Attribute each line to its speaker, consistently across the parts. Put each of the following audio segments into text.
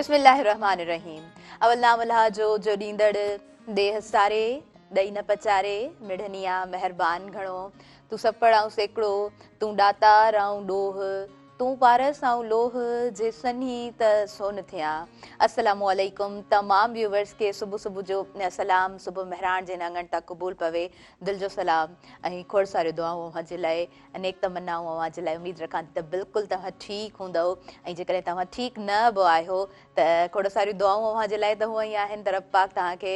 Speaker 1: بسم الله الرحمٰن الرحيم اول نام الله جو جو ڏيندڙ ڏيهه ساري ڏئي نه پچاري مڙني آ مهربان گهڻو تون سپڙ آئون سيڪڙو تون ڏاتار آئون ڏوهه تون پارس آئون لوهه جي سنهي ته سون ٿيان السلام عليڪم تمام ويوورس کي صبح صبح جو سلام صبح مهراڻ جي هن اڱڻ تان قبول پوي دل جو سلام ۽ کوڙ ساريون دعائون اوهان جي لاء نيڪ تمنائون اوهان جي لاء اميد رکان ٿي ته بلڪل توهان ٺيڪ هوندؤ ۽ جيڪڏهن توهان ٺيڪ نه به آهيو ته کوڙ ساريون دعائون اوهان جي لاء ته هونئن ئي آهن ته رب پاڪ توهان کي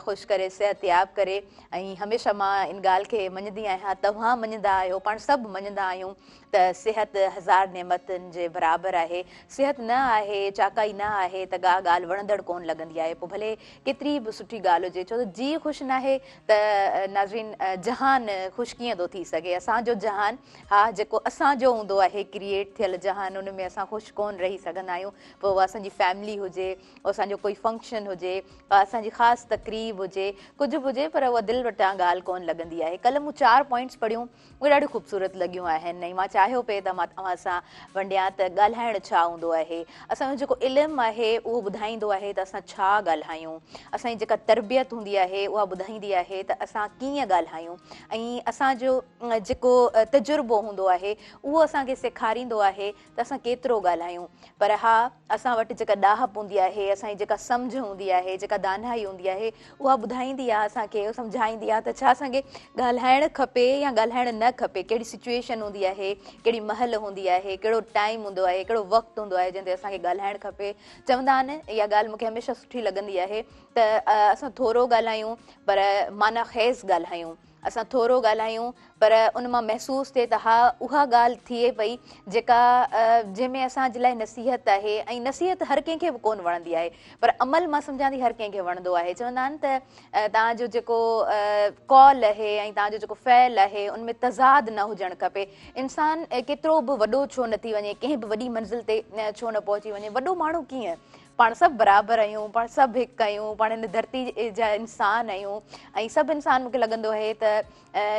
Speaker 1: خوش ڪري صحتياب ڪري ۽ هميشه مان ان ڳالهه کي مڃندي آهيان توهان مڃندا آهيو پاڻ سڀ مڃندا آهيون ته صحت هزار نعمتن جي برابر آهي. صحت نه آهي، چاڪائي نه آهي ته ڪا ڳالهه وڻندڙ ڪونه لڳندي آهي. پوء ڀلي ڪيتري به سٺي ڳالهه هجي، ڇو ته جيء خوش ناهي ته ناظرين جهان خوش ڪيئن ٿو ٿي سگهي. اسان جو جهان، ها جيڪو اسان جو هوندو آهي، ڪريئيٽ ٿيل جهان، ان ۾ اسان خوش ڪونه رهي سگهندا آهيون. پوء اها اسان جي فيملي هجي، اسان جو ڪوئي فنڪشن هجي، ڪا اسان جي خاص تقريب هجي، ڪجهه به هجي پر اها دل وٽان ڳالهه ڪونه لڳندي آهي. ڪلهه مون چار پوائنٽس پڙهيون. اهي ڏاڍيون خوبصورت لڳيون آهن ۽ مان چاهيو پئي ته مان اوهان سان ونڊيان ته ڳالهائڻ ڇا هوندو آهي. اسان جو جيڪو علم آهي اهو ٻڌائيندو آهي ته اسان ڇا ڳالهايون. اسان جي جيڪا تربيت هوندي آهي اها ٻڌائيندي آهي ته اسان ڪيئن ڳالهايون ۽ اسان جو جيڪو تجربو هوندو آهي اهو اسان کي سيکاريندو آهي ته اسان ڪيترو ڳالهايون پر ها اسان وٽ جيڪا ڏاهپ هوندي آهي، اسان جي جيڪا سمجهه هوندي آهي، جيڪا دانائي هوندي آهي اها ٻڌائيندي آهي اسان کي سمجهائيندي آهي ته ڇا اسان کي ڳالهائڻ کپي يا ڳالهائڻ نه کپي، ڪهڙي سچوئيشن هوندي آهي، ڪهڙي مهل هوندي آهي، ڪهڙو ٽائيم هوندو آهي، ڪهڙو وقت هوندو آهي جنهن تي اسان کي ڳالهائڻ کپي. چوندا آهن اها ڳالهه مون کي هميشه سٺي لڳندي آهي ته اسان ٿورو ڳالهايون پر معنيٰ خيز ڳالهايون. اسان ٿورو ڳالهايون پر ان مان محسوس ٿئي ته ها اها ڳالهه ٿئي پئي جيڪا جنهن ۾ اسان جي لاء نصيحت آهي ۽ نصيحت هر ڪنهن کي به ڪونه وڻندي آهي پر عمل مان سمجهان ٿي هر ڪنهن کي وڻندو آهي چوندا آهن ته توهان جو جيڪو قول آهي ۽ توهان جو جيڪو فعل آهي ان ۾ تضاد نه هجڻ کپي انسان ڪيترو به وڏو ڇو نه ٿي وڃي ڪنهن به وڏي منزل تي ڇو نه پهچي وڃي وڏو ماڻهو ڪيئن پاڻ سڀ برابر آهيون، پاڻ سڀ هڪ آهيون، پاڻ هن ڌرتي جا انسان آهيون ۽ سڀ انسان مون کي لڳندو آهي ته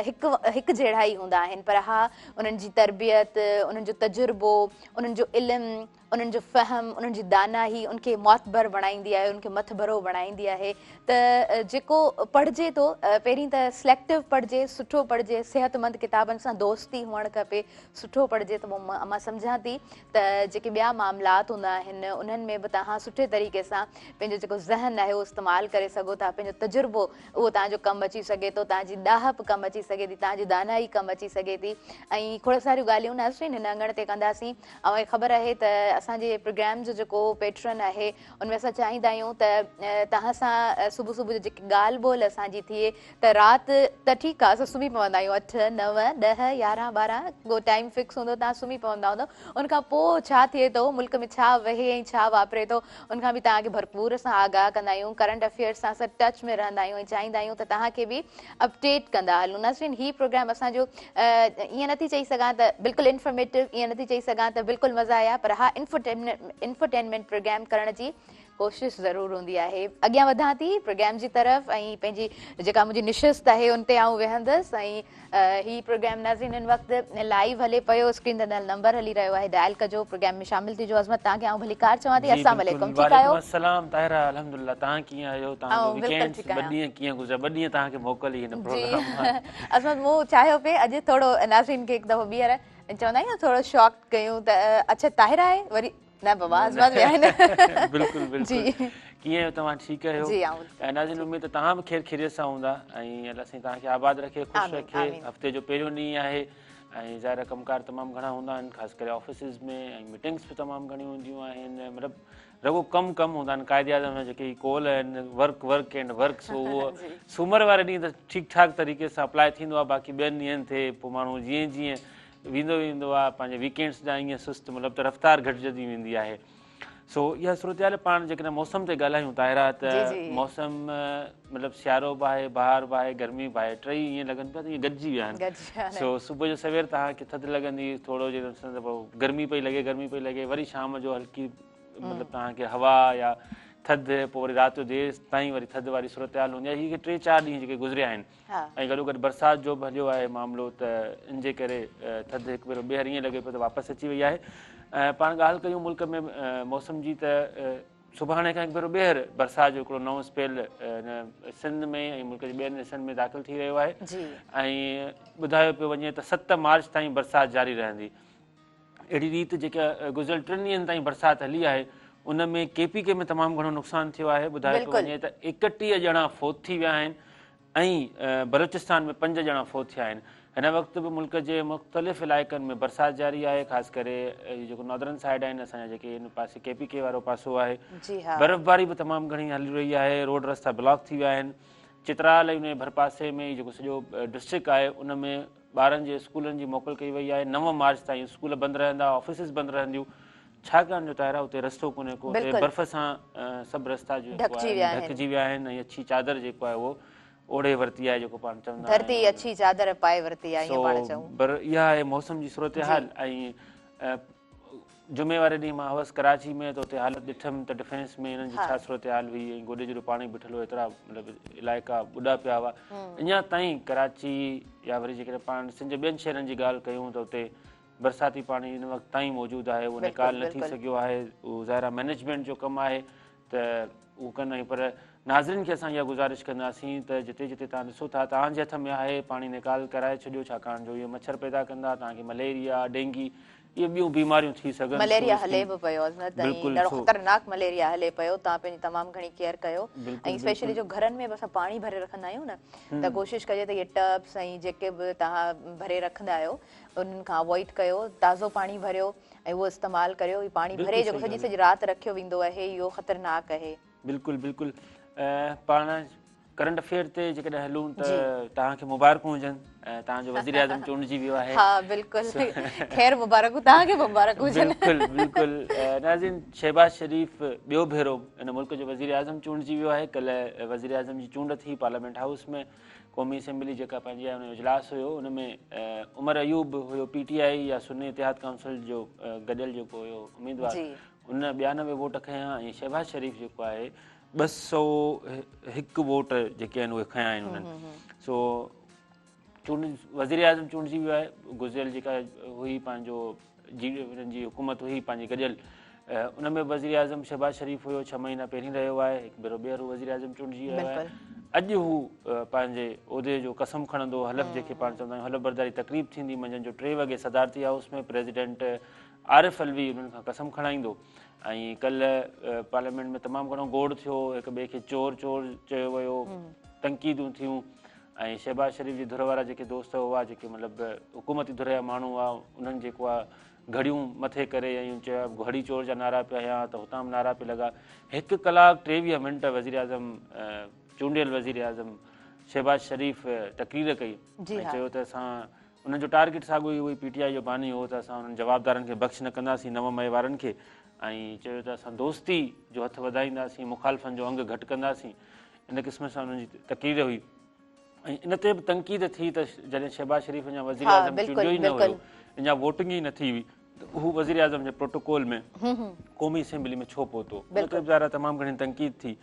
Speaker 1: هڪ هڪ جهڙا ئي هوندا آهن پر ها انهن جي تربيت، انهن جو تجربو، انهن جو علم، انهن جو فهم، انهن جي دانائي ان کي معتبر بڻائيندي آهي، ان کي مٿڀرو بڻائيندي آهي ته جيڪو پڙهجي ٿو پهرين ته سليڪٽو پڙهجي، سٺو پڙهجي، صحتمند ڪتابن سان دوستي هئڻ کپي، سٺو پڙهجي ته مان سمجهان ٿي ته جيڪي ٻيا معاملات هوندا آهن انهن ۾ به توهان سٺي طريقي سان پنهنجو جيڪو ذهن آهي اهو استعمال ڪري سگهو ٿا پنهنجو تجربو اهو توهان جو ڪم اچي سگهي ٿو توهان جي ڏاهپ ڪم اچي سگهي ٿي توهان جي دانائي ڪم اچي سگهي ٿي ۽ کوڙ ساريون ڳالهيون ناظرين هن اڱڻ تي ڪنداسين اوهان کي خبر آهي ته اسان جي پروگرام جو جيڪو پيٽرن آهي ان ۾ اسان چاهيندا آهيون ته توهان سان صبح صبح جو جيڪي ڳالهه ٻولهه اسان جي ٿئي ته رات ته ٺيڪ آ اسان سمهي پوندا آهيون اٺ، نو، ڏهه، 11، 12 ڪو ٽائيم فڪس هوندو توهان سمهي پوندا هوندؤ ان کان پوء ڇا ٿئي ٿو ملڪ ۾ ڇا وهي ۽ ڇا واپري ٿو ان کان به توهان کي ڀرپور اسان آگاهه ڪندا آهيون ڪرنٽ افيئرس سان اسان ٽچ ۾ رهندا آهيون ۽ چاهيندا آهيون ته توهان کي به اپڊيٽ ڪندا هلون ناظرين هي پروگرام اسان جو ائين نٿي چئي سگهان ته بلڪل انفارميٽو ائين نٿي چئي سگهان ته بلڪل مزا آيا پر ها انفوٽينمينٽ پروگرام ڪرڻ جي ڪوشش ضرور هوندي آهي. اڳيان وڌان ٿي پروگرام جي طرف ۽ پنهنجي جيڪا منهنجي نشست آهي ان تي آئون ويهندس ۽ هي پروگرام ناظرين هن وقت لائيو هلي پيو اسڪرين تي نمبر هلي رهيو آهي ڊائل ڪجو پروگرام ۾ شامل ٿجو عظمت توهان کي آئون ڀليڪار چوان ٿي السلام عليڪم ٺيڪ آهيو؟
Speaker 2: وعليڪم السلام طاهره الحمدلله توهان ڪيئن آهيو توهان جو ويڪينڊ ٻه ڏينهن ڪيئن گذريا ٻه ڏينهن توهان کي موڪل هئي هن پروگرام
Speaker 1: مان جي عظمت مون چاهيو پئي اڄ ٿورو ناظرين کي هڪ دفعو ٻيهر چوندا آهيون ٿورو شاڪ ڪيون ته اڇا طاهره آهي وري نه بابا عظمت به آهي نه
Speaker 2: بلڪل بلڪل جي ڪيئن آهيو توهان ٺيڪ آهيو
Speaker 1: جي آئون
Speaker 2: ناظرين اميد ته توهان به خير خيريت سان هوندا ۽ الله سائين توهان کي آباد رکي خوش رکي هفتي جو پهريون ڏينهن آهي ۽ ظاهر آهي ڪم ڪار تمام گهڻا هوندا آهن خاص ڪري آفيسز ۾ ۽ ميٽنگس به تمام گهڻيون هونديون آهن مطلب رڳو ڪم ڪم هوندا آهن قائد اعظم جا جيڪي قول آهن ورڪ ورڪ اينڊ ورڪ سو اهو سومر واري ڏينهن ته ٺيڪ ٺاڪ طريقي سان اپلاء ٿيندو آهي باقي ٻين ڏينهن تي پوء ماڻهو جيئن جيئن ويندو ويندو آ پنهنجي ويڪينڊس ڏانهن ائين سست مطلب ته رفتار گهٽجندي ويندي آهي سو اها صورتحال پاڻ جيڪڏهن موسم تي ڳالهايون طاهره ته موسم مطلب سيارو به آهي بهار به آهي گرمي به آهي ٽئي ائين لڳن پيا ته ائين گڏجي ويا آهن سو صبح جو سوير توهان کي ٿڌ لڳندي ٿورو جي گرمي پئي لڳي گرمي پئي لڳي وري شام جو هلڪي مطلب توهان کي هوا يا ٿڌ پوء وري رات جو دير تائين وري ٿڌ واري صورتحال هوندي آهي هي ٽي چار ڏينهن جيڪي گذريا آهن ۽ گڏوگڏ برسات جو به هليو آهي معاملو ته ان جي ڪري ٿڌ هڪ ڀيرو ٻيهر ائين لڳي پيو ته واپس اچي وئي آهي ۽ پاڻ ڳالهه ڪيون ملڪ ۾ موسم جي ته سڀاڻي کان هڪ ڀيرو ٻيهر برسات جو هڪڙو نئون اسپيل سنڌ ۾ ۽ ملڪ جي ٻين حصن ۾ داخل ٿي رهيو آهي ۽ ٻڌايو پيو وڃي ته 7 مارچ تائين برسات جاري رهندي. اهڙي ريت جيڪا گذريل 3 ڏينهن تائين برسات هلي آهي ان ۾ ڪي پي ڪي ۾ تمام گهڻو نقصان ٿيو آهي. ٻڌايو پيو وڃي ته 31 ڄڻا فوت ٿي ويا آهن ۽ بلوچستان ۾ 5 ڄڻا فوت ٿيا آهن. هن وقت به ملڪ جي مختلف علائقن ۾ برسات جاري آهي، خاص ڪري هي جيڪو نادرن سائيڊ آهن اسان جا جيڪي هن پاسي ڪي پي ڪي وارو پاسو آهي، برفباري به تمام گهڻي هلي رهي آهي، روڊ رستا بلاڪ ٿي ويا آهن. چترال ۽ ان جي ڀرپاسي ۾ جيڪو سڄو ڊسٽرڪٽ آهي ان ۾ ٻارن جي اسڪولن جي موڪل ڪئي وئي آهي. 9 مارچ تائين اسڪول بند رهندا، آفيسز بند رهنديون، ڇاڪاڻ جو طاهره اتي رستو ڪونهي ڪو، اتي برف سان سڀ رستا جيڪو آهي ڍڪجي ويا آهن ۽ اڇي چادر جيڪو آهي اهو اوڙهي ورتي آهي، جيڪو پاڻ چوندا آهيون
Speaker 1: ڌرتي اڇي چادر پائي ورتي آهي، ائين پاڻ چئون.
Speaker 2: پر اها آهي موسم جي صورتحال. ۽ جمعي واري ڏينهن مان هوس ڪراچي ۾ ته اتي حالت ڏٺم ته ڊفينس ۾ انهن جي ڇا صورتحال هئي ۽ گوڏي جيڏو پاڻي بيٺل هو، ايترا مطلب علائقا ٻڏا پيا هئا. اڃا تائين ڪراچي يا وري جيڪڏهن پاڻ سنڌ جي ٻين شهرن جي ڳالهه ڪيون ته اتي برساتي پاڻي هن وقت تائين موجود آهي، اهو نيڪال نه ٿي سگهيو آهي. اهو ظاهر آهي مئنيجمينٽ جو ڪم آهي ته اهو ڪن. ۽ پر ناظرين کي اسان اها گذارش ڪنداسين ته جتي جتي توهان ڏسو ٿا توهان جي هٿ ۾ آهي، پاڻي نيڪال ڪرائي ڇڏيو، ڇاڪاڻ جو اهي مڇر پيدا ڪندا، توهان کي مليريا، ڊينگي اهي ٻيون بيماريون ٿي سگهن ٿيون.
Speaker 1: مليريا هلي به پيو عظمت ۽ ڏاڍو خطرناڪ مليريا هلي پيو، توهان پنهنجي تمام گهڻي ڪيئر ڪيو ۽ اسپيشلي جو گهرن ۾ به اسان پاڻي ڀري رکندا آهيون نه ته ڪوشش ڪجي ته اهي ٽبس ۽ جيڪي به توهان ڀري رکندا آهيو انهن کان اوائڊ ڪيو، تازو پاڻي ڀريو ۽ اهو استعمال ڪريو. هي پاڻي ڀري جيڪو سڄي سڄي رات رکيو ويندو آهي اهو خطرناڪ آهي.
Speaker 2: بلڪل بلڪل پاڻ ڪرنٽ افيئر تي جيڪڏهن هلون ته توهان کي مبارڪون هجن، توهان جو وزير اعظم چونڊجي ويو آهي.
Speaker 1: ها بلڪل خير مبارڪون، توهان کي به مبارڪون هجن.
Speaker 2: بلڪل بلڪل ناظرين شهباز شريف ٻيو ڀيرو هن ملڪ جو وزير اعظم چونڊجي ويو آهي. ڪلهه وزير اعظم جي چونڊ ٿي پارليامينٽ هائوس ۾. قومي اسيمبلي جيڪا پنهنجي آهي ان جو اجلاس هيو، ان ۾ عمر ايوب هيو پي ٽي آء يا سني اتحاد ڪائونسل جو گڏيل جيڪو هيو اميدوار، ان 92 ووٽ کنيا ۽ شهباز شريف جيڪو آهي 201 ووٽ جيڪي آهن اهي کنيا آهن انهن. سو چونڊ وزير اعظم چونڊجي ويو آهي. گذريل جيڪا هئي پنهنجو جي انهن جي حڪومت هئي پنهنجي گڏيل، ان ۾ وزير اعظم شهباز شريف هيو، 6 مهينا پهرين رهيو آهي، هڪ ڀيرو ٻيهر هو وزير اعظم چونڊجي ويو آهي. اڄ هو پنهنجي عهدي جو قسم کڻندو، حلف جنهن کي پاڻ چوندا آهيون حلف برداري تقريب ٿيندي منجهند جو 3 وڳي صدارتي هائوس ۾ پريزيڊنٽ عارف علوي انهن کان قسم کڻائيندو. ۽ ڪلهه پارليامينٽ ۾ تمام گهڻو گوڙ ٿيو، هڪ ٻئي کي چور چور چيو ويو، تنقيدون ٿيون ۽ شهباز شريف جي ڌر وارا جيڪي دوست هئا، جيڪي مطلب حڪومتي ڌر جا ماڻهو هئا، انهن جيڪو آهي گهڙيون مٿي ڪري ۽ چيو گهڙي چور جا نعرا پيا هنيا ته هتان به نعرا پئي لڳا. 1 ڪلاڪ 23 منٽ وزيراعظم چونڊيل وزيراعظم شهباز شريف تقرير ڪئي ۽ چيو ته اسان انهن جو ٽارگيٽ ساڳيو ئي اهو پي ٽي آء جو باني هو ته اسان انهن جوابدارن کي بخش نه ڪنداسين 9 مئي وارن کي ۽ چيو ته اسان دوستي جو هٿ وڌائينداسين، مخالفن جو انگ گهٽ ڪنداسين. ان قسم سان انهن جي تقرير هئي ۽ ان تي به تنقيد ٿي ته جڏهن شهباز شريف اڃا وزيراعظم چونڊيو ئي نه هيو، اڃا ووٽنگ ئي نه ٿي هئي ته هو وزيراعظم جي پروٽوڪول ۾ قومي اسيمبلي ۾ ڇو پهتو؟ ان تي به ظاهر آهي تمام گهڻي تنقيد ٿي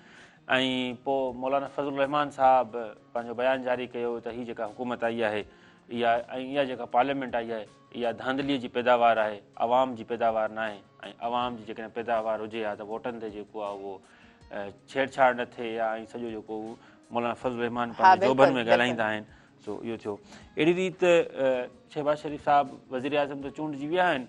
Speaker 2: ۽ پوء مولانا فضل الرحمان صاحب پنهنجو بيان جاري ڪيو ته هي جيڪا حڪومت آئي آهي اها ۽ اها جيڪا پارليامينٽ آئي آهي اها ڌانڌليء جي پيداوار آهي، عوام جي پيداوار ناهي ۽ عوام جي جيڪڏهن پيداوار هجي ها ته ووٽن تي جيڪو آهي اهو ڇيڙ ڇاڙ نه ٿئي ها ۽ سڄو جيڪو هو مولانا فضل الرحمان پنهنجي جوڀن ۾ ڳالهائيندا آهن سو اهو ٿيو. اهڙي ريت شهباز شريف صاحب وزيراعظم ته چونڊجي ويا آهن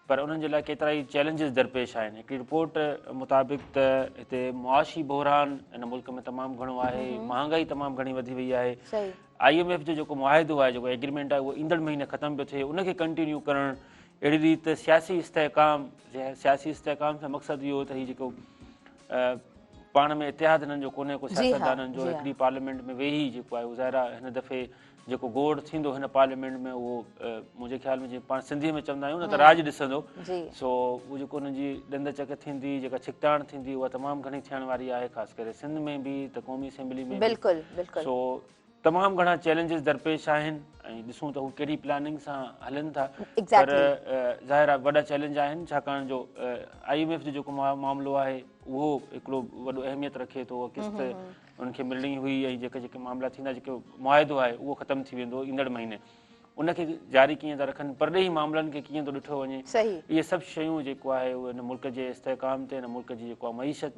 Speaker 2: پر انهن جي لاء ڪيترائي چئلينجز درپيش آهن. هڪڙي رپورٽ مطابق ته هتي معاشي بحران هن ملڪ ۾ تمام گهڻو آهي، مهانگائي تمام گهڻي وڌي وئي آهي، I M F جو جيڪو معاهدو آهي، جيڪو ايگريمينٽ آهي اهو ايندڙ مهيني ختم پيو ٿئي، ان کي ڪنٽينيو ڪرڻ، اهڙي ريت سياسي استحڪام، سياسي استحڪام سان مقصد اهو ته هي جيڪو پاڻ ۾ اتحاد هنن جو ڪونهي ڪو سياستدانن جو، هڪڙي پارليامينٽ ۾ ويهي جيڪو آهي ظاهر آهي هن دفعي جيڪو گوڙ ٿيندو هن پارليامينٽ ۾ اهو منهنجي خيال ۾ جيئن پاڻ سنڌيء ۾ چوندا آهيون نه ته راڄ ڏسندو، سو اهو جيڪو هنن جي ڏند چڪ ٿيندي، جيڪا ڇڪتاڻ ٿيندي اها تمام گهڻي ٿيڻ واري آهي، خاص ڪري سنڌ ۾ به ته قومي اسيمبلي ۾ به. سو تمام گهڻا چئلينجز درپيش آهن ۽ ڏسون ته هو ڪهڙي پلاننگ سان هلن ٿا، پر ظاهر آهي وڏا چئلينج آهن، ڇاڪاڻ جو I M F جو جيڪو معاملو آهي اهو هڪڙو وڏو اهميت رکي ٿو، اها قسط ان کي ملڻي هئي ۽ جيڪي جيڪي معاملا ٿيندا، جيڪو معاهدو آهي اهو ختم ٿي ويندو ايندڙ مهيني، ان کي جاري ڪيئن ٿا رکن، پرڏيهي معاملن کي ڪيئن ٿو ڏٺو وڃي، اهي سڀ شيون جيڪو آهي اهو هن ملڪ جي استحڪام تي، هن ملڪ جي جيڪو آهي معيشت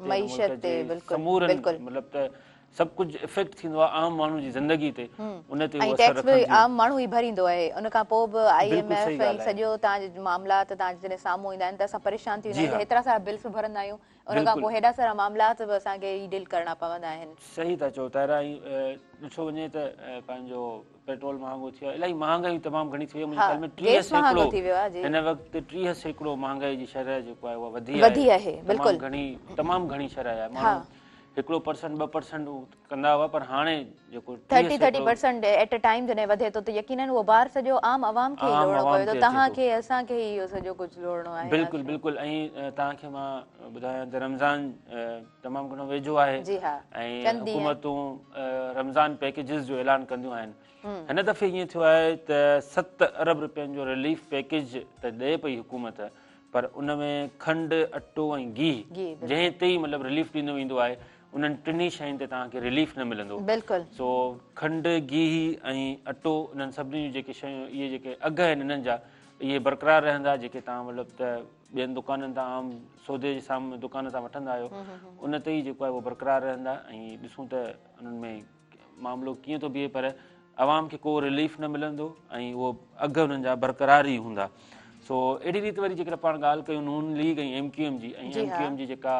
Speaker 2: تي، هن ملڪ جي سمورن مطلب ته سڀ ڪجهه افيڪٽ ٿيندو آهي عام ماڻهو جي زندگي تي، ان تي اهو اثر
Speaker 1: رکن ٿيون. عام ماڻهو ئي ڀريندو آهي، ان کان پوء به I M F ۽ سڄو توهان جا معاملات توهان جڏهن سامهون ايندا آهن ته اسان پريشان ٿي ويندا آهيون ته هيترا سارا بلز به ڀرندا آهيون، ان کان پوء هيڏا سارا معاملات به اسان کي ئي ڊيل ڪرڻا پوندا آهن.
Speaker 2: صحيح ٿا چئو طاهره، ۽ ڏٺو وڃي ته پنهنجو پيٽرول مهانگو ٿي ويو آهي، الاهي مهانگائي تمام گهڻي ٿي وئي آهي، منهنجي خيال ۾ 30% هن وقت 30% مهانگائي جي شرح جيڪو آهي اها وڌي آهي، تمام گهڻي تمام گهڻي شرح آهي، ماڻهو 1% 2% ڪندا هئا پر هاڻي جيڪو
Speaker 1: 30% ايٽ ا ٽائيم جڏهن وڌي ٿو ته يقينن اهو بار سڄو عام عوام کي ئي لوڙڻو پوي ٿو، توهان کي اسان کي ئي اهو سڄو ڪجهه لوڙڻو آهي.
Speaker 2: بلڪل بلڪل، ۽ توهان کي مان ٻڌايان ته رمضان تمام گهڻو ويجهو آهي ۽ حڪومتون رمضان پيڪيجز جو اعلان ڪنديون آهن، هن دفعي ائين ٿيو آهي ته 7 ارب رپين جو رليف پيڪيج ته ڏئي پئي حڪومت پر ان ۾ کنڊ، اٽو ۽ گيهه جنهن تي ئي مطلب رليف ڏنو ويندو آهي انهن ٽنهي شين تي توهان کي رليف نه ملندو. سو کنڊ، گيهه ۽ اٽو انهن سڀني جون جيڪي شيون اهي جيڪي اگهه آهن انهن جا اهي برقرار رهندا، جيڪي توهان مطلب ته ٻين دڪانن تان عام سودي جي سامهون دڪان تان وٺندا آهيو ان تي ئي جيڪو آهي اهو برقرار رهندا ۽ ڏسون ته انهن ۾ معاملو ڪيئن ٿو بيهي پر عوام کي ڪو رليف نه ملندو ۽ اهو اگهه انهن جا برقرار ئي هوندا. سو اهڙي ريت وري جيڪڏهن پاڻ ڳالهه ڪيون نون ليگ ۽ ايم ڪيو ايم جي ۽ ايم ڪيو ايم جي جيڪا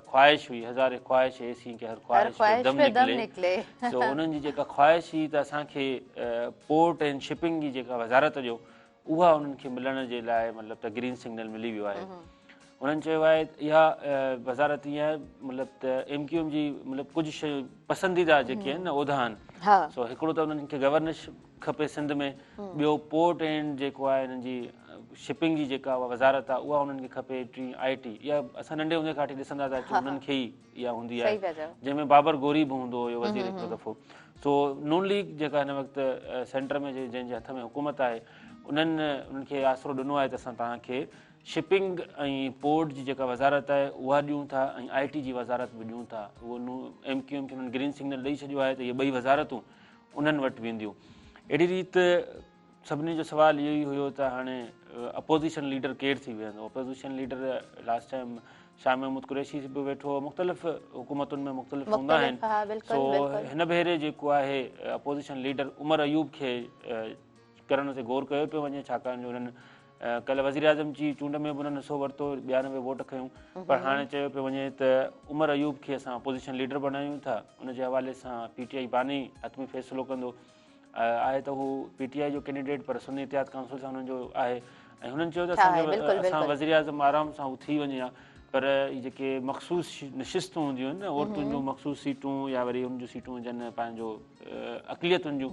Speaker 2: خواهش هئي هزار خواهش ايسين ڪي هر خواهش پي دم نڪلي، سو انهن جي جيڪا خواهش هئي ته اسان کي پورٽ اينڊ شپنگ جي جيڪا وزارت جو اها انهن کي ملڻ جي لاء مطلب ته گرين سگنل ملي ويو آهي. انهن چيو آهي اها وزارت ائين آهي مطلب ته ايم ڪيو ايم جي مطلب ڪجهه شيون پسنديده جيڪي آهن نه عهدا آهن، سو هڪڙو ته انهن کي گورنرشپ کپي سنڌ ۾، ٻيو پورٽ اينڊ جيڪو آهي انهن جي شپنگ جي جيڪا اها وزارت آهي اها انهن کي کپي، ٽين آء ٽي اها اسان ننڍي هوندي کان وٺي ڏسندا ٿا اچون انهن کي ئي اها هوندي آهي جنهن ۾ بابر غوري به هوندو هيو وزير هڪڙو دفعو. سو نون ليگ جيڪا هن وقت سينٽر ۾ جنهن جي هٿ ۾ حڪومت آهي انهن انهن کي آسرو ڏنو آهي ته اسان توهان کي شپنگ ۽ پورٽ جي جيڪا وزارت آهي اها ڏيون ٿا ۽ آء ٽي جي وزارت به ڏيون ٿا. اهو ايم ڪيو ايم کي انهن گرين سگنل ڏئي ڇڏيو آهي ته اهي ٻئي وزارتون انهن وٽ وينديون. اهڙي ريت سڀني جو سوال اهو ئي هيو ته هاڻي اپوزيشن ليڊر ڪير ٿي ويهندو؟ Opposition leader last time Shah Mahmood Qureshi به ويٺو هو، مختلف حڪومتن ۾ مختلف هوندا آهن. سو هن ڀيري جيڪو آهي اپوزيشن ليڊر عمر ايوب کي ڪرڻ تي غور ڪيو پيو وڃي، ڇاڪاڻ جو انهن ڪلهه وزيراعظم جي چونڊ ۾ به انهن حصو ورتو، 92 ووٽ کنيون، پر هاڻي چيو پيو وڃي ته عمر ايوب کي اسان اپوزيشن ليڊر بڻايون ٿا. ان جي حوالي سان پي ٽي آء باني حتمي فيصلو ڪندو. آهي ته هو پي ٽي آء جو ڪينڊيڊيٽ پر سني اتحاد ڪائونسل سان انهن جو آهي ۽ هنن چيو ته اسان وزيراعظم آرام سان هو ٿي وڃي ها، پر هي جيڪي مخصوص نشستون هونديون آهن نه عورتن جون مخصوص سيٽون يا وري انهن جون سيٽون هجن پنهنجو اقليتن جون،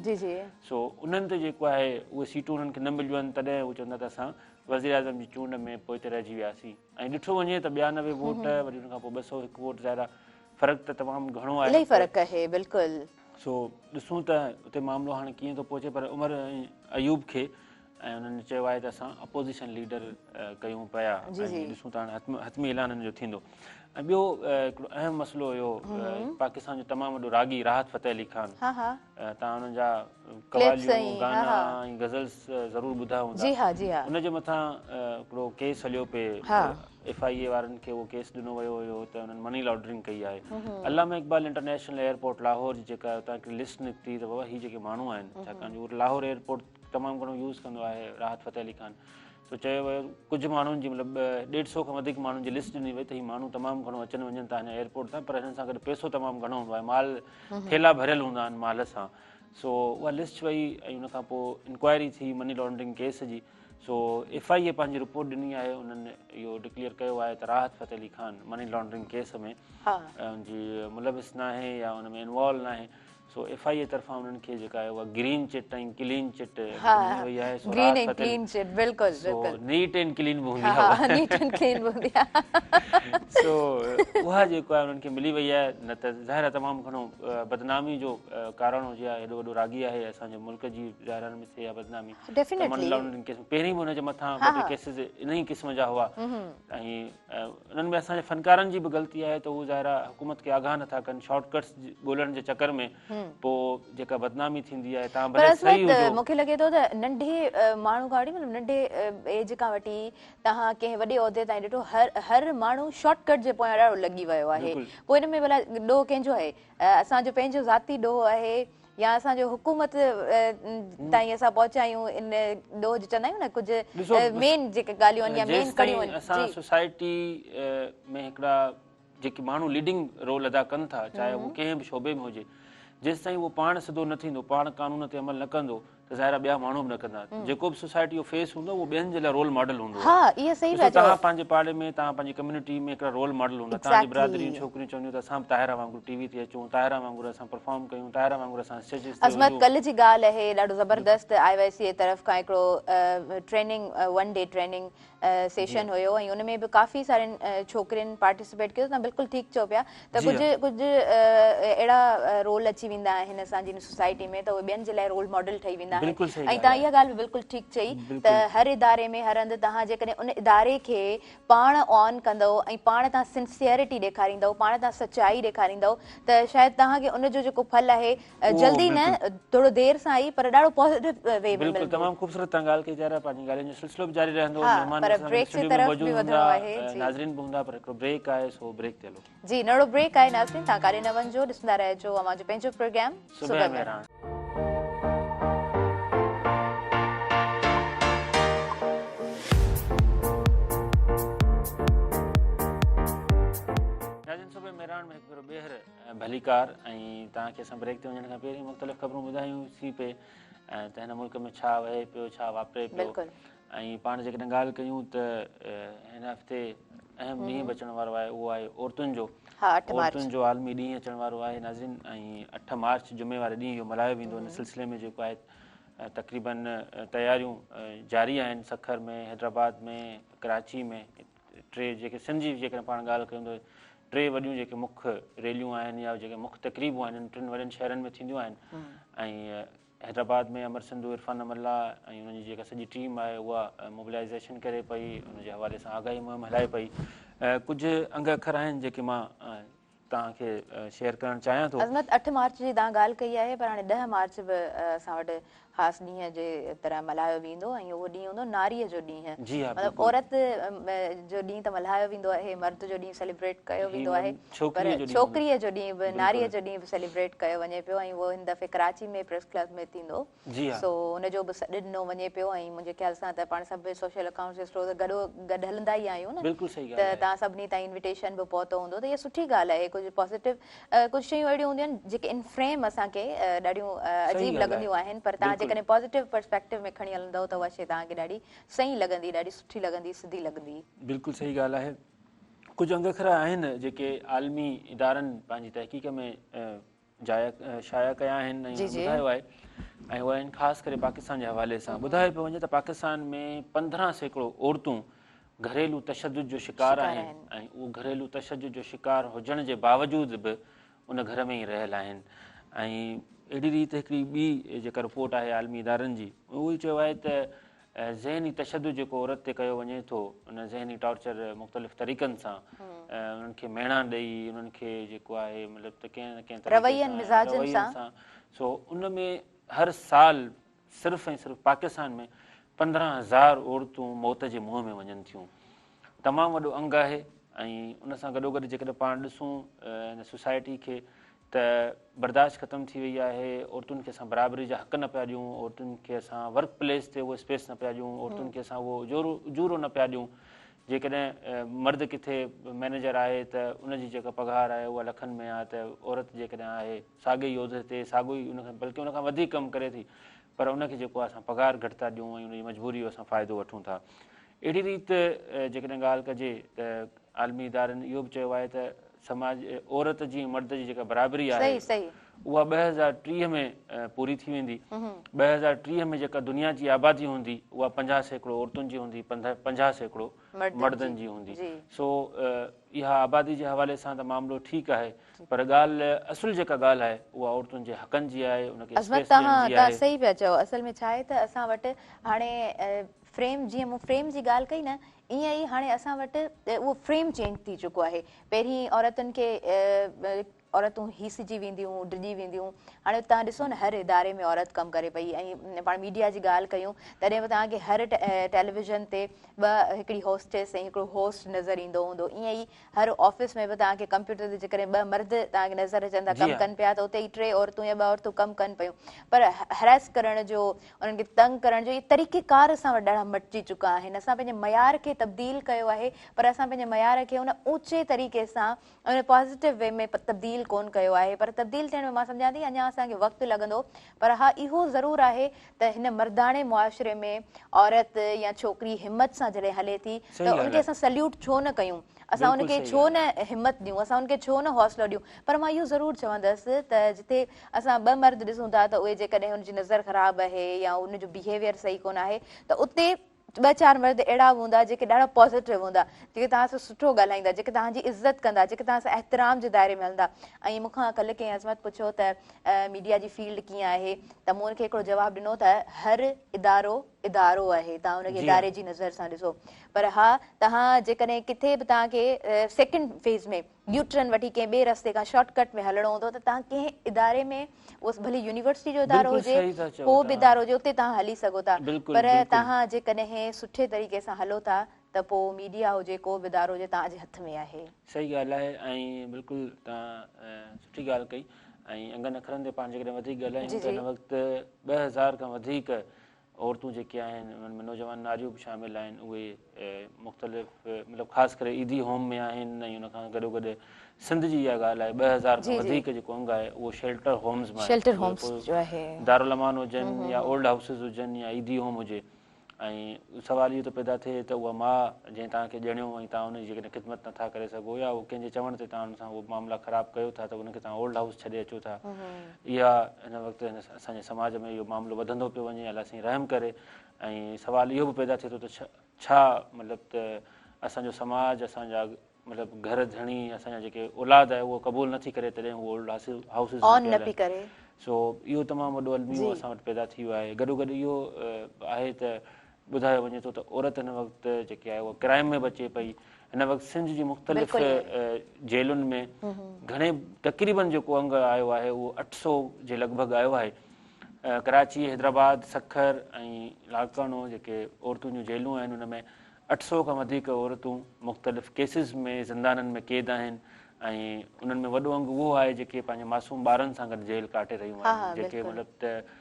Speaker 2: سو انهن تي جيڪو آهي اهي سيٽون انهن کي نه مليون آهن، تڏهن هو چوندا ته اسان وزيراعظم جي چونڊ ۾ پوئتي رهجي وياسين ۽ ڏٺو وڃي ته 92 ووٽ وري ان کان پوء 201 ووٽ ظاهر آهي فرق ته تمام گهڻو آهي،
Speaker 1: الاهي فرق آهي بلڪل.
Speaker 2: سو ڏسون ته اتي معاملو هاڻي ڪيئن ٿو پهچي، پر عمر ايوب کي ۽ انهن چيو آهي ته اسان اپوزيشن ليڊر ڪيون پيا ۽ ڏسون ته هاڻي حتمي اعلان هن جو ٿيندو. ۽ ٻيو هڪڙو اهم مسئلو هيو پاڪستان جو تمام وڏو راڳي راحت فتح علي خان، توهان انهن جا قواليون گانا ۽ غزلز ضرور ٻڌا هوندا، ان جي مٿان هڪڙو ڪيس هليو پئي، ايف I اي وارن کي اهو ڪيس ڏنو ويو هيو ته انهن مني لانڊرنگ ڪئي آهي. علامه اقبال انٽرنيشنل ايئرپورٽ لاهور جي جيڪا اتان هڪڙي لسٽ نڪتي ته بابا هي جيڪي ماڻهو آهن، ڇاڪاڻ جو لاهور ايئرپورٽ تمام گهڻو يوز ڪندو آهي راحت فتح علي خان، سو چيو ويو ڪجهه ماڻهن جي مطلب 150 کان وڌيڪ ماڻهن جي لسٽ ڏني وئي ته هي ماڻهو تمام گهڻو اچن وڃن ٿا هن ايئرپورٽ تان، پر هنن سان گڏ پئسو تمام گهڻو هوندو آهي، مال ٿيلا ڀريل هوندا آهن مال سان. سو اها لسٽ وئي ۽ ان کان پوء انڪوائري ٿي مني لانڊرنگ ڪيس جي. سو ايف I اي پنهنجي رپورٽ ڏني آهي، انهن اهو ڊڪليئر ڪيو آهي ته Rahat Fateh Ali Khan money laundering case ۾ ان جي ملوث ناهي يا ان ۾ انوالو ناهي. سو ايف I اي طرفان انهن کي جيڪا آهي اها گرين چٽ ۽ ڪلين چٽ ڏني وئي آهي.
Speaker 1: سو گرين ۽ ڪلين چٽ بلڪل بلڪل
Speaker 2: نيٽ اينڊ ڪلين به هوندي آهي،
Speaker 1: نيٽ اينڊ ڪلين به هوندي آهي.
Speaker 2: سو اها جيڪو آهي انهن کي ملي وئي آهي، نه ته ظاهر آهي تمام گهڻو بدنامي جو ڪارڻ هجي ها، هيڏو وڏو راڳي آهي اسان جي ملڪ جي ظاهر آهي ٿئي ها بدنامي ته مني لانڊرنگ ڪيس ۾ پهرين به ان جي مٿان ٻه ٽي ڪيسز انهي قسم جا هئا ۽ انهن ۾ اسان جي فنڪارن جي به غلطي آهي ته هو ظاهر آهي حڪومت کي آگاهه نٿا ڪن، شارٽ ڪٽس ڳولڻ جي چڪر ۾ پوء جيڪا بدنامي ٿيندي آهي توهان
Speaker 1: پر
Speaker 2: ڀلي صحيح
Speaker 1: عصمت
Speaker 2: هجو.
Speaker 1: مون کي لڳي ٿو ته ننڍي ماڻهو کان وٺي مطلب ننڍي ايج کان وٺي توهان ڪنهن وڏي عهدي تائين ڏٺو هر هر ماڻهو شارٽ ڪٽ جي پويان ڏاڍو لڳي ويو آهي
Speaker 2: بلڪل.
Speaker 1: پوء ان ۾ ڀلا ڏوهه ڪنهن جو آهي اسان جو پنهنجو ذاتي ڏوهه آهي يا اسان جو حڪومت تائين اسان پهچايون ان ڏوهه جو چوندا آهيون نه ڪجهه مين جيڪي ڳالهيون آهن يا مين ڪڙيون
Speaker 2: آهن اسان سوسائٽي ۾ هڪڙا جيڪي ماڻهو ليڊنگ رول ادا ڪن ٿا چاهي اهو ڪنهن به شعبي ۾ هجي جيستائين اهو پاڻ سڌو نه ٿيندو پاڻ قانون تي عمل نه ڪندو ته ظاهر آهي ٻيا ماڻهو به نه ڪندا جيڪو به سوسائٽي جو فيس هوندو اهو ٻين جي لاء رول ماڊل هوندو
Speaker 1: ها اها صحيح
Speaker 2: ڏسو توهان پنهنجي پاڙي ۾ توهان پنهنجي ڪميونٽي ۾ هڪڙا رول ماڊل هوندا توهان جي برادري جون ڇوڪريون چونديون ته اسان به طاهره وانگر ٽي وي تي اچون طاهره وانگر اسان پرفارم ڪيون طاهره وانگر اسان اسٽيجز تي
Speaker 1: عظمت ڪلهه جي ڳالهه آهي ڏاڍو زبردست آء وائي سي جي طرف کان هڪڙو training one day training session هيو ۽ ان ۾ به ڪافي سارين ڇوڪرين پارٽيسپيٽ ڪيو توهان بلڪل ٺيڪ چئو پيا ته ڪجهه ڪجهه اهڙا رول اچي ويندا آهن اسان جي سوسائٽي ۾ ته اهي ٻين جي لاء رول ماڊل ٺهي ويندا آهن ۽ توهان اها ڳالهه به بلڪل ٺيڪ چئي ته هر اداري ۾ هر هنڌ توهان جيڪڏهن ان اداري کي پاڻ آن ڪندؤ ۽ پاڻ توهان سنسيئرٽي ڏيکاريندؤ پاڻ توهان سچائي ڏيکاريندؤ ته شايد توهان کي ان جو جيڪو ڦل آهي جلدي نه ٿورو دير سان ئي پر ڏاڍو پازيٽو وي ۾
Speaker 2: بلڪل
Speaker 1: ملندو.
Speaker 2: تمام خوبصورت توهان ڳالهه ڪئي زهره پنهنجي ڳالهين جو سلسلو به جاري رهندو
Speaker 1: ها
Speaker 2: مهمان
Speaker 1: پر
Speaker 2: اسان سان گڏ
Speaker 1: بريڪ جي
Speaker 2: اسٽوڊيو ۾
Speaker 1: طرف
Speaker 2: موجود
Speaker 1: به
Speaker 2: هوندا
Speaker 1: وڌڻو آهي جي.
Speaker 2: ناظرين به هوندا پر هڪڙو بريڪ آهي سو بريڪ تي هلو.
Speaker 1: جي ننڍڙو بريڪ آهي ناظرين توهان ڪاڏي نه وڃجو ڏسندا رهجو اوهان جو پنهنجو پروگرام
Speaker 2: صبح
Speaker 1: صبح
Speaker 2: مهراڻ.
Speaker 1: مهراڻ.
Speaker 2: ناظرين صبح مهراڻ ۾ هڪ ڀيرو ٻيهر ڀليڪار ۽ توهان کي اسان بريڪ تي وڃڻ کان پهرين مختلف خبرون ٻڌايون سين پئي ته هن ملڪ ۾ ڇا وهي پيو ڇا واپري پيو ۽ پاڻ جيڪڏهن ڳالهه ڪيون ته هن هفتي اهم ڏينهن به اچڻ وارو آهي اهو آهي عورتن جو عورتن جو عالمي ڏينهن اچڻ وارو آهي ناظرين ۽ 8 مارچ جمعي واري ڏينهن اهو ملهايو ويندو ان سلسلي ۾ جيڪو آهي تقريبن تياريون جاري آهن سکر ۾ حيدرآباد ۾ ڪراچي ۾ ٽي جيڪي سنڌ جي جيڪڏهن پاڻ ڳالهه ڪيون ته ٽي وڏيون جيڪي مک ريليون آهن يا جيڪي مک تقريبون آهن انهن ٽن وڏن شهرن ۾ ٿينديون آهن ۽ حيدرآباد ۾ امر سنڌو عرفان ملاح ۽ انهن جي جيڪا سڄي ٽيم آهي اها موبلائزيشن ڪري پئي ان جي حوالي سان آگاهي مهم هلائي پئي ڪجهه انگ اکر آهن جيڪي مان توهان کي شيئر ڪرڻ چاهيان ٿو.
Speaker 1: عظمت اٺ مارچ جي توهان ڳالهه ڪئي آهي پر هاڻي ڏهه مارچ به اسان وٽ خاص ڏينهن جي طرح ملهايو ويندو ۽ اهو ڏينهن هوندو ناريء جو ڏينهن
Speaker 2: جي ها
Speaker 1: مطلب
Speaker 2: بلڪل
Speaker 1: عورت جو ڏينهن ته ملهايو ويندو آهي مرد جو ڏينهن سيليبريٽ ڪيو
Speaker 2: هي
Speaker 1: ويندو آهي پر
Speaker 2: ڇوڪريء جو ڏينهن هوندو
Speaker 1: ڇوڪريء جو ڏينهن به ناريء
Speaker 2: بلڪل
Speaker 1: جو ڏينهن به سيليبريٽ ڪيو وڃي پيو ۽ اهو هن دفعي ڪراچي ۾ پريس ڪلب ۾ ٿيندو
Speaker 2: جي ها
Speaker 1: سو ان جو به سڏ ڏنو وڃي پيو ۽ منهنجي خيال سان ته پاڻ سڀ سوشل اڪائونٽس جي ٿرو ته گڏو گڏ هلندا ئي آهيون نه
Speaker 2: بلڪل صحيح
Speaker 1: ته
Speaker 2: ڳالهه آهي.
Speaker 1: توهان سڀني تائين انويٽيشن به پهتو هوندو ته اها سٺي ڳالهه آهي ڪجهه پازيٽو ڪجهه شيون اهڙيون هونديون آهن جيڪي ان فريم اسان کي ڏاڍيون
Speaker 2: صحيح
Speaker 1: عجيب
Speaker 2: ڳالهه آهي
Speaker 1: لڳنديون آهن پر توهان
Speaker 2: بلڪل
Speaker 1: جيڪڏهن پازيٽو پرسپيڪٽو ۾ کڻي هلندؤ ته اها شيء توهان کي ڏاڍي صحيح لڳندي ڏاڍي سٺي لڳندي سڌي لڳندي.
Speaker 2: بلڪل صحيح ڳالهه آهي ڪجهه انگ اکر آهن جيڪي عالمي ادارن پنهنجي تحقيق ۾ شايع ڪيا آهن ۽ ٻڌايو آهي ۽ اهي آهن خاص ڪري پاڪستان جي حوالي سان ٻڌايو پيو وڃي ته پاڪستان ۾ 15% عورتون گهريلو تشدد جو شڪار آهن ۽ اهو گهريلو تشدد جو شڪار هجڻ جي باوجود به ان گهر ۾ ئي رهيل آهن ۽ اهڙي ريت هڪڙي ٻي جيڪا رپورٽ آهي عالمي ادارن جي اهو ئي چيو آهي ته ذهني تشدد جيڪو عورت تي ڪيو وڃي ٿو ان ذهني ٽارچر مختلف طريقن سان انهن کي مهڻا ڏئي انهن کي جيڪو آهي مطلب ته ڪنهن نه ڪنهن طريقي
Speaker 1: روين
Speaker 2: سان
Speaker 1: مزاجن
Speaker 2: روين
Speaker 1: سان
Speaker 2: سان سو ان ۾ هر سال صرف ۽ صرف پاڪستان ۾ 15,000 عورتون موت جي منهن ۾ وڃن ٿيون تمام وڏو انگ آهي ۽ ان سان گڏوگڏ جيڪڏهن پاڻ ڏسون هن سوسائٽي کي ته برداشت ختم ٿي وئي آهي، عورتن کي اسان برابري جا حق نه پيا ڏيون، عورتن کي اسان ورڪ پليس تي اهو اسپيس نه پيا ڏيون، عورتن کي اسان اهو اجورو نه پيا ڏيون، جيڪڏهن مرد ڪٿي مئنيجر آهي ته ان جي جيڪا پگهار آهي اها لکن ۾ آهي ته عورت جيڪڏهن آهي ساڳئي ئي عهدي تي ساڳيو ئي ان کان بلڪه ان کان وڌيڪ ڪم ڪري ٿي پر ان کي جيڪو آهي اسان پگهار گهٽ ٿا ڏيون ۽ ان جي مجبوري جو اسان فائدو وٺون ٿا. اهڙي ريت جيڪڏهن ڳالهه ڪجي ته عالمي ادارن اهو به چيو آهي ته سماج عورت جي ۽ مرد جي جيڪا برابري آهي اها 2030 ۾ پوري ٿي ويندي. 2030 ۾ جيڪا دنيا جي آبادي هوندي اها 50% عورتن جي هوندي 50% مردن جي هوندي. سو اها آبادي جي حوالي سان ته معاملو ٺيڪ آهي پر ڳالهه اصل جيڪا ڳالهه آهي اها عورتن جي حقن جي آهي ان کي
Speaker 1: عظمت
Speaker 2: اسپيس ڏيڻ
Speaker 1: توهان
Speaker 2: جي
Speaker 1: توهان
Speaker 2: آهي.
Speaker 1: صحيح پيا چئو اصل ۾ ڇا آهي ته اسان وٽ هاڻي فريم جيئن مون فريم جي ڳالهه ڪئي نه ائين ئي هاڻي اسان وٽ اهو فريم چينج ٿي چڪو آهي پهرين عورتن کي عورتون هيسجي وينديون هيون، ڊڄي وينديون هيون. هاڻي توهان ڏسو نه هر اداري ۾ عورت ڪم ڪري پئي ۽ پاڻ ميڊيا جي ڳالهه ڪيون تڏهن به توهان کي هر ٽيليويزن تي ٻه هڪڙي هوسٽيس ۽ هڪڙو هوسٽ نظر ايندو هوندو. ائين ئي هر آفيس ۾ به توهان کي ڪمپيوٽر تي جيڪڏهن ٻه مرد توهان کي نظر اچن ٿا ڪم ڪن پيا ته اتي ئي ٽي عورتون يا ٻه عورتون ڪم ڪن پيون. پر هريس ڪرڻ جو، انهن کي تنگ ڪرڻ جو اهي طريقي ڪار اسان وٽ ڏاڍا مٽجي چڪا آهن. اسان پنهنجي معيار کي تبديل ڪيو آهي پر اسان پنهنجي معيار کي ان اوچي طريقي سان ان پازيٽو وي ۾ تبديل ڪون ڪيو آهي پر تبديل ٿيڻ ۾ مان سمجهان ٿي اڃا اسان کي وقت لڳندو پر ها اهو ضرور آهي ته هن مرداڻي معاشري ۾ عورت يا ڇوڪري همت سان جڏهن هلي ٿي ته ان کي اسان سليوٽ ڇو نه ڪيون اسان ان کي ڇو نه همت ڏيون اسان ان کي ڇو نه حوصلو ڏيون پر مان اهو ضرور چوندس ته جتي اسان ٻه مرد ڏسون ٿا ته اهي جيڪڏهن ان جي نظر خراب آهي يا ان جو بيهيويئر صحيح ڪونه آهي ته اتي ٻه چار مرد اهڙا به هوندا جيڪي ڏاڍا پازيٽو هوندا، جيڪي توهان سان سٺو ڳالهائيندا، جيڪي توهان جي عزت ڪندا، جيڪي توهان سان احترام جي دائري ۾ هلندا ۽ مون کان ڪلهه ڪنهن عظمت پڇيو ته ميڊيا جي فيلڊ ڪيئن آهي ته مون ان کي هڪڙو جواب ڏنو ته هر ادارو ادارو آهي توهان ان کي اداري جي نظر سان ڏسو پر ها توهان جيڪڏهن ڪٿي به توهان کي سيڪنڊ فيز ۾ يو ٽرن وٺي ڪنهن ٻئي رستي کان شارٽ ڪٽ ۾ هلڻو هوندو ته توهان ڪنهن اداري ۾ اهو ڀلي يونيورسٽي جو ادارو هجي ڪو به ادارو هجي اتي توهان هلي سگهو ٿا پر توهان جيڪڏهن سٺي طريقي سان هلو ٿا ته پوء ميڊيا هجي ڪو به ادارو هجي توهان جي هٿ ۾ آهي.
Speaker 2: صحيح ڳالهه آهي ۽ بلڪل توهان سٺي ڳالهه ڪئي ۽ انگن اکرن تي پاڻ جيڪڏهن وڌيڪ ڳالهايون ته هن وقت 2000 کان وڌيڪ عورتون جيڪي آهن انهن ۾ نوجوان ناريون به شامل آهن اهي مختلف مطلب خاص ڪري ايڌي هوم ۾ آهن ۽ ان کان گڏو گڏ سنڌ جي اها ڳالهه آهي 2000 کان وڌيڪ جيڪو انگ آهي اهو شيلٽر هومز ۾
Speaker 1: شيلٽر هومز جو آهي
Speaker 2: دارالامان هجن يا اولڊ هائوسز هجن يا ايڌي هوم هجي ۽ سوال اهو ٿو پيدا ٿئي ته اها ماء جنهن توهان کي ڄڻيو ۽ توهان ان جي جيڪڏهن خدمت نٿا ڪري سگهو يا اهو ڪنهن جي چوڻ تي توهان ان سان اهو معاملا خراب ڪيو ٿا ته ان کي توهان اولڊ هائوس ڇڏي اچو ٿا اها هن وقت هن اسان جي سماج ۾ اهو معاملو وڌندو پيو وڃي الله سائين رحم ڪري ۽ سوال اهو به پيدا ٿئي ٿو ته ڇا مطلب ته اسان جو سماج اسان جا مطلب گهر ڌڻي اسان جا جيڪي اولاد آهي اهو قبول نٿي ڪري تڏهن هو اولڊ هائوسز
Speaker 1: آن نه پئي ڪري
Speaker 2: سو اهو تمام وڏو الميو اسان وٽ پيدا ٿي ويو آهي گڏو گڏ اهو آهي ته ٻڌايو وڃي ٿو ته عورت هن وقت جيڪي آهي اها ڪرائم ۾ به اچي پئي هن وقت سنڌ جي مختلف جيلن ۾ گهڻي تقريبن جيڪو انگ آيو آهي اهو 800 جي لڳ ڀڳ آيو آهي ڪراچي حيدرآباد سکر ۽ لاڙڪاڻو جيڪي عورتن جون جيلون آهن ان ۾ 800 کان وڌيڪ عورتون مختلف ڪيسز ۾ زندانن ۾ قيد آهن ۽ انهن ۾ وڏو انگ اهو آهي جيڪي پنهنجي معصوم ٻارن سان گڏ جيل ڪاٽي رهيون آهن جيڪي مطلب ته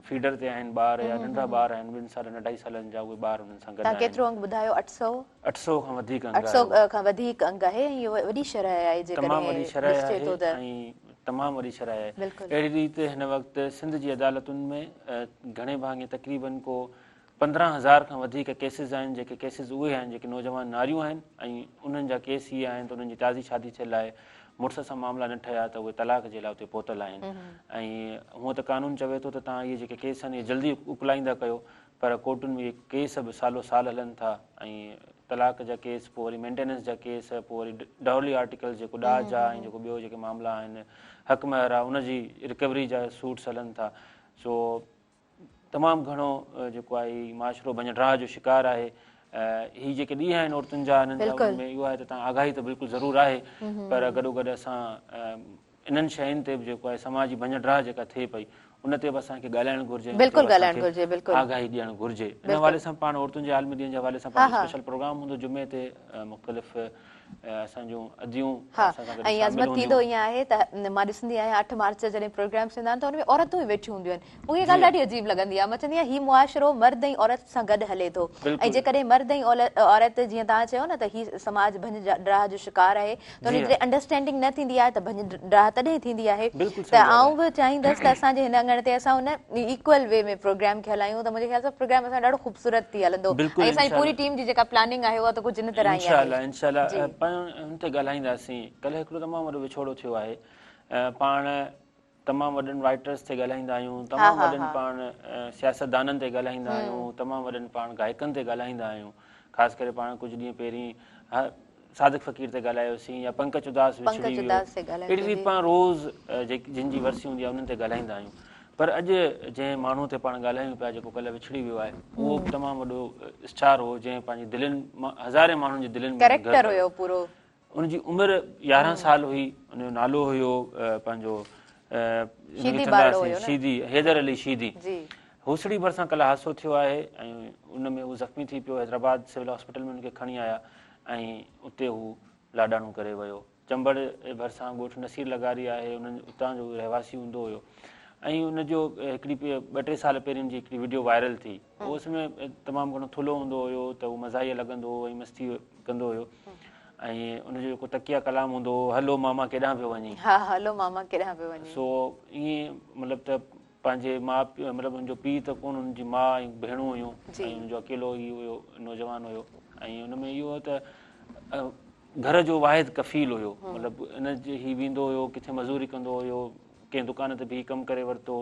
Speaker 2: فيڊر تي آهن ٻار يا ننڍڙا ٻار آهن ٻن سالن اڍائي سالن جا اهي ٻار انهن سان گڏ آهن.
Speaker 1: توهان ڪيترو انگ ٻڌايو 800؟
Speaker 2: 800 کان وڌيڪ انگ
Speaker 1: آهي. 800 کان وڌيڪ انگ آهي ۽ اهو وڏي شرح آهي جيڪڏهن ڏسجي ٿو ته.
Speaker 2: ۽ تمام وڏي شرح آهي. اهڙي ريت هن وقت سنڌ جي عدالتن ۾ گهڻي ڀاڱي تقريبن ڪو 15 هزار کان وڌيڪ ڪيسز آهن جيڪي ڪيسز اهي آهن جيڪي نوجوان ناريون آهن ۽ انهن جا ڪيس اهي آهن ته انهن جي تازي شادي ٿيل آهي مڙس سان معاملا نه ٺهيا ته اهي طلاق جي لاء اتي پهتل آهن ۽ هونء ته قانون چوي ٿو ته توهان اهي جيڪي ڪيس آهن اهي جلدي اڪلائيندا ڪيو پر ڪورٽن ۾ اهي ڪيس به سالو سال هلن ٿا ۽ طلاق جا ڪيس پوء وري مينٽيننس جا ڪيس پوء وري ڊائوري آرٽيڪلز جيڪو ڏاج آهي ۽ جيڪو ٻيو جيڪي معاملا آهن حق مهر آهي ان جي رڪوري جا سوٽس هلن ٿا سو تمام گهڻو جيڪو آهي هي معاشرو ڀڃ ڊاهه جو شڪار آهي هي جيڪي ڏينهن آهن عورتن جا انهن جا ان ۾ اهو آهي ته توهان آگاهي ته بلڪل ضرور آهي پر گڏو گڏ اسان انهن شين تي به جيڪو آهي سماجي ڀڃ ڊاهه جيڪا ٿئي پئي ان تي به اسان کي ڳالهائڻ گهرجي
Speaker 1: بلڪل ڳالهائڻ گهرجي بلڪل
Speaker 2: آگاهي ڏيڻ گهرجي ان حوالي سان پاڻ عورتن جي عالمي ڏينهن جي حوالي سان پنهنجو اسپيشل پروگرام هوندو جمعي تي مختلف اسان جون اديون
Speaker 1: ها ۽ عظمت ٿيندو ائين آهي ته مان ڏسندي آهيان 8 مارچ جا جڏهن پروگرامس ٿيندا آهن ته ان ۾ عورتون ئي ويٺيون هونديون آهن مون کي ڳالهه ڏاڍي عجيب لڳندي آهي مان چوندي آهيان هي معاشرو مرد ۽ عورت سان گڏ هلي ٿو ۽ جيڪڏهن مرد ۽ عورت جيئن توهان چيو نه ته هي سماج ڀڃ ڊاهه جو شڪار آهي ته ان جي جڏهن انڊرسٽينڊنگ نه ٿيندي آهي ته ڀڃ ڊاهه تڏهن ٿيندي آهي ته آئون به چاهيندس ته اسان جي هن اڱڻ تي اسان ان ايڪول وي ۾ پروگرام کي هلايون ته منهنجي خيال سان پروگرام اسان جو ڏاڍو خوبصورت ٿي هلندو ۽ اسان جي پوري ٽيم جي جيڪا پلاننگ آهي اها ته ڪجهه ان طرح ئي آهي.
Speaker 2: انشاء الله انشاء الله پاڻ ان تي ڳالهائينداسين. ڪلهه هڪڙو تمام وڏو وڇوڙو ٿيو آهي. پاڻ تمام وڏن رائٽرز تي ڳالهائيندا آهيون، تمام وڏن پاڻ سياستدانن تي ڳالهائيندا آهيون، تمام وڏن پاڻ گائڪن تي ڳالهائيندا آهيون. خاص ڪري پاڻ ڪجهه ڏينهن پهرين صادق فقير تي ڳالهايوسين يا پنڪج اداس وڇڙي ويو. اهڙي ريت پاڻ روز جن جي ورسي هوندي آهي انهن تي ڳالهائيندا آهيون. پر اڄ جنهن ماڻهو تي پاڻ ڳالهايون پيا جيڪو ڪلهه وڇڙي ويو آهي اهو به تمام وڏو اسٽار هو جنهن پنهنجي دلين هزارين ماڻهن جي دلين
Speaker 1: ۾ گهر ڪيو.
Speaker 2: ان جي عمر 11 سال هئي ان جو نالو هيو پنهنجو
Speaker 1: شيدي ٻارڙو هيو نه
Speaker 2: شيدي حيدر علي شيدي
Speaker 1: جي
Speaker 2: هوسڙي ڀرسان ڪلهه حادثو ٿيو آهي ۽ ان ۾ هو زخمي ٿي پيو حيدرآباد سول هاسپيٽل ۾ ان کي کڻي آيا ۽ اتي هو لاڏاڻو ڪري ويو چمبڙ ڀرسان ڳوٺ نصير لغاري آهي ان اتان جو رهواسي هوندو هيو ۽ ان جو هڪڙي ٻه ٽي سال پهرين جي هڪڙي وڊيو وائرل ٿي هو اس ۾ تمام گهڻو ٿلهو هوندو هيو ته هو مزاحيه لڳندو هو ۽ مستي ڪندو هيو ۽ ان جو جيڪو تڪيه ڪلام هوندو هو هلو ماما ڪيڏانهن پيو وڃين
Speaker 1: ها هلو ماما ڪيڏانهن پيو وڃين
Speaker 2: سو ائين مطلب ته پنهنجي ماء پيء مطلب ان جو پيء ته ڪونه ان جي ماء ۽ ڀيڻون هيون ۽ ان جو اڪيلو ئي هيو نوجوان هيو ۽ ان ۾ اهو هو ته گهر جو واحد ڪفيل هيو مطلب ان جي هي ويندو هيو ڪٿي مزوري ڪندو هيو ڪنهن دڪان تي بيهي ڪم ڪري ورتو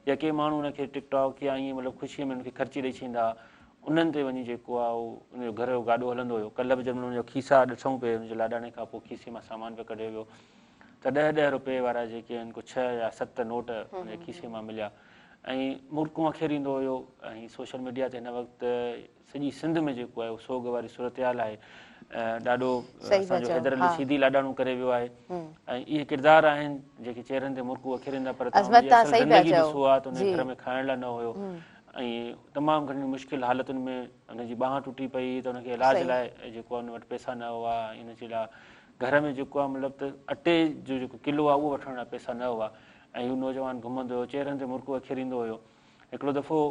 Speaker 2: يا ڪي ماڻهو ان کي ٽڪ ٽاڪ يا ائين مطلب خوشيء ۾ ان کي خرچي ڏئي ڇڏيندا هئا انهن تي وڃي جيڪو آهي اهو ان جو گهر جو گاڏو هلندو هيو ڪلهه به جڏهن ان جو کيسا ڏٺئون پئي ان جي لاڏاڻي کان پوء کيسي مان سامان پئي ڪڍيو ويو ته ڏهه ڏهه روپئي وارا جيڪي آهن ڪو ڇهه يا ست نوٽ ان جي کيسي مان مليا ۽ مرڪون اکيريندو هيو ۽ سوشل ميڊيا تي هن وقت سڄي سنڌ ۾ جيڪو آهي سوڳ واري صورتحال آهي ڏاڏو اسان جو حيدر علي شيدي لاڏاڻو ڪري ويو آهي ۽ اهي ڪردار آهن جيڪي چهرن تي مرڪون اکيريندا پر توهان جي اصل زندگي ڏسو ها ته ان گهر ۾ کائڻ لاء نه هيو ۽ تمام گهڻي مشڪل حالتن ۾ ان جي ٻانهن ٽٽي پئي ته ان کي علاج لاء جيڪو ان وٽ پئسا نه هئا ان جي لاء گهر ۾ جيڪو آهي مطلب ته اٽي جو جيڪو ڪلو آهي اهو وٺڻ لاء پئسا نه هئا ۽ هو نوجوان گهمندو هيو چهرن تي مرڪون اکيريندو هيو هڪڙو دفعو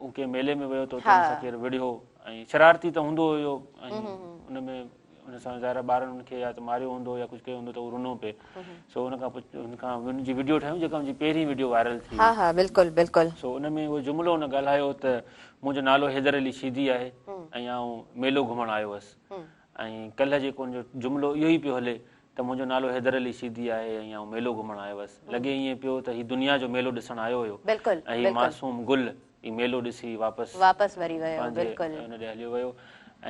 Speaker 2: هو ڪنهن ميلي ۾ ويو ته اتي هن سان ڪير وڙهيو ۽ شرارتي ته هوندو هيو ۽ ان ۾ ان سان ظاهر آهي ٻارن ان کي يا ته ماريو هوندو يا ڪجهه ڪيو هوندو ته هو رنو پئي سو ان کان پوء ان کان ان جي وڊيو ٺاهيون جيڪا ان جي پهرين وڊيو وائرل ٿي
Speaker 1: ها ها بلڪل بلڪل
Speaker 2: سو ان ۾ اهو جملو ان ڳالهايو ته منهنجو نالو حيدر علي شيدي آهي ۽ آئون ميلو گهمڻ آيو هئس ۽ ڪلهه جيڪو ان جو جملو اهو ئي پيو هلي ته منهنجو نالو حيدر علي شيدي آهي ۽ آئون ميلو گهمڻ آيو هئس. لڳي ائين پيو ته هي دنيا جو ميلو ڏسڻ آيو هيو ۽ هي معصوم گل هي ميلو ڏسي واپس
Speaker 1: واپس وري ويو
Speaker 2: پنهنجي ان ڏي هليو ويو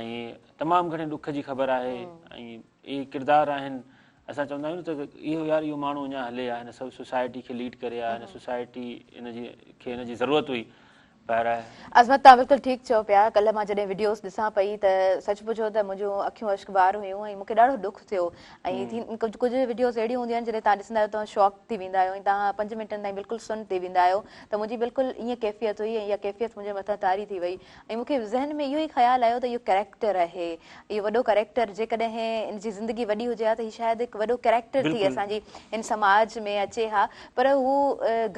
Speaker 2: ۽ تمام گهڻي ڏک جي خبر آهي ۽ اهي ڪردار آهن اسان چوندا آهيون نه ته اهو يار اهو ماڻهو اڃا هلي ها هن سوسائٽي کي ليڊ ڪري ها هن سوسائٽي هن جي کي هن جي ضرورت هئي پر.
Speaker 1: عظمت توهان بلڪل ٺيڪ چئو پيا ڪلهه مان جڏهن وڊيوز ڏسان پئي ته سچ پڇو ته منهنجون اکيون اشڪبار هيون ۽ مونکي ڏاڍو ڏک ٿيو ۽ ڪجهه ڪجهه وڊيوز اهڙيون هونديون آهن جڏهن توهان ڏسندا آهيو توهان شاڪ ٿي ويندا آهيو ۽ توهان پنج منٽن تائين بلڪل سن ٿي ويندا آهيو ته منهنجي بلڪل ائين ڪيفيت هئي ۽ اها ڪيفيت منهنجي مٿان طاري ٿي وئي ۽ مونکي ذهن ۾ اهو ئي خيال آيو ته اهو ڪريڪٽر آهي اهو وڏو ڪريڪٽر جيڪڏهن ان جي زندگي وڏي هجي ها ته هي شايد هڪ وڏو ڪريڪٽر ٿي اسان جي هن سماج ۾ اچي ها پر هو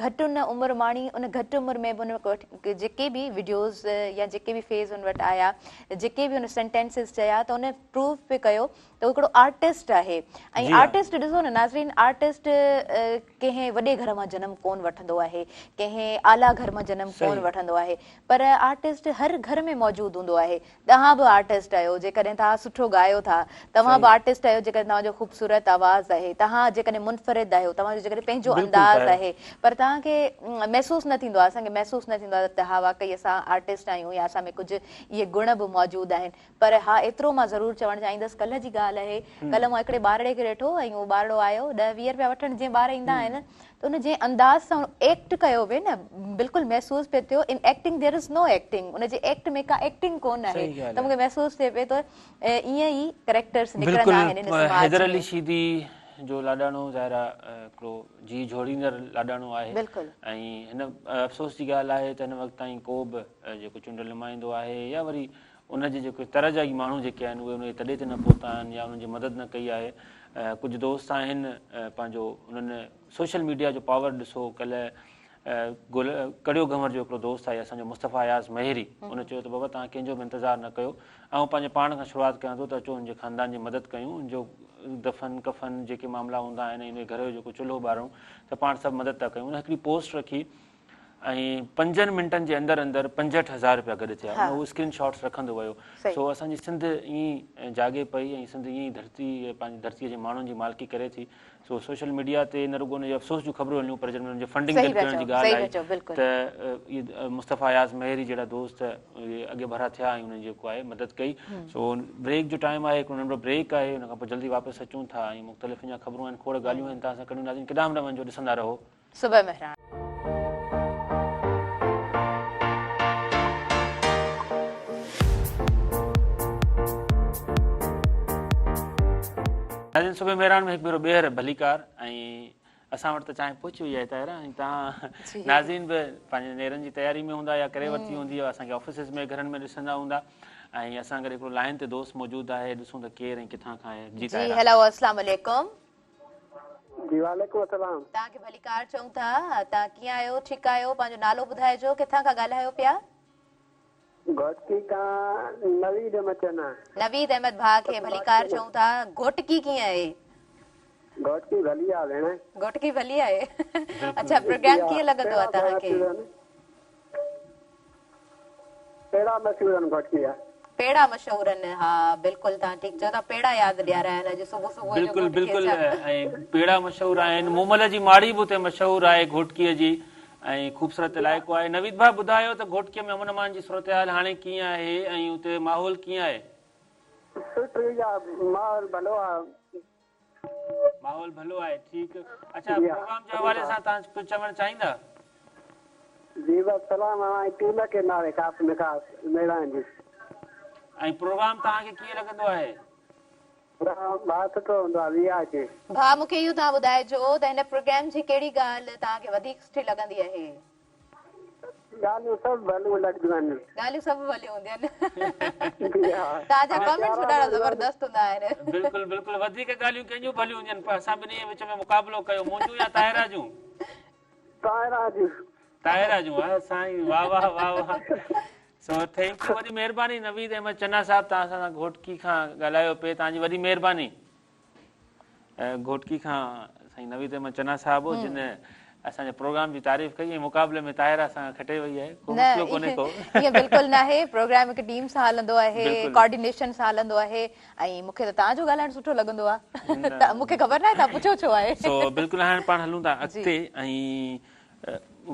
Speaker 1: گهٽ ان عمر ماڻي ان گهٽ عمر ۾ به ان وٽ جيڪي به وڊيوز يا جيڪي به فيز ان وٽ آيا جيڪي به ان سينٽينسز چيا ته ان پروف به ڪيو ته هو هڪڙو آرٽسٽ آهي ۽ آرٽسٽ ڏسو نه ناظرين آرٽسٽ ڪنهن وڏي گهر مان جنم ڪون وٺندو آهي ڪنهن اعليٰ گهر مان جنم ڪون وٺندو آهي پر آرٽسٽ هر گهر ۾ موجود هوندو آهي توهان به آرٽسٽ آهيو جيڪڏهن توهان سٺو ڳايو ٿا توهان به آرٽسٽ آهيو جيڪڏهن توهان جو خوبصورت آواز آهي توهان جيڪڏهن منفرد آهيو توهان جو جيڪڏهن پنهنجو انداز آهي پر توهان کي محسوس نه ٿيندو آهي اسان کي محسوس نه ٿيندو آهي ته ها واقعي اسان آرٽسٽ آهيون يا اسان ۾ ڪجهه اهي گڻ به موجود آهن پر ها ايترو مان ضرور چوڻ چاهيندس ڪلهه جي ڳالهه آهي ڪلهه مان هڪڙي ٻارڙي کي ڏٺو ۽ اهو ٻارڙو آيو ڏهه ويهه روپيا وٺڻ جيئن ٻار ايندا آهن ته ان جنهن انداز سان ايڪٽ ڪيو پئي نه بلڪل محسوس پئي ٿيو in acting there is no acting ان جي ايڪٽ ۾ ڪا ايڪٽنگ ڪونه آهي ته مونکي محسوس ٿئي پئي ته ائين ئي ڪريڪٽرس نڪرندا آهن ان
Speaker 2: سماج ۾ حيدر علي شيدي جو لاڏاڻو ظاهر آهي هڪڙو جيء جهوريندڙ لاڏاڻو آهي ۽ هن افسوس جي ڳالهه آهي ته هن وقت تائين ڪو به جيڪو چونڊيل نمائندو آهي يا وري ان جي جيڪي تر جا ئي ماڻهو جيڪي آهن اهي ان جي تڏي تي نه پهتا آهن يا انهن جي مدد نه ڪئي آهي ڪجهه دوست آهن پنهنجو انهن سوشل ميڊيا جو پاور ڏسو ڪلهه گل ڪڙيو گهنور جو هڪڙو دوست آهي اسان جو مصطفيٰ اياز مهيري ان چيو ته بابا توهان ڪنهن جو به انتظار نه ڪيو آئون پنهنجي پاڻ کان شروعات ڪيان ٿو ته اچو ان جي خاندان جي مدد ڪيون ان جو دفن ڪفن جيڪي معاملا هوندا آهن ۽ ان جي گهر جو جيڪو چلهو ٻارڻو ته پاڻ سڀ مدد ٿا ڪيون ان هڪڙي پوسٽ رکي ۽ پنجن منٽن جي اندر اندر 65 هزار رپيا گڏ ٿيا ان هو اسڪرين شاٽس رکندو ويو سو اسان جي سنڌ ائين جاڳي پئي ۽ سنڌ ائين ئي ڌرتي پنهنجي ڌرتي جي ماڻهن جي مالڪي ڪري ٿي سو سوشل ميڊيا تي نه رڳو ان جي افسوس جون خبرون هليون پر جڏهن ان جي فنڊنگ گڏ ڪرڻ جي ڳالهه آئي ته اهي مصطفيٰ اياز مهيري جهڙا دوست اهي اڳي ڀرا ٿيا ۽ انهن جيڪو آهي مدد ڪئي سو بريڪ جو ٽائيم آهي هڪڙو ننڍڙو بريڪ آهي ان کان پوء جلدي واپس اچون ٿا ۽ مختلف اڃا خبرون آهن کوڙ ڳالهيون آهن توهان سان ڪڍيون ناظرين ڪيڏانهن به نه وڃجو ڏسندا رهو
Speaker 1: صبح مهراڻ.
Speaker 2: صبح مهراڻ ۾ هڪ ڀيرو ٻيهر ڀليڪار ۽ اسان وٽ ته چانهه پهچي وئي آهي طاهره ۽ توهان ناظرين به پنهنجي نيرن جي تياري ۾ هوندا يا ڪري ورتي هوندي اسان کي آفيسز ۾ گهرن ۾ ڏسندا هوندا ۽ اسان گڏ هڪڙو لائن تي دوست موجود آهي ڏسون ته ڪير ۽ ڪٿان کان آهي. جي
Speaker 1: جي
Speaker 2: طاهره.
Speaker 1: هيلو اسلام عليڪم.
Speaker 3: جي وعليڪم السلام.
Speaker 1: توهان کي ڀليڪار چئون ٿا توهان ڪيئن آهيو ٺيڪ آهيو پنهنجو نالو ٻڌائجو ڪٿان کان ڳالهايو پيا.
Speaker 3: گهوٽڪي کان نويد احمد چنا.
Speaker 1: نويد احمد ڀاء کي ڀليڪار چئون ٿا. گهوٽڪي ڪيئن آهي؟
Speaker 3: گهوٽڪي ڀلي آ ڀيڻ.
Speaker 1: گهوٽڪي ڀلي آهي. اڇا پروگرام ڪيئن لڳندو آ توهان کي؟
Speaker 3: پيڙا مشهور آهن گهوٽڪي جا.
Speaker 1: پيڙا مشهور آهن ها بلڪل توهان ٺيڪ چئو ٿا پيڙا ياد ڏياريا آهن اڄ صبح صبح جو
Speaker 2: بلڪل
Speaker 1: گهوٽڪي
Speaker 2: بلڪل
Speaker 1: جا.
Speaker 2: ۽ پيڙا مشهور آهن مومل جي ماڙي به اتي مشهور آهي گهوٽڪي جي ۽ خوبصورت علائقو آهي نويد ڀاء ٻڌايو ته گهوٽڪي ۾ امن امان جي صورتحال هاڻي ڪيئن آهي ۽ اتي ماحول ڪيئن آهي؟
Speaker 3: سٺي آ ماحول ڀلو آ.
Speaker 2: ماحول ڀلو آهي ٺيڪ اڇا پروگرام جي حوالي سان توهان ڪجهه چوڻ چاهيندا؟
Speaker 3: جي بس سلام اوهان جي ٽيم کي نالي خاص ۾ خاص ميڙان جي.
Speaker 2: ۽ پروگرام توهان کي ڪيئن لڳندو آهي؟
Speaker 3: پروگرام ڀاء سٺو هوندو آ وي آء ڪي.
Speaker 1: ڀاء مون کي اهو توهان ٻڌائجو ته هن پروگرام جي ڪهڙي ڳالهه توهان کي وڌيڪ سٺي لڳندي آهي؟
Speaker 3: ڳالهيون سڀ ڀليون لڳنديون آهن.
Speaker 1: ڳالهيون سڀ ڀليون هونديون آهن.
Speaker 3: جي ها.
Speaker 1: توهان جا ڪمينٽس به ڏاڍا زبردست هوندا آهن.
Speaker 2: بلڪل بلڪل وڌيڪ ڳالهيون ڪنهن جون ڀليون هونديون آهن پر اسان ٻنهي جي وچ ۾ مقابلو ڪيو منهنجون يا طاهره جون؟
Speaker 3: طاهره جون.
Speaker 2: طاهره جون واه سائين واه واه واه واه سو thank you وڏي مهرباني نويد احمد چنا صاحب توهان اسان سان گهوٽڪي کان ڳالهايو پئي توهان جي وڏي مهرباني. گهوٽڪي کان سائين نويد احمد چنا صاحب هو جن اسان جي پروگرام جي تعريف ڪئي ۽ مقابلي ۾ طاهره اسان کان کٽي وئي آهي ڪو مسئلو ڪونهي ڪو.
Speaker 1: ائين بلڪل ناهي پروگرام هڪ ٽيم سان هلندو آهي ڪوآرڊينيشن سان هلندو آهي ۽ مون کي ته توهان جو ڳالهائڻ سٺو لڳندو آهي ته مون کي خبر ناهي توهان پڇيو ڇو آهي.
Speaker 2: سو بلڪل هاڻي پاڻ هلون ٿا اڳتي ۽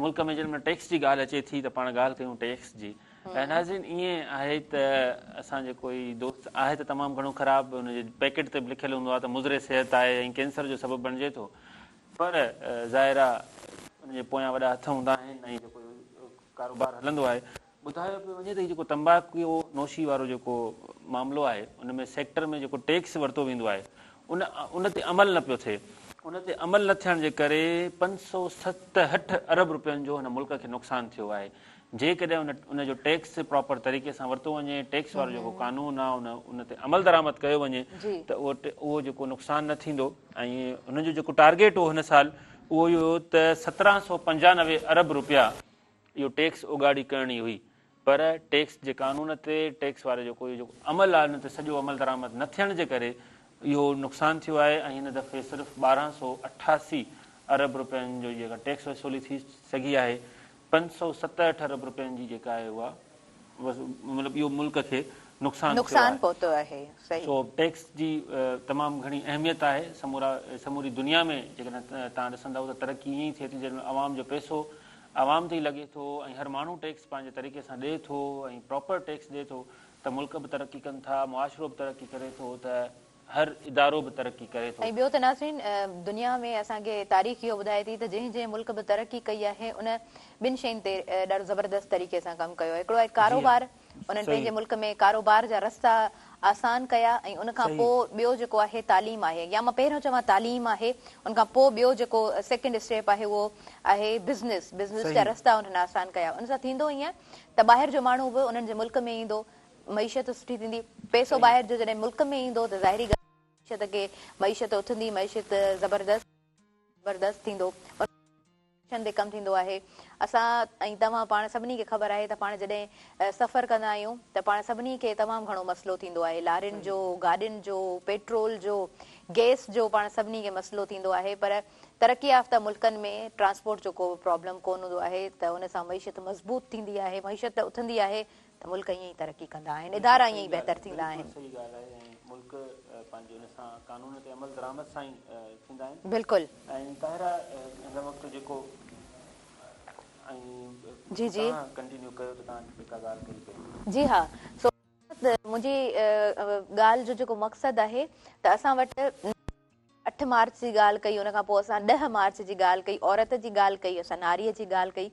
Speaker 2: ملڪ ۾ جنهن مهل ٽيڪس جي ڳالهه اچي ٿي ته پاڻ ڳالهه ڪيون ٽيڪس جي ۽ ناظرين ائين آهي ته اسان جو ڪوئي دوست آهي ته تمام گهڻو خراب ان جي پيڪيٽ تي به لکيل هوندو آهي ته مضر صحت آهي ۽ ڪينسر جو سبب بڻجي ٿو پر ظاهر آهي ان جي پويان وڏا هٿ هوندا آهن ۽ جيڪو ڪاروبار هلندو آهي ٻڌايو پيو وڃي ته هي جيڪو تمباڪو نوشي وارو جيڪو معاملو آهي ان ۾ سيڪٽر ۾ جيڪو ٽيڪس ورتو ويندو آهي ان ان تي عمل نه پيو ٿئي ان تي عمل نه ٿيڻ جي ڪري 567 ارب روپين جو هن ملڪ کي نقصان ٿيو آهي جيڪڏهن ان ان جو ٽيڪس پراپر طريقي سان ورتو وڃي ٽيڪس وارو جيڪو قانون آهي ان ان تي عمل درآمد ڪيو وڃي ته اهو اهو جيڪو نقصان نه ٿيندو ۽ هن جو جيڪو ٽارگيٽ هو هن سال اهو اهو هو ته 1795 ارب روپيا اهو ٽيڪس اوڳاڙي ڪرڻي هئي پر ٽيڪس جي قانون تي ٽيڪس واري جيڪو اهو جيڪو عمل آهي ان تي سڄو عمل درآمد نه ٿيڻ جي ڪري اهو نقصان ٿيو آهي ۽ هن دفعي صرف 1288 ارب روپين جو جيڪا ٽيڪس وصولي ٿي سگهي آهي 567 ارب روپين جي جيڪا آهي اها مطلب اهو ملڪ کي نقصان ٿيو
Speaker 1: نقصان
Speaker 2: آهي.
Speaker 1: پهتو آهي صحيح.
Speaker 2: سو ٽيڪس جي تمام گهڻي اهميت آهي سمورا سموري دنيا ۾ جيڪڏهن توهان ڏسندؤ ته ترقي ائين ئي ٿئي ٿي جڏهن عوام جو پئسو عوام تي ئي لڳي ٿو ۽ هر ماڻهو ٽيڪس پنهنجي طريقي سان ڏئي ٿو ۽ پراپر ٽيڪس ڏئي ٿو ته ملڪ به ترقي ڪن ٿا معاشرو به ترقي ڪري ٿو ته هر ادارو به ترقي ڪري ٿو.
Speaker 1: ۽ ٻيو ته ناظرين دنيا ۾ اسان کي تاريخ اهو ٻڌائي ٿي ته جنهن جنهن ملڪ به ترقي ڪئي آهي ان ٻن شين تي ڏاڍو زبردست طريقي سان ڪم ڪيو آهي هڪڙو آهي ڪاروبار انهن پنهنجي ملڪ ۾ ڪاروبار جا رستا آسان ڪيا ۽ ان کان پوء ٻيو جيڪو آهي تعليم آهي يا مان پهريون چوان تعليم آهي ان کان پوء ٻيو جيڪو سيڪنڊ اسٽيپ آهي اهو آهي بزنس بزنس جا رستا انهن آسان ڪيا ان سان ٿيندو ائين ته ٻاهر جو ماڻهو به انهن جي ملڪ ۾ ايندو معيشت سٺي ٿيندي، پئسو ٻاهر جو جڏهن ملڪ ۾ ايندو ته ظاهري ڳالهه آهي معيشت کي معيشت اٿندي، معيشت زبردست زبردست ٿيندو، ان تي ڪم ٿيندو آهي، اسان ۽ توهان پاڻ سڀني کي خبر آهي ته پاڻ جڏهن سفر ڪندا آهيون ته پاڻ سڀني کي تمام گهڻو مسئلو ٿيندو آهي، لارين جو، گاڏين جو، پيٽرول جو، گئس جو پاڻ سڀني کي مسئلو ٿيندو آهي پر ترقي يافته ملڪن ۾ ٽرانسپورٽ جو ڪو به پرابلم ڪونه هوندو آهي ته ان سان معيشت مضبوط ٿيندي آهي، معيشت اٿندي آهي ته ملڪ ائين ئي ترقي ڪندا آهن، ادارا ائين ئي بهتر ٿيندا آهن.
Speaker 2: بلڪل صحيح ڳالهه آهي ۽ ملڪ پنهنجي ان سان قانون تي عمل درآمد سان ئي ٿيندا آهن.
Speaker 1: بلڪل.
Speaker 2: ۽ طاهره هن وقت جيڪو ۽
Speaker 1: جي جي.
Speaker 2: توهان ڪنٽينيو ڪيو ته توهان جيڪا ڳالهه ڪئي پئي.
Speaker 1: جي ها سو منهنجي ڳالهه جو جيڪو مقصد آهي ته اسان وٽ اٺ مارچ جي ڳالهه ڪئي ان کان پوء اسان ڏهه مارچ جي ڳالهه ڪئي عورت جي ڳالهه ڪئي اسان ناريء جي ڳالهه ڪئي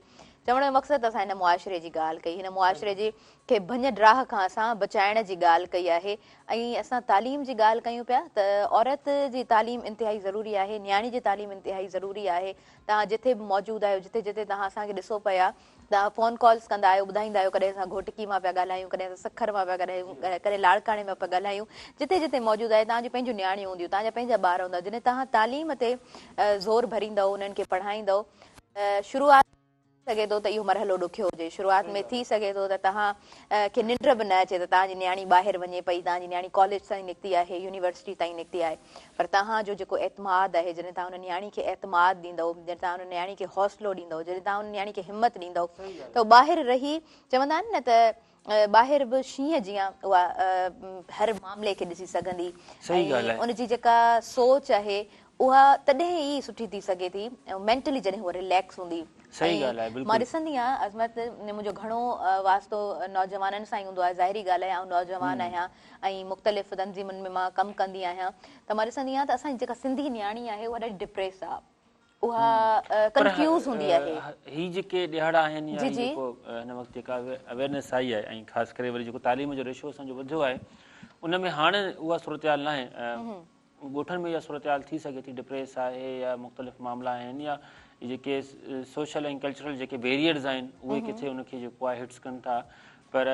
Speaker 1: چوڻ جو مقصد اسان هن معاشري جي ڳالهه ڪئي، هن معاشري جي کي ڀڃ ڊاهه کان اسان بچائڻ جي ڳالهه ڪئي آهي ۽ اسان تعليم جي ڳالهه ڪيون پيا ته عورت جي تعليم انتهائي ضروري آهي، نياڻي جي تعليم انتهائي ضروري آهي. توهان جٿي به موجود آهيو، جٿي جٿي توهان اسان کي ڏسو پيا، توهان فون ڪالز ڪندا آهيو، ٻڌائيندا آهيو ڪڏهن اسان گهوٽڪي مان پيا ڳالهايون، ڪڏهن اسان سکر مان پيا ڳالهايون، ڪڏهن لاڙڪاڻي مان پيا ڳالهايون، جٿي جٿي موجود آهيو توهان جون پنهنجون نياڻيون هونديون، توهان جا پنهنجا ٻار هوندا، جڏهن توهان تعليم تي زور ڀريندؤ، انهن کي پڙهائيندؤ ته شروعات ۾ ٿي سگهي ٿو ته اهو مرحلو ڏکيو هجي، شروعات ۾ ٿي سگهي ٿو ته توهان کي ننڊ به نه اچي ته توهان جي نياڻي ٻاهر وڃي پئي، توهان جي نياڻي ڪاليج تائين نڪتي آهي، يونيورسٽي تائين نڪتي آهي، پر توهان جو جيڪو اعتماد آهي، جڏهن توهان ان نياڻي کي اعتماد ڏيندؤ، جڏهن توهان ان نياڻي کي حوصلو ڏيندؤ، جڏهن توهان ان نياڻي کي همت ڏيندؤ ته ٻاهر رهي چوندا آهن نه ته ٻاهر به شينهن جيان اها هر معاملي کي ڏسي سگهندي ۽ ان جي جيڪا سوچ آهي اها تڏهن ئي سٺي ٿي سگهي ٿي مينٽلي جڏهن هوء رليڪس هوندي. ۽ مان ڏسندي آهيان عظمت منهنجو گهڻو واسطو نوجوانن سان ئي هوندو آهي ظاهري ڳالهه آهي آئون نوجوان آهيان ۽ مختلف تنظيمن ۾ مان ڪم ڪندي آهيان ته مان ڏسندي آهيان ته اسان جي جيڪا سنڌي نياڻي آهي اها ڏاڍي ڊپريس آهي اها ڪنفيوز هوندي آهي.
Speaker 2: هي جيڪي ڏهاڙا آهن يا هي جيڪو هن وقت جيڪا اويرنيس آئي آهي ۽ خاص ڪري وري جيڪو تعليم جو ريشو اسان جو وڌيو آهي ان ۾ هاڻي اها صورتحال ناهي ڳوٺن ۾ اها صورتحال ٿي سگهي ٿي ڊپريس آهي يا مختلف معاملا آهن يا جيڪي سوشل ۽ ڪلچرل جيڪي بيريئرز آهن اهي ڪٿي ان کي جيڪو آهي هٽس ڪن ٿا پر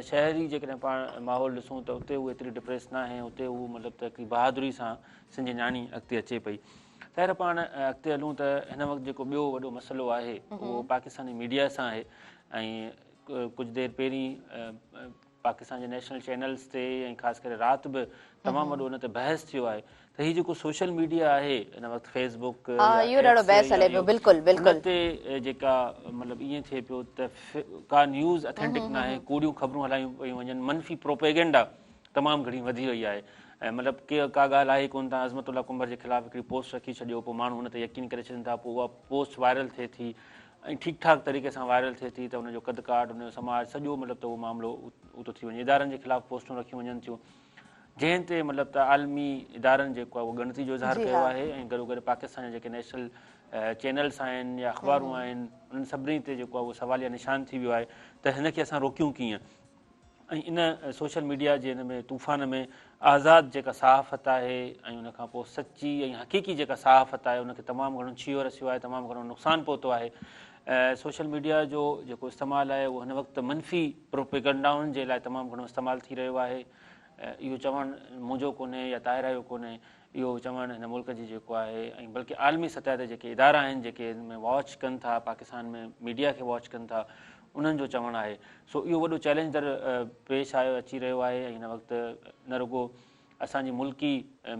Speaker 2: شهري جيڪڏهن پاڻ ماحول ڏسون ته اتي هو ايتري ڊپريس ناهي اتي هو مطلب ته هڪڙي بهادري سان سنڌ جي نياڻي اڳتي اچي پئي خير پاڻ اڳتي هلون ته هن وقت جيڪو ٻيو وڏو مسئلو آهي اهو پاڪستاني ميڊيا سان آهي ۽ ڪجهه دير پهرين پاڪستان جي نيشنل چينلز تي ۽ خاص ڪري رات به تمام وڏو ان تي بحث ٿيو آهي ته هي جيڪو سوشل ميڊيا آهي هن وقت فيس بڪ
Speaker 1: ها اهو ڏاڍو بحث هلي پيو بلڪل بلڪل
Speaker 2: ان تي جيڪا مطلب ائين ٿئي پيو ته ڪا نيوز اٿينٽڪ ناهي ڪوڙيون خبرون هلايون پيون وڃن منفي پروپيگنڊا تمام گهڻي وڌي وئي آهي ۽ مطلب ڪي ڪا ڳالهه آهي ڪونه توهان عظمت الله ڪنڀر جي خلاف هڪڙي پوسٽ رکي ڇڏيو پوء ماڻهو ان تي يقين ڪري ڇڏن ٿا پوء اها پوسٽ وائرل ٿئي ٿي ۽ ٺيڪ ٺاڪ طريقي سان وائرل ٿئي ٿي ته ان جو قد ڪاٺ ان جو سماج سڄو مطلب ته اهو معاملو اتو ٿي وڃي ادارن جي خلاف پوسٽون رکيون وڃن ٿيون جنهن تي مطلب ته عالمي ادارن جيڪو آهي اهو ڳڻتي جو اظهار ڪيو آهي ۽ گڏو گڏ پاڪستان جا جيڪي نيشنل چينلس آهن يا اخبارون آهن انهن سڀني تي جيڪو آهي اهو سواليه نشان ٿي ويو آهي ته هن کي اسان روڪيون ڪيئن ۽ ان سوشل ميڊيا جي ان ۾ طوفان ۾ آزاد جيڪا صحافت آهي ۽ ان کان پوء سچي ۽ حقيقي جيڪا صحافت آهي ان کي تمام گهڻو ڇيهو رسيو آهي تمام گهڻو نقصان پهتو آهي سوشل ميڊيا جو جيڪو استعمال آهي اهو هن وقت منفي پروپيگنڊائن جي لاء تمام گهڻو استعمال ٿي رهيو آهي اهو چوڻ منهنجو ڪونهي يا طاهره جو ڪونهي اهو چوڻ هن ملڪ جي جيڪو آهي ۽ بلڪه عالمي سطح تي جيڪي ادارا آهن جيڪي ان ۾ واچ ڪن ٿا پاڪستان ۾ ميڊيا کي واچ ڪن ٿا انهن جو چوڻ آهي سو اهو وڏو چئلينج در پيش آيو اچي رهيو آهي ۽ هن وقت نه رڳو اسان جي ملڪي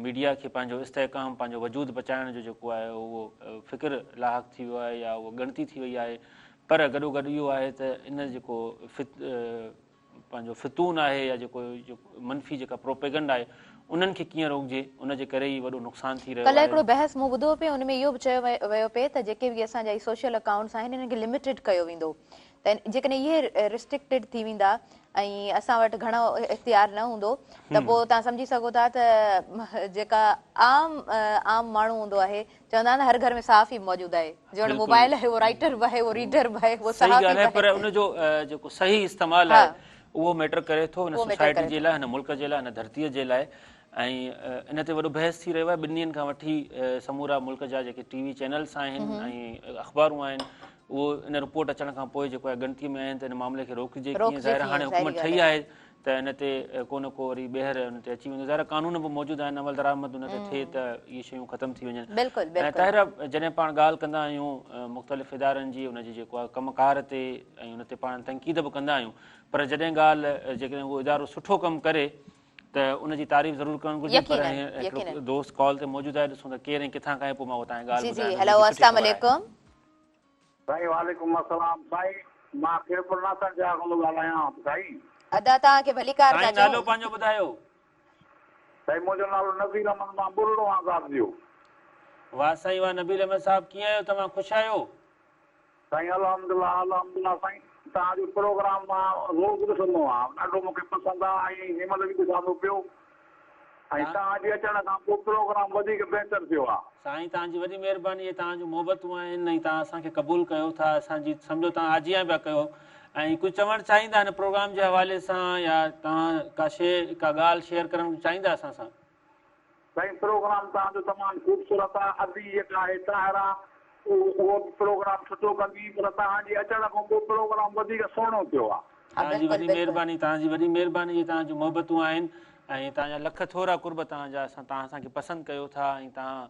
Speaker 2: ميڊيا کي پنهنجو استحڪام پنهنجو وجود بچائڻ جو جيڪو آهي اهو فڪر لاحق ٿي ويو آهي يا اهو ڳڻتي ٿي وئي آهي پر گڏوگڏ اهو آهي ته ان جيڪو پنهنجو فتون آهي يا جيڪو منفي جيڪا پروپيگنڊ آهي انهن کي ڪيئن روڪجي ان جي ڪري ئي وڏو نقصان ٿي رهيو
Speaker 1: ڪلهه
Speaker 2: آهي.
Speaker 1: هڪڙو بحث مون ٻڌو پئي ان ۾ اهو به چيو ويو پئي ته جيڪي به اسان جا هي سوشل اڪائونٽس آهن انهن کي لميٽيڊ ڪيو ويندو ته جيڪڏهن اهي ريسٽرڪٽيڊ ٿي ويندا ۽ اسان وٽ گهڻو اختيار نه هوندو ته پوء توهان سمجهي سگهو ٿا ته جيڪا عام عام ماڻهو هوندو آهي چوندا آهن هر گهر ۾ صحافي به موجود آهي جنهن وٽ موبائل آهي اهو رائيٽر به آهي اهو ريڊر به آهي اهو
Speaker 2: صحيح
Speaker 1: صحافي
Speaker 2: ڳالهه
Speaker 1: به
Speaker 2: آهي پر
Speaker 1: آهي
Speaker 2: ان جو جيڪو صحيح استعمال آهي اهو ميٽر ڪري ٿو هن سوسائٽي جي لاء هن ملڪ جي لاء هن ڌرتي جي لاء ۽ ان تي وڏو بحث ٿي رهيو آهي ٻن ڏينهن کان وٺي سمورا ملڪ جا جيڪي ٽي وي چينلس آهن ۽ اخبارون آهن اهو ان رپورٽ اچڻ کان پوء جيڪو آهي ڳڻتي ۾ آهن ته ان معاملي کي روڪجي ڪيئن ظاهر هاڻي حڪومت ٺهي آهي ته ان تي ڪو نه ڪو وري ٻيهر ان تي اچي ويندو ظاهر آهي قانون به موجود آهن عمل درآمد ان تي ٿئي ته اهي شيون ختم ٿي وڃن
Speaker 1: بلڪل بلڪل
Speaker 2: ۽ طاهره جڏهن پاڻ ڳالهه ڪندا آهيون مختلف ادارن جي ان جي جيڪو آهي ڪم ڪار تي ۽ ان تي پاڻ تنقيد به ڪندا آهيون پر جڏهن ڳالهه جيڪڏهن اهو ادارو سٺو ڪم ڪري ته ان جي تعريف ضرور ڪرڻ گهرجي پر هڪڙو دوست ڪال تي موجود آهي ڏسون ته ڪير ۽ ڪٿان کان آهي پوء مان اها توهان کي ڳالهه
Speaker 1: جي جي هيلو السلام عليڪم
Speaker 4: سائين وعليڪم السلام سائين مان خيرپور ناٿن شاهه کان ٿو ڳالهايان سائين.
Speaker 1: ادا توهان کي ڀليڪار ٿا
Speaker 2: سائين
Speaker 1: چئون.
Speaker 2: نالو پنهنجو ٻڌايو.
Speaker 4: سائين منهنجو نالو نذير احمد مان ٻرڙو آهيان ذات جو.
Speaker 2: واه سائين واه نبيل احمد صاحب ڪيئن آهيو توهان خوش آهيو.
Speaker 4: سائين الحمدلله الحمدلله سائين توهان جو پروگرام مان روز ڏسندو آهيان ڏاڍو مونکي پسند آهي ۽ هن مهل به ڏسان ٿو پيو. ۽ توهان جي اچڻ کان پوء پروگرام وڌيڪ بهتر ٿيو آ.
Speaker 2: سائين توهان جي وڏي مهرباني اهي توهان جون محبتون آهن ۽ توهان اسان کي قبول ڪيو ٿا اسان جي سمجهو توهان آجيان پيا ڪيو ۽ ڪجهه چوڻ چاهيندا هن پروگرام جي حوالي سان يا توهان ڪا شي ڪا ڳالهه شيئر ڪرڻ چاهيندا اسان سان.
Speaker 4: سائين پروگرام توهان جو تمام خوبصورت آ ادي جيڪا آهي طاهره اهو به پروگرام سٺو ڪندي پر توهان جي اچڻ کان پوء پروگرام وڌيڪ سهڻو ٿيو آ.
Speaker 2: توهان جي وڏي مهرباني توهان جي وڏي مهرباني جي توهان جون محبتون آهن ۽ توهان جا لک ٿورا قرب توهان جا اسان توهان اسان کي پسند ڪيو ٿا ۽ توهان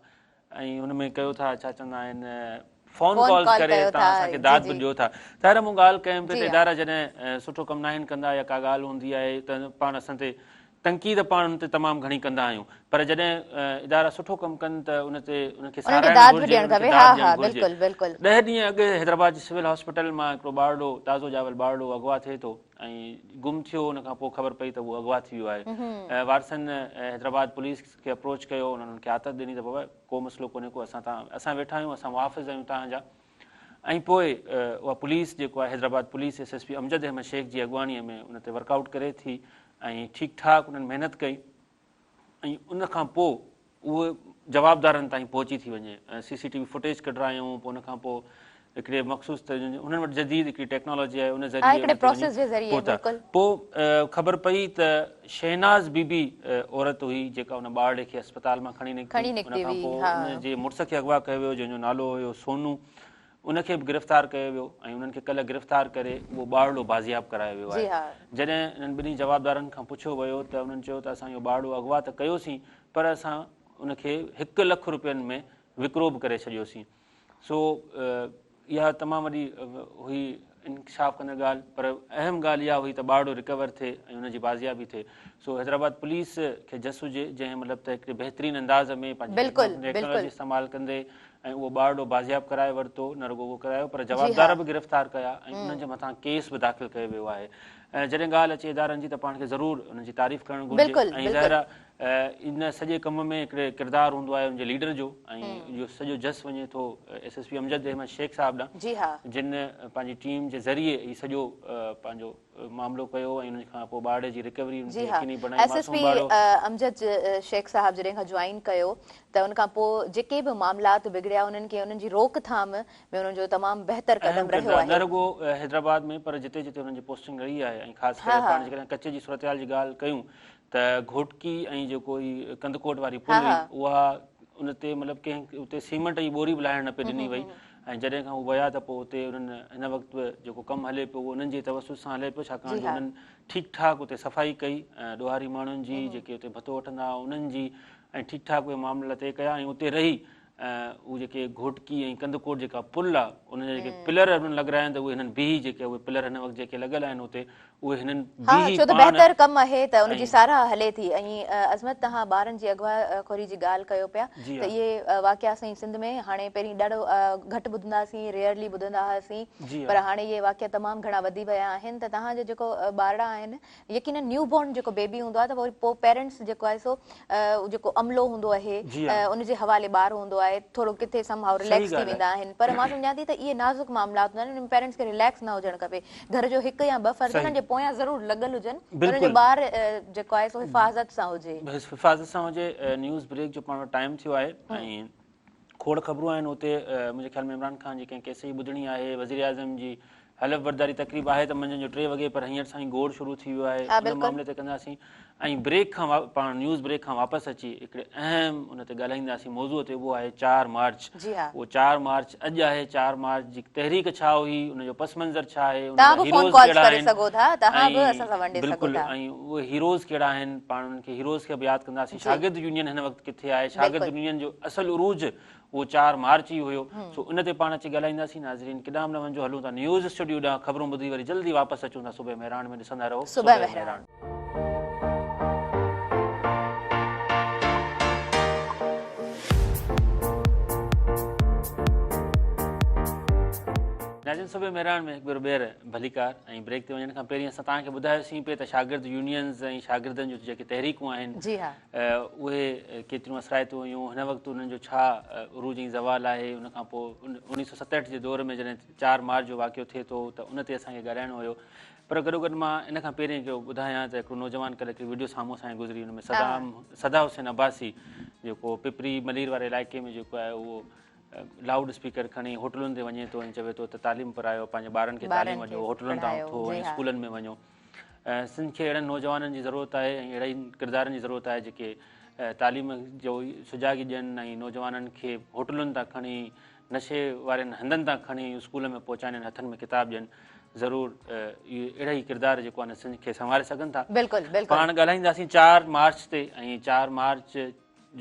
Speaker 2: ۽ ان ۾ ڪيو ٿا ڇا چوندا آهن فون ڪالز ڪري توهان اسان کي داد به ڏيو ٿا طاهره مون ڳالهه ڪيم پئي ته ادارا جڏهن سٺو ڪم ناهن ڪندا يا ڪا ڳالهه هوندي آهي ته پاڻ اسان تي تنقيد پاڻ ان تي تمام گهڻي ڪندا آهيون پر جڏهن ادارا سٺو ڪم ڪن ته ان تي ان کي ساراهڻ گهرجي ان کي داد ڏيڻ گهرجي. ڏهه ڏينهن اڳ حيدرآباد جي سول هاسپيٽل مان هڪڙو ٻارڙو تازو ڄاول ٻارڙو اغوا ٿئي ٿو ۽ گم ٿيو ان کان پوء خبر پئي ته اهو اغوا ٿي ويو آهي وارثن حيدرآباد پوليس کي اپروچ ڪيو انهن انهن کي آٿت ڏني ته بابا ڪو مسئلو ڪونهي ڪو اسان تان اسان ويٺا آهيون اسان محافظ آهيون توهان جا ۽ پوء اها پوليس جيڪو آهي Hyderabad police S S P Amjad Ahmed Shaikh جي اڳواڻي ۾ ان تي ورڪ آئوٽ ڪري ٿي ۽ ٺيڪ ٺاڪ انهن محنت ڪئي ۽ ان کان پوء اهو جوابدارن تائين پهچي ٿي وڃي ۽ سي سي ٽي وي فوٽيج ڪڍرايون پوء ان کان پوء هڪڙي مخصوص انهن وٽ جديد هڪڙي ٽيڪنالاجي آهي ان ذريعي پهتا پوء خبر پئي ته شهناز بي بي عورت هئي جيڪا ان ٻارڙي کي اسپتال مان کڻي نڪتي ان کان پوء ان جي مڙس کي اغوا ڪيو ويو جنهن جو نالو هيو سونو ان کي به گرفتار ڪيو ويو ۽ انهن کي ڪلهه گرفتار ڪري اهو ٻارڙو بازياب ڪرايو ويو آهي. جڏهن انهن ٻنهي جوابدارن کان پڇيو ويو ته انهن چيو ته اسان اهو ٻارڙو اغوا ته ڪيوسين پر اسان ان کي هڪ لک روپين ۾ وڪرو به ڪري ڇڏيوسين. سو اها تمام وڏي هئي انڪشاف ڪندڙ ڳالهه پر اهم ڳالهه اها هئي ته ٻارڙو رڪور ٿئي ۽ ان جي بازيابي ٿئي سو حيدرآباد پوليس کي جس هجي جنهن مطلب ته هڪڙي بهترين انداز ۾ پنهنجي ٽيڪنالاجي استعمال ڪندي ۽ اهو ٻارڙو بازياب ڪرائي ورتو نه رڳو اهو ڪرايو پر جوابدار به گرفتار ڪيا ۽ انهن جي مٿان ڪيس به داخل ڪيو ويو آهي ۽ جڏهن ڳالهه اچي ادارن جي ته پاڻ کي ضرور انهن جي تعريف ڪرڻ گهرجي ۽ ظاهر آهي ان سڄي ڪم ۾ هڪڙي ڪردار هوندو آهي ان جي ليڊر جو ۽ اهو سڄو جس وڃي ٿو S S P Amjad Ahmed Shaikh صاحب ڏانهن جن پنهنجي ٽيم جي ذريعي هي سڄو پنهنجو معاملو ڪيو ۽ ان کان پوء ٻارڙي جي رڪوري ان کي يقيني بڻائي
Speaker 1: S S P Amjad Shaikh صاحب جڏهن کان جوائن ڪيو ته ان کان پوء جيڪي به معاملات بگڙيا انهن کي انهن جي روڪ ٿام ۾ انهن جو تمام بهتر قدم رهيو آهي.
Speaker 2: نه رڳو حيدرآباد ۾ پر جتي جتي انهن جي پوسٽنگ رهي آهي ۽ خاص ڪري پاڻ جيڪڏهن ڪچي جي صورتحال جي ڳالهه ڪيون ته گهوٽڪي ۽ جيڪو هي ڪنڌڪوٽ واري پل هئي اها ان تي مطلب ڪنهن اتي سيمنٽ جي ٻوري به لاهڻ نه پئي ڏني وئي ۽ جڏهن کان هو ويا ته پوء اتي انهن هن وقت به جيڪو ڪم هلي پيو اهو انهن جي توسط سان هلي پيو ڇاڪاڻ جو انهن ٺيڪ ٺاڪ اتي صفائي ڪئي ڏوهاري ماڻهن جي جيڪي اتي ڀتو وٺندا هئا انهن جي ۽ ٺيڪ ٺاڪ اهي معاملا طئي ڪيا ۽ اتي رهي اهي جيڪي گهوٽڪي ۽ ڪنڌڪوٽ جيڪا پل آ ان جا جيڪي پلر انهن لڳرايا آهن ته اهي هنن بيهي جيڪي اهي پلر هن وقت جيڪي لڳل آهن اتي اهي هنن
Speaker 1: ها ڇو ته بهتر ڪم آهي ته ان جي ساراهه هلي ٿي ۽ عظمت توهان ٻارن جي اغوا خوري جي ڳالهه ڪيو پيا ته اهي واقعا اسان جي سنڌ ۾ هاڻي پهرين ڏاڍو گهٽ ٻڌندا هئاسين ريئرلي ٻڌندا هئاسين پر هاڻي اهي واقعا تمام گهڻا وڌي ويا آهن ته توهان جو جيڪو ٻارڙا آهن يقينن نيو بورن جيڪو بيبي هوندو آهي ته وري پوء پيرنٽس جيڪو آهي سو جيڪو عملو هوندو آهي ان جي حوالي ٻار هوندو آهي ٿورو ڪٿي سم هائو رليڪس ٿي ويندا آهن پر مان سمجهان ٿي ته اهي نازڪ معاملات هوندا آهن ان ۾ پيرنٽس کي رليڪس نه هجڻ کپي گهر جو هڪ يا ٻه فرد انهن جي پويان ضرور لڳل هجن ته انهن جو ٻار جيڪو آهي سو حفاظت سان هجي.
Speaker 2: حفاظت سان هجي. نيوز بريڪ جو پاڻ وٽ ٽائيم ٿيو آهي ۽ کوڙ خبرون آهن اتي منهنجي خيال ۾ عمران خان جي ڪنهن ڪيس جي ٻڌڻي آهي وزيراعظم جي حلف برداري تقريب آهي ته منجهند جو 3 وڳي پر هينئر سان ئي گوڙ شروع ٿي ويو آهي ان معاملي تي ڪنداسين ۽ بريڪ کان پاڻ نيوز بريڪ کان واپس اچي هڪڙي اهم ان تي ڳالهائينداسين موضوع تي اهو آهي 4 مارچ اهو 4 مارچ اڄ آهي 4 مارچ جي تحريڪ ڇا هئي ان جو پس منظر ڇا آهي ان جا هيروز ڪهڙا آهن بلڪل ۽ اهي هيروز ڪهڙا آهن پاڻ انهن کي هيروز کي به ياد ڪنداسين شاگرد يونين هن وقت ڪٿي آهي شاگرد يونين جو اصل عروج اهو 4 مارچ ئي هيو سو ان تي پاڻ اچي ڳالهائينداسين ناظرين ڪيڏانهن به نه وڃجو هلون ٿا نيوز اسٽوڊيو ڏانهن خبرون ٻڌي وري جلدي واپس اچون ٿا صبح مهراڻ ۾ ڏسندا رهو
Speaker 1: صبح مهراڻ.
Speaker 2: ناظرين صبح مهراڻ ۾ هڪ ڀيرو ٻيهر ڀليڪار ۽ بريڪ تي وڃڻ کان پهرين اسان توهان کي ٻڌايوسين پئي ته شاگرد يونينز ۽ شاگردن جون جيڪي تحريڪون آهن
Speaker 1: جي ها
Speaker 2: اهي ڪيتريون اثرائتيون هيون هن وقت انهن جو ڇا عروج ۽ زوال آهي ان کان پوء 1967 جي دور ۾ جڏهن 4 مارچ جو واقعو ٿئي ٿو ته ان تي اسان کي ڳالهائڻو هيو پر گڏوگڏ مان ان کان پهرين هڪڙو ٻڌايان ته هڪڙو نوجوان ڪلهه هڪڙي وڊيو سامهون اسان جي گذري ان ۾ صدام صدا حسين عباسي جيڪو پپري ملير واري علائقي ۾ جيڪو آهي اهو لائوڊ اسپيڪر کڻي هوٽلن تي وڃي ٿو ۽ چوي ٿو ته تعليم پرايو پنهنجي ٻارن کي تعليم ڏيو هوٽلن تان اٿو ۽ اسڪولن ۾ وڃو. سنڌ کي اهڙن نوجوانن جي ضرورت آهي ۽ اهڙن ڪردارن جي ضرورت آهي جيڪي تعليم جو سجاڳي ڏين ۽ نوجوانن کي هوٽلن تان کڻي نشي وارن هنڌن تان کڻي اسڪول ۾ پهچائين ۽ هٿن ۾ ڪتاب ڏين ضرور اهي اهڙا ئي ڪردار جيڪو آهي سنڌ کي سنواري سگهن ٿا.
Speaker 1: بلڪل بلڪل.
Speaker 2: پاڻ ڳالهائينداسين 4 مارچ تي ۽ 4 مارچ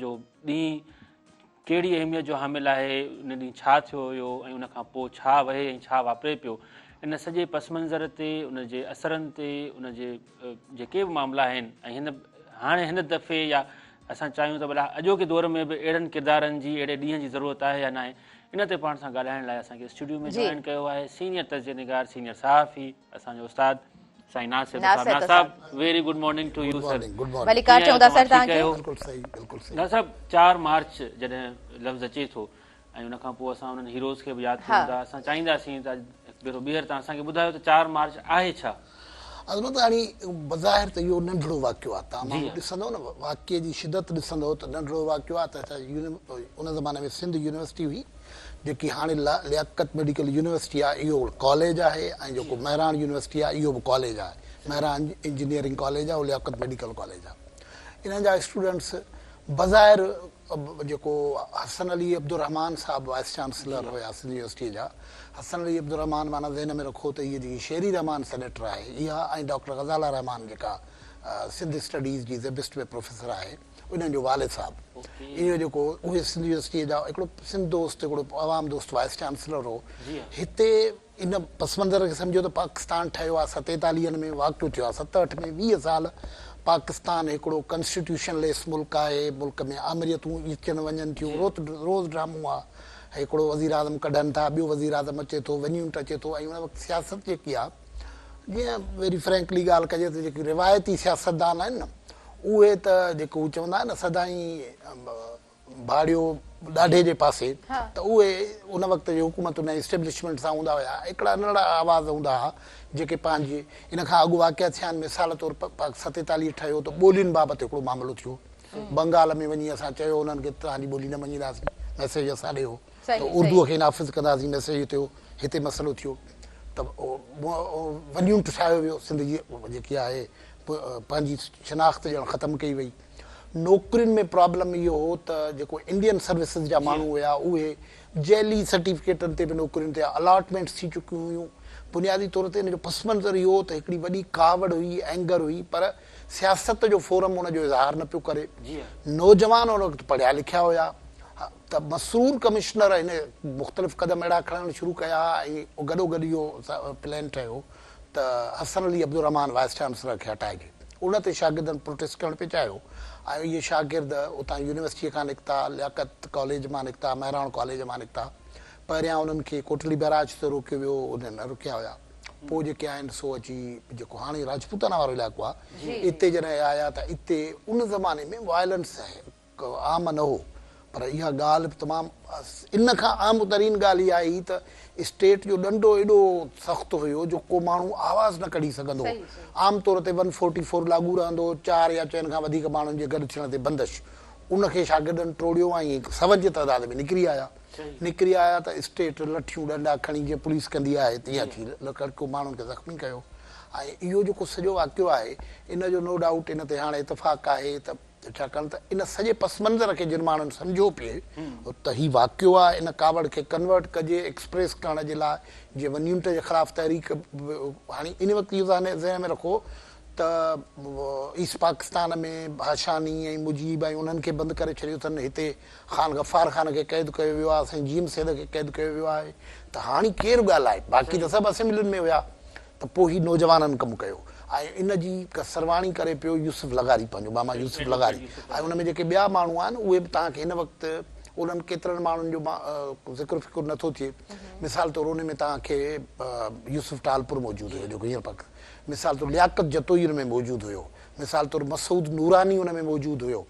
Speaker 2: جو ڏينهن ڪهڙي اهميت جو حامل آهي، ان ڏينهن ڇا ٿيو هيو ۽ ان کان پوء ڇا وهي ۽ ڇا واپري پيو، ان سڄي پس منظر تي، ان جي اثرن تي، ان جي جيڪي به معاملا آهن ۽ هن هاڻي هن دفعي يا اسان چاهيون ته ڀلا اڄوڪي دور ۾ به اهڙن ڪردارن جي اهڙي ڏينهن جي ضرورت آهي يا ناهي، ان تي پاڻ سان ڳالهائڻ لاء اسان کي اسٽوڊيو ۾ جوائن ڪيو آهي سينيئر تجزيه نگار، سينيئر صحافي، اسان جو استاد سائين ناز سهتو صاحب. ناز صاحب very good morning to you sir.
Speaker 1: ڀليڪار چئون ٿا سر توهان کي.
Speaker 5: بلڪل صحيح بلڪل صحيح.
Speaker 2: ناز صاحب 4 مارچ جڏهن لفظ اچي ٿو ۽ ان کان پوء اسان انهن هيروز کي به ياد ڪيون ٿا اسان چاهينداسين ته هڪ ڀيرو ٻيهر توهان اسان کي ٻڌايو ته 4 مارچ آهي ڇا؟
Speaker 5: عظمت هاڻي بظاهر ته اهو ننڍڙو واقعو آهي توهان ماڻهو ڏسندو نه واقعي جي شدت ڏسندو ته ننڍڙو واقعو آهي ته ان زماني ۾ سنڌ يونيورسٽي هئي جيڪي هاڻي لياقت ميڊيڪل يونيورسٽي آهي اهو ڪاليج آهي ۽ جيڪو مهراڻ يونيورسٽي آهي اهو به ڪاليج آهي مهراڻ انجنيئرنگ ڪاليج آهي اهو لياقت ميڊيڪل ڪاليج آهي انهن جا اسٽوڊنٽس بظاهر جيڪو حسن علي عبدالرحمان صاحب وائس چانسلر هيا سنڌ يونيورسٽي جا حسن علي عبدالرحمان معنيٰ ذهن ۾ رکو ته هيء جيڪي شيري رحمان سينيٽر آهي اها ۽ ڊاڪٽر غزاله رحمان جيڪا سنڌ اسٽڊيز جي زبسٽ ۾ پروفيسر آهي انهن جو والد صاحب اهو جيڪو اهي سنڌ يونيورسٽيء جا هڪڙو سنڌ دوست هڪڙو عوام دوست وائس چانسلر هو. هتي ان پس منظر کي سمجهو ته پاڪستان ٺهيو آهي ستيتاليهن ۾ واقعو ٿيو آهي 67 ۾ 20 سال پاڪستان هڪڙو ڪنسٽيٽيوشن ليس ملڪ آهي ملڪ ۾ آمريتون اچن وڃن ٿيون روز روز ڊرامو آهي هڪڙو وزيراعظم ڪڍن ٿا ٻيو وزيراعظم اچي ٿو ون يونٽ اچي ٿو ۽ ان وقت سياست جيڪي آهي جيئن ويري فرينڪلي ڳالهه ڪجي ته جيڪي روايتي سياستدان آهن نه اهي ته جيڪو هو چوندا آهن نه سدائين ڀاڙيو ڏاڍي جي پاسي ته اهي ان وقت جي حڪومتن ۽ اسٽيبلشمينٽ سان هوندا هيا. هڪڙا ننڍڙا آواز هوندا ها جيڪي پنهنجي ان کان اڳ واقعا ٿيا آهن مثال طور 47 ٺهيو ته ٻولين بابت هڪڙو معاملو ٿيو بنگال ۾ وڃي اسان چيو انهن کي توهان جي ٻولي نه مڃينداسين ميسيج اسان ڏي هو ته اردو کي نافذ ڪنداسين ميسيج ٿيو هتي مسئلو ٿيو ته ون يونٽ ٺاهيو ويو سنڌ جي جيڪي آهي پنهنجي شناخت ڄڻ ختم ڪئي وئي. نوڪرين ۾ پرابلم اهو هو ته جيڪو انڊين سروسز جا ماڻهو هيا اهي جعلي سرٽيفڪيٽن تي به نوڪرين تي الاٽمينٽس ٿي چڪيون هيون. بنيادي طور تي ان جو پس منظر اهو هو ته هڪڙي وڏي ڪاوڙ هئي، اينگر هئي پر سياست جو فورم ان جو اظهار نه پيو ڪري. نوجوان ان وقت پڙهيا لکيا هيا ته مسرور ڪمشنر هن مختلف قدم اهڙا کڻڻ شروع ڪيا ۽ گڏوگڏ اهو پلان ٺهيو ته حسن علي عبدالرحمان وائيس چانسلر کي هٽائجي. ان تي شاگردن پروٽيسٽ ڪرڻ پئي چاهيو ۽ اهي شاگرد اتان يونيورسٽيء کان نڪتا، لياقت ڪاليج مان نڪتا، مهراڻ ڪاليج مان نڪتا. پهريان انهن کي ڪوٽڙي بئراج تي روڪيو ويو، انهن نه رڪيا هيا. پوء جيڪي آهن سو اچي جيڪو هاڻي راجپوتانا وارو علائقو آهي، اتي جڏهن آيا ته اتي ان زماني ۾ وائلنس عام نه هو پر اها ڳالهه به تمام ان کان عام ترين ڳالهه اها آهي ته اسٽيٽ جو ڏنڊو ايڏو سخت هيو جو ڪو ماڻهو آواز نه ڪڍي سگهندو هو. عام طور تي ون فورٽي فور لاڳو رهندو هو، چار يا چئن کان وڌيڪ ماڻهن جي گڏ ٿيڻ تي بندش. ان کي شاگردن ٽوڙيو ۽ سون جي تعداد ۾ نڪري آيا. نڪري آيا ته اسٽيٽ لٺيون ڏنڊا کڻي جيئن پوليس ڪندي آهي تيئن اچي لڪڙڪو ماڻهن کي زخمي ڪيو ۽ اهو جيڪو سڄو واقعو آهي ان جو نو ڊائوٽ ان تي هاڻي اتفاق آهي ته ڇاڪاڻ ته ان سڄي پس منظر کي جن ماڻهن سمجهيو پئي ته هي واقعو آهي ان ڪاوڙ کي ڪنورٽ ڪجي ايڪسپريس ڪرڻ جي لاء جيئن ون يونٽ جي خلاف تحريڪ هاڻي ان وقت اهو ذهن ۾ رکو ته ايسٽ پاڪستان ۾ ڀاشاني ۽ مجيب ۽ انهن کي بند ڪري ڇڏيو اٿن هتي خان غفار خان کي قيد ڪيو ويو آهي سائين جي ايم سيد کي قيد ڪيو ويو آهي ته هاڻي ڪير ڳالهائي باقي ته سڀ اسيمبلين ۾ هيا ته پوء هي نوجوانن ڪم ڪيو ۽ ان جي سرواڻي ڪري پيو يوسف لغاري پنهنجو ماما يوسف لغاري ۽ ان ۾ جيڪي ٻيا ماڻهو آهن اهي به توهان کي هن وقت انهن ڪيترن ماڻهن جو ذڪر فڪر نه ٿو ٿئي. مثال طور ان ۾ توهان کي يوسف ٽالپر موجود هيو جيڪو هينئر پاڪ مثال طور لياقت جتوئي ان ۾ موجود هيو. مثال طور مسعود نوراني ان ۾ موجود هيو.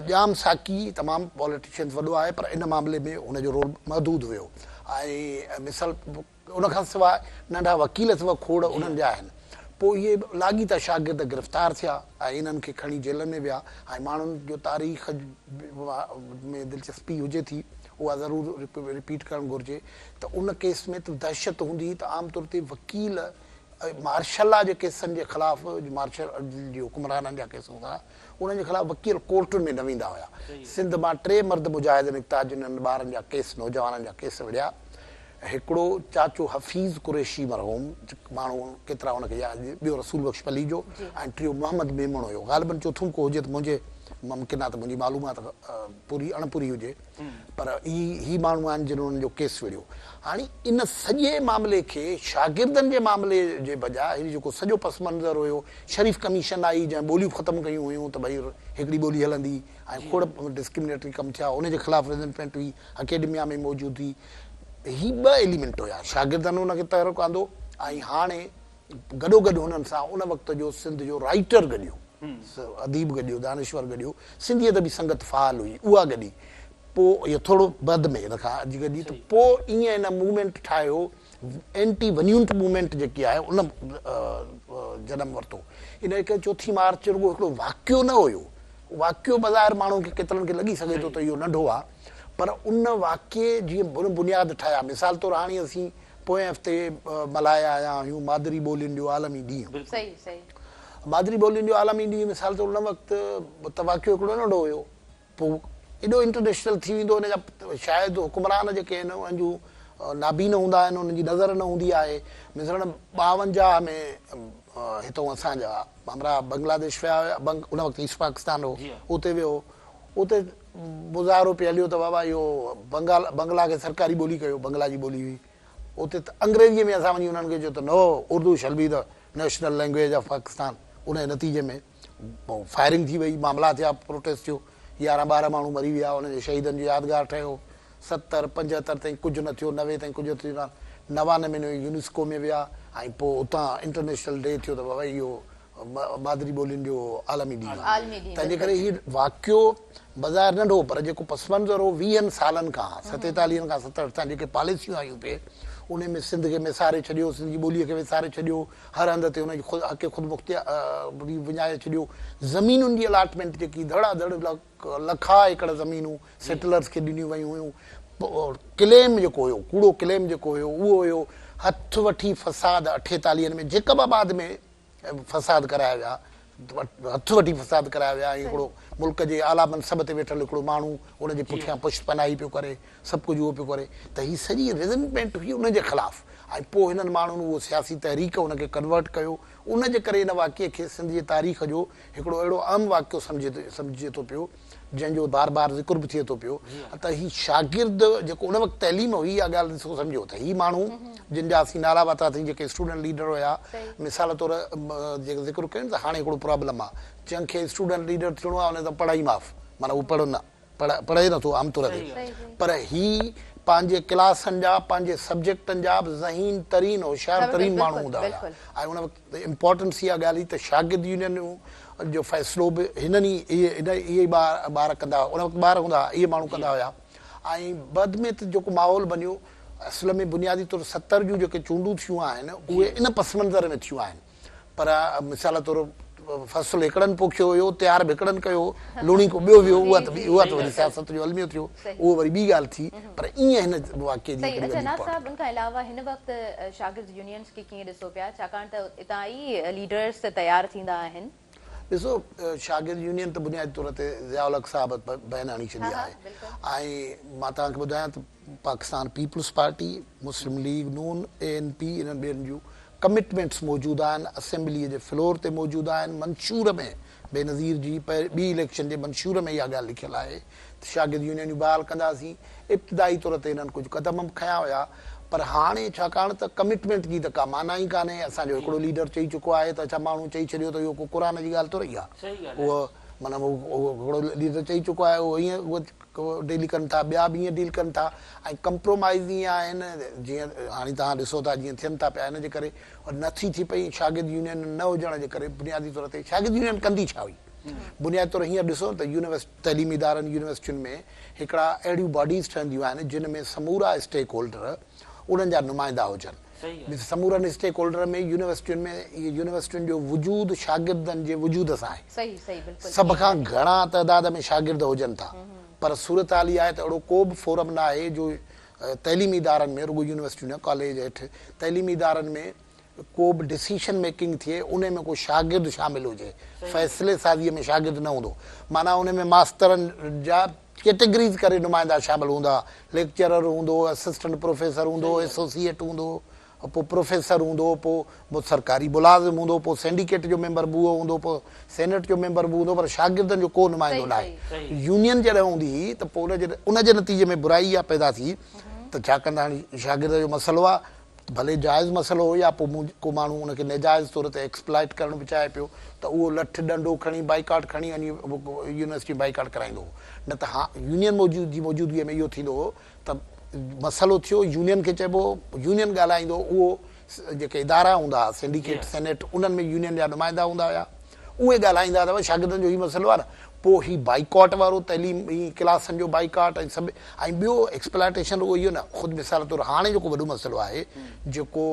Speaker 5: ڄام ساقي تمام پاليٽيشنز وڏو آهي پر ان معاملي ۾ هن جو رول محدود هيو ۽ مثال ان کان سواء ننڍا وڪيل سوا کوڙ انهن جا آهن. پوء اهي لاڳيتا شاگرد گرفتار ٿيا ۽ انهن کي کڻي جيلن ۾ ويا ۽ ماڻهن جو تاريخ ۾ دلچسپي هجي ٿي اها ضرور رپيٽ ڪرڻ گهرجي ته ان ڪيس ۾ ته دهشت هوندي هئي ته عام طور تي وڪيل مارشل لا جي ڪيسن جي خلاف مارشل جي حڪمرانن جا ڪيس هوندا هئا انهن جي خلاف وڪيل ڪورٽن ۾ نه ويندا هيا. سنڌ مان ٽي مرد مجاهد نڪتا جن انهن ٻارن جا ڪيس نوجوانن جا ڪيس وڙهيا. هڪڙو چاچو حفيظ قريشي مرحوم، ماڻهو ڪيترا ان کي ياد، ٻيو رسول بخش پليجو ۽ ٽيون محمد ميمڻ هيو. غالباً چوٿون ڪو هجي ته منهنجي ممڪن آهي ته منهنجي معلومات پوري اڻ پوري هجي پر هي هي ماڻهو آهن جن انهن جو ڪيس وڙهيو. هاڻي ان سڄي معاملي کي شاگردن جي معاملي جي بجاء هي جيڪو سڄو پس منظر هيو، شريف ڪميشن آئي جنهن ٻوليون ختم ڪيون هيون ته ڀئي هڪڙي ٻولي هلندي ۽ کوڙ ڊسڪرمنيٽري ڪم ٿيا ان جي خلاف ريزنٽمينٽ هئي، اڪيڊميا ۾ موجود هئي. هي ٻه ايليمينٽ هيا، شاگردن ان کي تحرڪ آندو ۽ هاڻي گڏوگڏ هنن سان ان وقت جو سنڌ جو رائيٽر گڏيو، اديب گڏيو، دانشور گڏيو، سنڌي ادبي سنگت فعال هئي اها گڏي، پوء اهو ٿورو بعد ۾ ان کان اڄ گڏي ته پوء ائين هن موومينٽ ٺاهيو، اينٽي ون يونٽ موومينٽ جيڪي آهي ان جنم ورتو. ان جي ڪري چوٿين مارچ رڳو هڪڙو واقعو نه هيو، واقعو بظاهر ماڻهن کي ڪيترن کي لڳي سگهي ٿو ته اهو ننڍو آهي پر ان واقعي جيئن بن بنياد ٺاهيا. مثال طور هاڻي اسين پوئين هفتي ملهائي آيا آهيون مادري ٻولين جو عالمي ڏينهن. مادري ٻولين جو عالمي ڏينهن مثال طور ان وقت ته واقعو هڪڙو ننڍو هيو پوء ايڏو انٽرنيشنل ٿي ويندو ان جا شايد حڪمران جيڪي آهن انهن جون نابين هوندا آهن انهن جي نظر نه هوندي آهي. مثلاً 52 ۾ هتئون اسان جا همراهه بنگلاديش ويا هيا، ان وقت ايسٽ پاڪستان هو، اتي ويو هو، اتي مظاهرو پئي هليو ته بابا اهو بنگال بنگلا کي سرڪاري ٻولي ڪيو، بنگلا جي ٻولي هئي، اتي ته انگريزيء ۾ اسان وڃي انهن کي چيو ته no Urdu shall be the national language of Pakistan, ان جي نتيجي ۾ فائرنگ ٿي وئي، معاملا ٿيا، پروٽيسٽ ٿيو، 11 ٻارهن ماڻهو مري ويا، انهن جي شهيدن جو يادگار ٺهيو، 70، 75 تائين ڪجهه نه ٿيو، 90 تائين ڪجهه نه ٿيو، 99 ۾ يونيسڪو ۾ ويا ۽ پوء اتان انٽرنيشنل ڊي ٿيو ته بابا اهو مادري ٻولين جو عالمي ڏينهن آهي. تنهن جي ڪري هي واقعو بظاهر ننڍو پر جيڪو پس منظر هو ويهن سالن کان ستيتاليهن کان 67 تائين جيڪي پاليسيون آيون پئي انهي ۾ سنڌ کي ميساري ڇڏيو، سنڌ جي ٻوليء کي وساري ڇڏيو، هر هنڌ تي ان جي حق خودمختياري وڃائي ڇڏيو، زمينن جي الاٽمينٽ جيڪي ڌڙا ڌڙ لکها ايڪڙ زمينون سيٽلرز کي ڏنيون ويون هيون، ڪليم جيڪو هيو ڪوڙو ڪليم جيڪو هيو اهو هيو هٿ وٺي فساد اٺيتاليهن ۾ جيڪب آباد ۾ فساد ڪرايا ويا، هٿ وٺي فساد ڪرايا ويا ۽ هڪڙو ملڪ جي اعليٰ منصب تي ويٺل هڪڙو ماڻهو ان جي پٺيان پشت پناهي پيو ڪري، سڀ ڪجهه اهو پيو ڪري ته هي سڄي ريزنٽمينٽ هئي ان جي خلاف ۽ پوء هنن ماڻهن اهو سياسي تحريڪ ان کي ڪنورٽ ڪيو، ان جي ڪري ان واقعي کي سنڌ جي تاريخ جو هڪڙو اهڙو اهم واقعو سمجهجي ٿو پيو. جنهن جو بار بار ذڪر به ٿئي ٿو پيو ته هي شاگرد جيڪو ان وقت تعليم هئي اها ڳالهه ڏسو سمجهو ته هي ماڻهو جن جا اسين نالا ورتاسين جيڪي اسٽوڊنٽ ليڊر هيا مثال طور جيڪو ذڪر ڪيو نه ته هاڻي هڪڙو پرابلم آهي جنهن کي اسٽوڊنٽ ليڊر ٿيڻو آهي ان ته پڙهائي معاف معنيٰ هو پڙهه نه پڙهي نٿو عام طور تي پر هي پنهنجي ڪلاسن جا پنهنجي سبجيڪٽن جا به ذهين ترين هوشيار ترين ماڻهو هوندا هيا ۽ ان وقت ته امپارٽنس اها ڳالهه هئي ته شاگرد يونينون جو فيصلو به هنن ئي اهي ئي ٻار ڪندا هئا ان وقت ٻار هوندا هئا اهي ماڻهو ڪندا هيا ۽ بعد ۾ ته جيڪو ماحول بنيو اصل ۾ بنيادي طور 70 جون جيڪي چونڊون ٿيون آهن اهي ان پس منظر ۾ ٿيون آهن پر مثال طور فصل هڪڙن پوکيو هيو تيار به هڪڙن ڪيو لوڻي ڪو ٻيو ويو اها ته اها ته وري سياست جو الميو ٿيو اهو وري ٻي ڳالهه ٿي پر ائين هن واقعي جي
Speaker 1: هڪڙي وڏي صحيح صاحب ان کان علاوه هن وقت شاگرد يونينز کي ڪيئن ڏسو پيا ڇاڪاڻ ته اتان ئي ليڊرز ته تيار ٿيندا آهن.
Speaker 5: ڏسو شاگرد يونين ته بنيادي طور تي ضياء الحق صاحب بين هڻي ڇڏي آهي ۽ مان توهان کي ٻڌايان ته پاڪستان پيپلز پارٽي، مسلم ليگ نون، اي اين پي انهن ٻين جون ڪمٽمينٽس موجود آهن، اسيمبليء جي فلور تي موجود آهن، منشور ۾ بينظير جي ٻي اليڪشن جي منشور ۾ اها ڳالهه لکيل آهي ته شاگرد يونينيون بحال ڪنداسين، ابتدائي طور تي انهن ڪجهه قدم به کنيا هيا پر هاڻي ڇاڪاڻ ته ڪمٽمينٽ جي ته ڪا معنيٰ ئي ڪانهي، اسان جو هڪڙو ليڊر چئي چڪو آهي ته اڇا ماڻهو چئي ڇڏيو ته اهو ڪو قرآن جي ڳالهه ٿورئي آهي، اهو معنيٰ هڪڙو ليڊر چئي چڪو آهي اهو ائين. ڊيل ڪن ٿا ٻيا به ائين ڊيل ڪن ٿا ۽ ڪمپرومائيز ائين آهن جيئن هاڻي توهان ڏسو ٿا جيئن ٿين ٿا پيا ان جي ڪري نٿي ٿي پئي شاگرد يونين نه هجڻ جي ڪري بنيادي طور تي شاگرد يونين ڪندي ڇا هئي بنيادي طور هينئر ڏسو ته يونيورسٽي تعليمي ادارن يونيورسٽين ۾ هڪڙا اهڙيون باڊيز ٺهنديون آهن جن ۾ سمورا اسٽيڪ هولڊر انهن جا نمائندا هجن سمورن اسٽيڪ هولڊر ۾ يونيورسٽين ۾ يونيورسٽين جو وجود شاگردن جي وجود سان آهي سڀ کان گهڻا تعداد ۾ شاگرد هجن ٿا پر صورتحال اها آهي ته اهڙو ڪو به فورم نه آهي جو تعليمي ادارن ۾ رڳو يونيورسٽيون نه ڪاليج هيٺ تعليمي ادارن ۾ ڪو به ڊسيشن ميڪنگ ٿئي انهي ۾ ڪو شاگرد شامل هجي فيصلي سازي ۾ شاگرد نه هوندو معنيٰ انهي ۾ ماسترن جا ڪيٽيگريز ڪري نمائندا شامل هوندا ليڪچرر هوندو اسسٽنٽ پروفيسر هوندو ايسوسيئيٽ هوندو پوء پروفيسر هوندو پوء سرڪاري ملازم هوندو پوء سينڊيڪيٽ جو ميمبر به اهو هوندو پوء سينيٽ جو ميمبر به هوندو پر شاگردن جو ڪو نمائندو ناهي يونين جڏهن هوندي هئي ته پوء ان جي نتيجي ۾ برائي اها پيدا ٿي ته ڇاڪاڻ ته هاڻي شاگرد جو مسئلو آهي ڀلي جائز مسئلو هو يا پوء مون ڪو ماڻهو ان کي ناجائز طور تي ايڪسپلائٽ ڪرڻ به چاهي پيو ته اهو لٺ ڏنڊو کڻي بائيڪاٽ کڻي وڃي يونيورسٽي بائيڪاٽ ڪرائيندو هو نه ته ها يونين موجود جي موجودگي ۾ اهو ٿيندو هو ته مسئلو ٿيو يونين کي چئبو هو يونين ڳالهائيندو هو اهو جيڪي ادارا هوندا هئا سينڊيڪيٽ سينيٽ انهن ۾ يونين جا نمائندا هوندا هيا اهي ڳالهائيندا هئا ته ڀائي شاگردن جو هي مسئلو آهي نه پوء هي بائيڪاٽ وارو تعليم هي ڪلاسن جو بائيڪاٽ ۽ سڀ ۽ ٻيو ايڪسپلائٽيشن رڳو اهو نه خود مثال طور هاڻي جيڪو وڏو مسئلو آهي جيڪو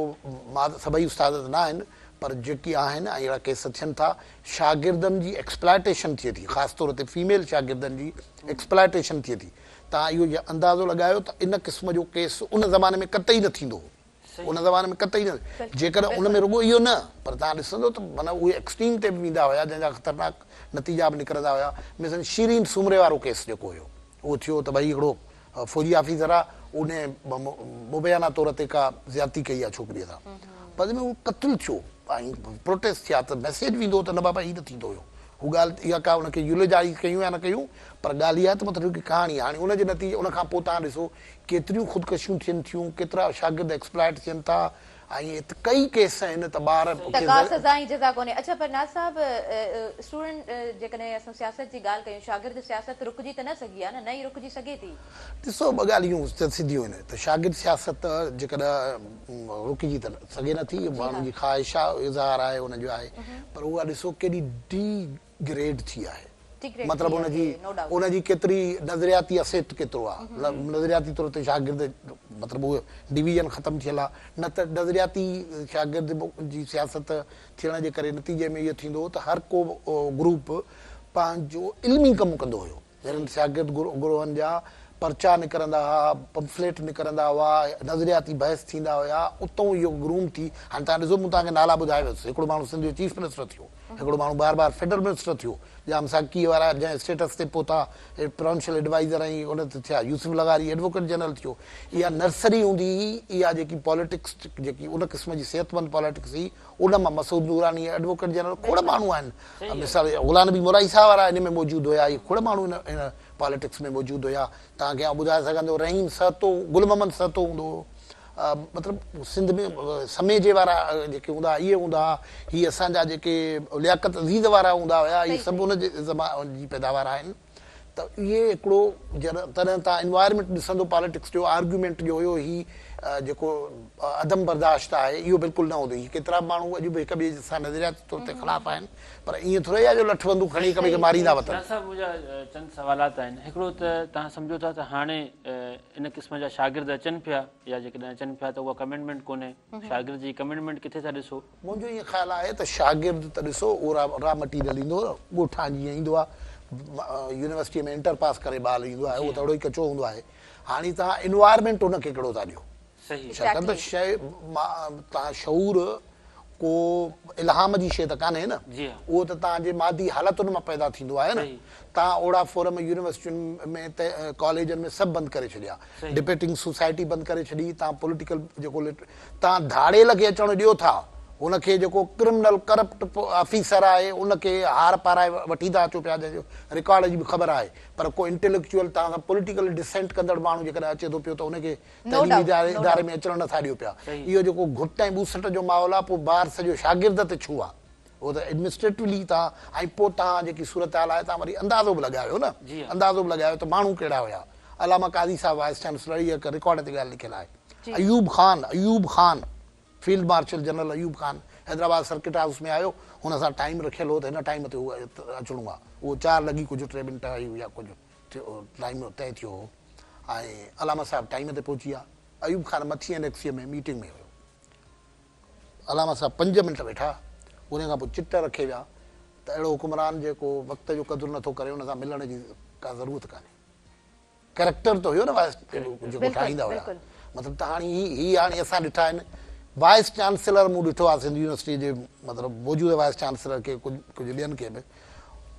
Speaker 5: سڀئي استاد ته نه آهن پر جيڪي آهن ۽ اهڙا ڪيس ٿين ٿا شاگردن جي ايڪسپلائٽيشن ٿئي ٿي خاص طور تي فيميل شاگردن جي ايڪسپلائٽيشن ٿئي ٿي توهان اهو اندازو لڳايو ته ان قسم جو ڪيس ان زماني ۾ قطعي نه ٿيندو هو ان زماني ۾ قطعي نه جيڪڏهن ان ۾ رڳو اهو نه پر توهان ڏسندو ته معنيٰ اهي ايڪسٽريم تي به ويندا هيا جنهن جا خطرناڪ نتيجا به نڪرندا هيا مثلاً شيرين سومري وارو ڪيس جيڪو هيو اهو ٿيو ته ڀئي هڪڙو فوجي آفيسر آ ان مبينا طور تي ڪا زيادتي ڪئي آ ڇوڪريء سان بعد ۾ اهو قتل ٿيو ۽ پروٽيسٽ ٿيا ته ميسيج ويندو هو ته نه بابا هي نه ٿيندو هيو هو ڳالهه اها ڪا ان کي يوليجائيز ڪيون يا نه ڪيون پر ڳالهه اها آهي ته مطلب هڪ ڪهاڻي آهي هاڻي ان جي نتيجي ان کان پوء توهان ڏسو ڪيتريون خودڪشيون ٿين ٿيون، ڪيترا شاگرد ايڪسپلائٽ ٿين ٿا ۽ ڪئي ڪيس آهن ته ٻار
Speaker 1: ته ڪا سزا ۽ جزا ڪونهي. اڇا پر ناز صاحب اسٽوڊنٽ جيڪڏهن اسان سياست جي ڳالهه ڪيون شاگرد سياست رڪجي ته نه سگهي آهي نه نه ئي رڪجي سگهي ٿي.
Speaker 5: ڏسو ٻه ڳالهيون سڌيون آهن ته شاگرد سياست جيڪڏهن رڪجي ته سگهي نه ٿي اهو ماڻهن جي خواهش آهي اظهار آهي ان جو آهي پر اها ڏسو ڪيڏي ڊي گريڊ ٿي آهي مطلب ان جي ان جي ڪيتري نظرياتي اسيٽ ڪيترو آهي نظرياتي طور تي شاگرد مطلب اهو ڊويزن ختم ٿيل آهي نه ته نظرياتي شاگرد جي سياست ٿيڻ جي ڪري نتيجي ۾ اهو ٿيندو هو ته هر ڪو گروپ پنهنجو علمي ڪم ڪندو هيو اهڙن شاگرد گروهن جا پرچا نڪرندا ها، پمفليٽ نڪرندا هئا، نظرياتي بحث ٿيندا هيا، اتئون اهو گروم ٿي، هاڻي توهان ڏسو مون توهان کي نالا ٻڌائي ويس، هڪڙو ماڻهو سنڌ جو چيف منسٽر ٿيو، هڪڙو ماڻهو بار بار فيڊرل منسٽر ٿيو، ڄام ساقيء وارا جنهن اسٽيٽس تي پهتا، پراونشل ايڊوائيزر ۽ ان تي ٿيا، يوسف لغاري ايڊووڪيٽ جنرل ٿيو، اها نرسري هوندي هئي، اها جيڪي پاليٽڪس جيڪي ان قسم جي صحتمند پاليٽڪس هئي، ان مان مسعود نوراني ايڊووڪيٽ جنرل کوڙ ماڻهو آهن مثال غلام نبي مورائي صاحب وارا ان ۾ موجود هيا اهي کوڙ ماڻهو ان پاليٽڪس ۾ موجود هيا توهان کي آئون ٻڌائي سگهان ٿو رحيم سهتو گل محمد سهتو هوندو هو مطلب سنڌ ۾ سميجي وارا جيڪي هوندا اهي هوندا هئا هي اسان جا جيڪي لياقت عزيز وارا هوندا هيا اهي سڀ ان جي زمان جي پيداوار آهن ته اهي هڪڙو جڏهن تڏهن توهان انوائرمينٽ ڏسندو پاليٽڪس جو آرگيومينٽ جو هيو هي جيڪو عدم برداشت آهي اهو بلڪل نه هوندو هي ڪيترا به ماڻهو اڄ به هڪ ٻئي سان نظرياتي طور تي خلاف آهن پر ائين ٿوري آهي جو لٺ بندوق کڻي هڪ ٻئي کي ماريندا وتن.
Speaker 2: شاهه صاحب منهنجا چند سوالات آهن هڪڙو ته توهان سمجهو ٿا ته هاڻي ان قسم جا شاگرد اچن پيا يا جيڪڏهن اچن پيا ته اها ڪمٽمينٽ ڪونهي شاگرد جي ڪمٽمينٽ ڪٿي ٿا ڏسو؟
Speaker 5: منهنجو ائين خيال آهي ته شاگرد ته ڏسو اهو را مٽيريل ايندو ڳوٺان جيئن ايندو آهي يونيورسٽيء ۾ انٽر پاس ڪري ٻال ايندو آهي اهو ته اهڙو ئي ڪچو هوندو آهي هاڻي توهان انوائرمينٽ ان کي ڪهڙو ٿا ڏيو ڇاڪاڻ ته شيء توهان شعور ڪو الهام جي شيء ته ڪانهي نه اهو ته توهان جي مادي حالتن مان پيدا ٿيندو آهي نه توهان اوڙا فورم يونيورسٽين ۾ ڪاليجن ۾ سڀ بند ڪري ڇڏيا ڊبيٽنگ سوسائٽي بند ڪري ڇڏي توهان پوليٽيڪل جيڪو توهان ڌاڙيل کي اچڻ ڏيو ٿا، ان کي جيڪو ڪرمنل ڪرپٽ آفيسر آهي ان کي هار پارائي وٺي ٿا اچو پيا جنهن جو رڪارڊ جي به خبر آهي پر ڪو انٽيليڪچوئل توهان سان پوليٽيڪل ڊسينٽ ڪندڙ ماڻهو جيڪڏهن اچي ٿو پيو ته ان کي تعليمي اداري ۾ اچڻ نٿا ڏيو پيا اهو جيڪو گهٽ ۽ ٻوسٽ جو ماحول آهي پوء بار سڄو شاگرد تي ڇو آهي؟ اهو ته ايڊمنسٽريٽولي توهان ۽ پوء توهان جيڪي صورتحال آهي توهان وري اندازو به لڳايو نه اندازو به لڳايو ته ماڻهو ڪهڙا هيا علامه قاضي صاحب وائيس چانسلر هي هڪ رڪارڊ تي ڳالهه لکيل آهي Ayub Khan Ayub Khan field marshal general Ayub Khan Hyderabad circuit house ۾ آيو هن سان ٽائيم رکيل هو ته هن ٽائيم تي هو اچڻو آهي اهو چار لڳي ڪجهه ٽي منٽ يا ڪجهه ٽائيم طئي ٿيو هو ۽ علامه صاحب ٽائيم تي پهچي ويا ايوب خان مٿي انيڪسيء ۾ ميٽنگ ۾ هيو علامه صاحب پنج منٽ ويٺا، ان کان پوء چٽ رکي ويا ته اهڙو حڪمران جيڪو وقت جو قدر نٿو ڪري ان سان ملڻ جي ڪا ضرورت ڪانهي. ڪريڪٽر ته هيو نه وائيس جيڪو ٺاهيندا هيا. مطلب ته هاڻي هي هي هاڻي اسان ڏٺا آهن وائيس چانسلر مون ڏٺو آهي سنڌ يونيورسٽي جي مطلب موجوده وائيس چانسلر کي ڪجهه ڪجهه ٻين کي به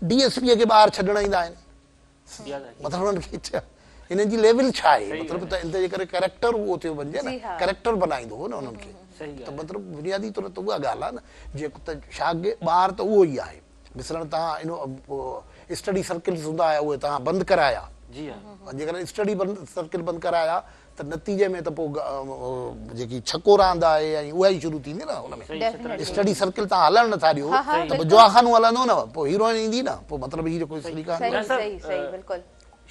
Speaker 5: ڊي ايس پي کي ٻاهر ڇڏڻ ايندا آهن. مطلب انهن کي ڇا انهن جي ليول ڇا آهي مطلب ته ان جي ڪري ڪريڪٽر اهو ٿيو وڃي نه ڪريڪٽر بنائيندو هو نه انهن کي ته مطلب بنيادي طور ته اها ڳالهه آهي نه جيڪو ته شاگرد ٻار ته اهو ئي آهي مثلاً توهان ان اسٽڊي سرڪلز هوندا هيا اهي توهان بند ڪرايا
Speaker 2: جي ها
Speaker 5: جيڪڏهن اسٽڊي بند سرڪل بند ڪرايا ته نتيجي ۾ ته پوء جيڪي ڇڪو راند آهي ۽ اها ئي شروع ٿيندي نه ان ۾ اسٽڊي سرڪل تان هلڻ نٿا ڏيو ته پوء جوا خانو هلندو نه پوء هيروئن ايندي نه پوء مطلب هي جيڪو سليقا
Speaker 1: صحيح صحيح صحيح بلڪل.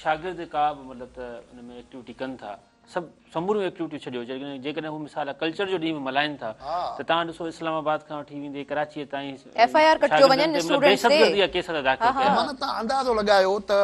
Speaker 2: شاگرد ڪا به مطلب ته ان ۾ ايڪٽيوٽي ڪن ٿا سڀ سموريون ايڪٽيوٽيون ڇڏيو جيڪڏهن جيڪڏهن هو مثال ڪلچر جو ڏينهن به ملهائن ٿا ته توهان ڏسو اسلام آباد کان وٺي ويندي ڪراچيء تائين
Speaker 1: ايف I R ڪٽجو وڃن اسٽوڊنٽس تي
Speaker 2: دهشتگردي جا ڪيس ٿا داخل ڪيا
Speaker 5: معنيٰ توهان اندازو لڳايو ته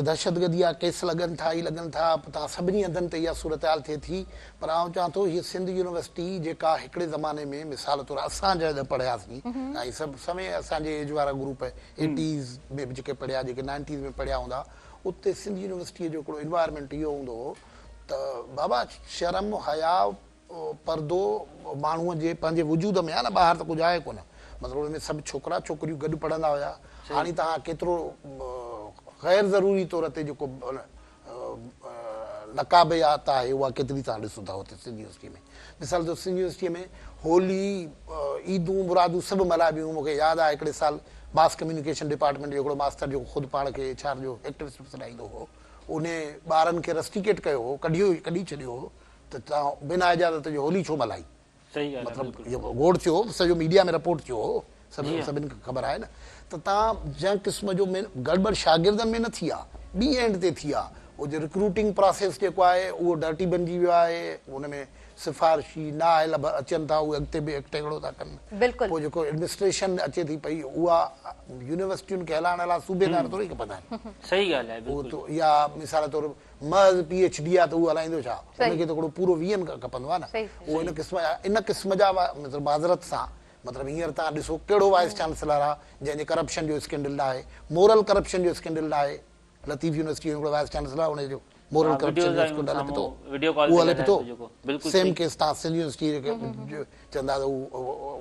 Speaker 5: دهشتگردي جا ڪيس لڳن ٿا هي لڳن ٿا توهان سڀني هنڌن تي اها صورتحال ٿئي ٿي پر آئون چوان ٿو هيء سنڌ يونيورسٽي جيڪا هڪڙي زماني ۾ مثال طور اسان جڏهن پڙهياسين ۽ سڀ سوين اسان جي ايج وارا گروپ ايٽيز ۾ به جيڪي پڙهيا جيڪي نائنٽيز ۾ پڙهيا هوندا اتي سنڌ يونيورسٽيء جو هڪڙو انوائرمينٽ اهو هوندو هو ته بابا شرم حياء پردو ماڻهوء جي پنهنجي وجود ۾ آهي نه ٻاهر ته ڪجهه آهي ڪونه مطلب ان ۾ سڀ ڇوڪرا ڇوڪريون گڏ پڙهندا هيا هاڻي توهان ڪيترو غير ضروري طور تي جيڪو نقابيات آهي اها ڪيتري توهان ڏسو ٿا اتي سنڌ يونيورسٽي ۾ مثال طور سنڌ يونيورسٽي ۾ هولي عيدون مرادون سڀ ملهائبيون مون کي ياد آهي هڪڙي سال ماس ڪميونيڪيشن ڊپارٽمينٽ جو هڪڙو ماستر جيڪو خود پاڻ کي ايڇ آر جو ايڪٽوسٽ به سڏائيندو هو انهي ٻارن کي رسٽيڪيٽ ڪيو هو ڪڍي ڪڍي ڇڏيو هو ته توهان بنا اجازت جي هولي ڇو ملهائي؟
Speaker 2: صحيح ڳالهه آهي
Speaker 5: مطلب
Speaker 2: بلڪل.
Speaker 5: اهو گوڙ ٿيو هو سڄو ميڊيا ۾ رپورٽ ٿيو هو سڀ
Speaker 2: جي ها.
Speaker 5: سڀن کي خبر آهي نه ته توهان جنهن قسم جو گڙٻڙ شاگردن ۾ نه ٿي آهي ٻي اينڊ تي ٿي آهي اهو جو رڪروٽنگ پراسيس جيڪو آهي اهو ڊرٽي بنجي ويو آهي ان ۾ سفارشي نااهل به اچن ٿا اهي اڳتي به ايڪٽ اهڙو ٿا ڪن
Speaker 1: بلڪل.
Speaker 5: پوء جيڪو ايڊمنسٽريشن اچي ٿي پئي اها يونيورسٽين کي هلائڻ لاء صوبيدار ٿوري کپندا آهن
Speaker 2: صحيح ڳالهه آهي
Speaker 5: اهو
Speaker 2: بلڪل.
Speaker 5: ته يا مثال طور محض پي ايڇ ڊي آ ته اهو هلائيندو ڇا؟ ان کي ته هڪڙو پورو ويهن کپندو آ نه. اهو ان قسم جا ان قسم جا مطلب معذرت سان مطلب هينئر توهان ڏسو ڪهڙو وائيس چانسلر آ جنهن جي ڪرپشن جو اسڪينڊل نه آهي، مورل ڪرپشن جو اسڪينڊل نه آهي. لطيف يونيورسٽي جو هڪڙو وائيس چانسلر آ ان جو مورل ڪرپشن جو اسڪينڊل هلي پيو ٿو. اهو هلي پيو ٿو. سيم ڪيس توهان سنڌ يونيورسٽي جو چوندا ته هو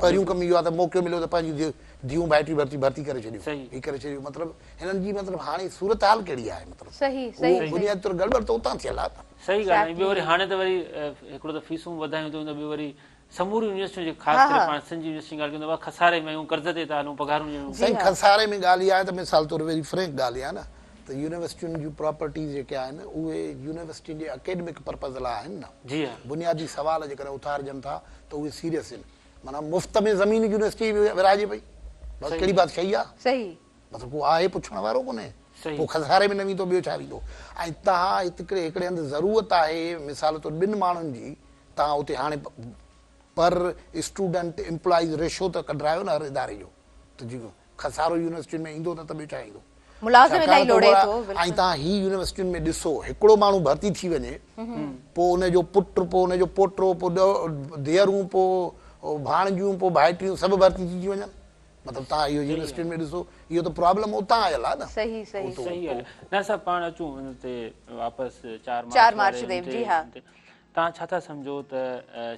Speaker 5: پهريون ڪم اهو آهي ته موقعو مليو ته پنهنجون ڌيئون ڀائٽيون ڀرتي ڀرتي ڪري ڇڏيون هي ڪري ڇڏيون مطلب هنن جي مطلب هاڻي صورتحال ڪهڙي آهي مطلب اهو بنيادي طور گڙٻڙ ته اتان ٿيل آهي نه.
Speaker 2: صحيح ڳالهه آهي ٻيو وري هاڻي ته وري هڪڙو ته فيسون وڌايون ٿيون ته ٻيو وري سموريون يونيورسٽيون جيڪي خاص ڪري پاڻ سنڌ جي يونيورسٽين جي ڳالهه ڪيون ته اها خساري ۾ آهيون قرض تي ٿا هلون پگهارون ڏيڻيون
Speaker 5: سائين خساري ۾ ڳالهه اها آهي ته مثال طور ويري فرينڪ ڳالهه اها آهي نه ته يونيورسٽين جون پراپرٽيز جيڪي آهن اهي يونيورسٽين جي اڪيڊمڪ پرپز لاء آهن نه
Speaker 2: جي ها.
Speaker 5: بنيادي سوال جيڪڏهن اٿارجن ٿا ته اهي سيريس آهن معنيٰ مفت ۾ زمين يونيورسٽي ورهائجي پئي بس ڪهڙي بادشاهي آهي
Speaker 1: صحيح.
Speaker 5: مطلب ڪو آهي پڇڻ وارو ڪونهي پوء خساري ۾ نه ويندو ٻيو ڇا ويندو ۽ تهان هت هڪڙي هڪڙي هنڌ ضرورت آهي مثال طور ٻن ماڻهن جي تهان اتي هاڻي پر اسٽوڊنٽ امپلائيز ريشو ته ڪڍرايو نه هر اداري جو ته جي خسارو يونيورسٽين ۾ ايندو نه ته ٻيو ڇا ايندو.
Speaker 1: ملازم الاهي
Speaker 5: ڇاڪاڻ ته
Speaker 1: لوڙي
Speaker 5: اها
Speaker 1: ٿو
Speaker 5: ۽
Speaker 1: بلڪل.
Speaker 5: توهان هي يونيورسٽين ۾ ڏسو هڪڙو ماڻهو ڀرتي ٿي وڃي پوء ان جو پٽ پوء ان جو پوٽو پوء ڌيئرون پوء ڀاڻجيون پوء ڀائٽيون سڀ ڀرتي ٿي ٿي وڃن مطلب توهان اهو يونيورسٽين ۾ ڏسو اهو ته پرابلم اتان آيل آهي نه
Speaker 1: صحيح صحيح
Speaker 2: صحيح ڳالهه نه صاحب پاڻ اچون ان تي واپس 4
Speaker 1: 4
Speaker 2: مارچ
Speaker 1: مارچ
Speaker 2: واري
Speaker 1: تي
Speaker 2: ان
Speaker 1: جي ها.
Speaker 2: تي توهان ڇا ٿا سمجهو ته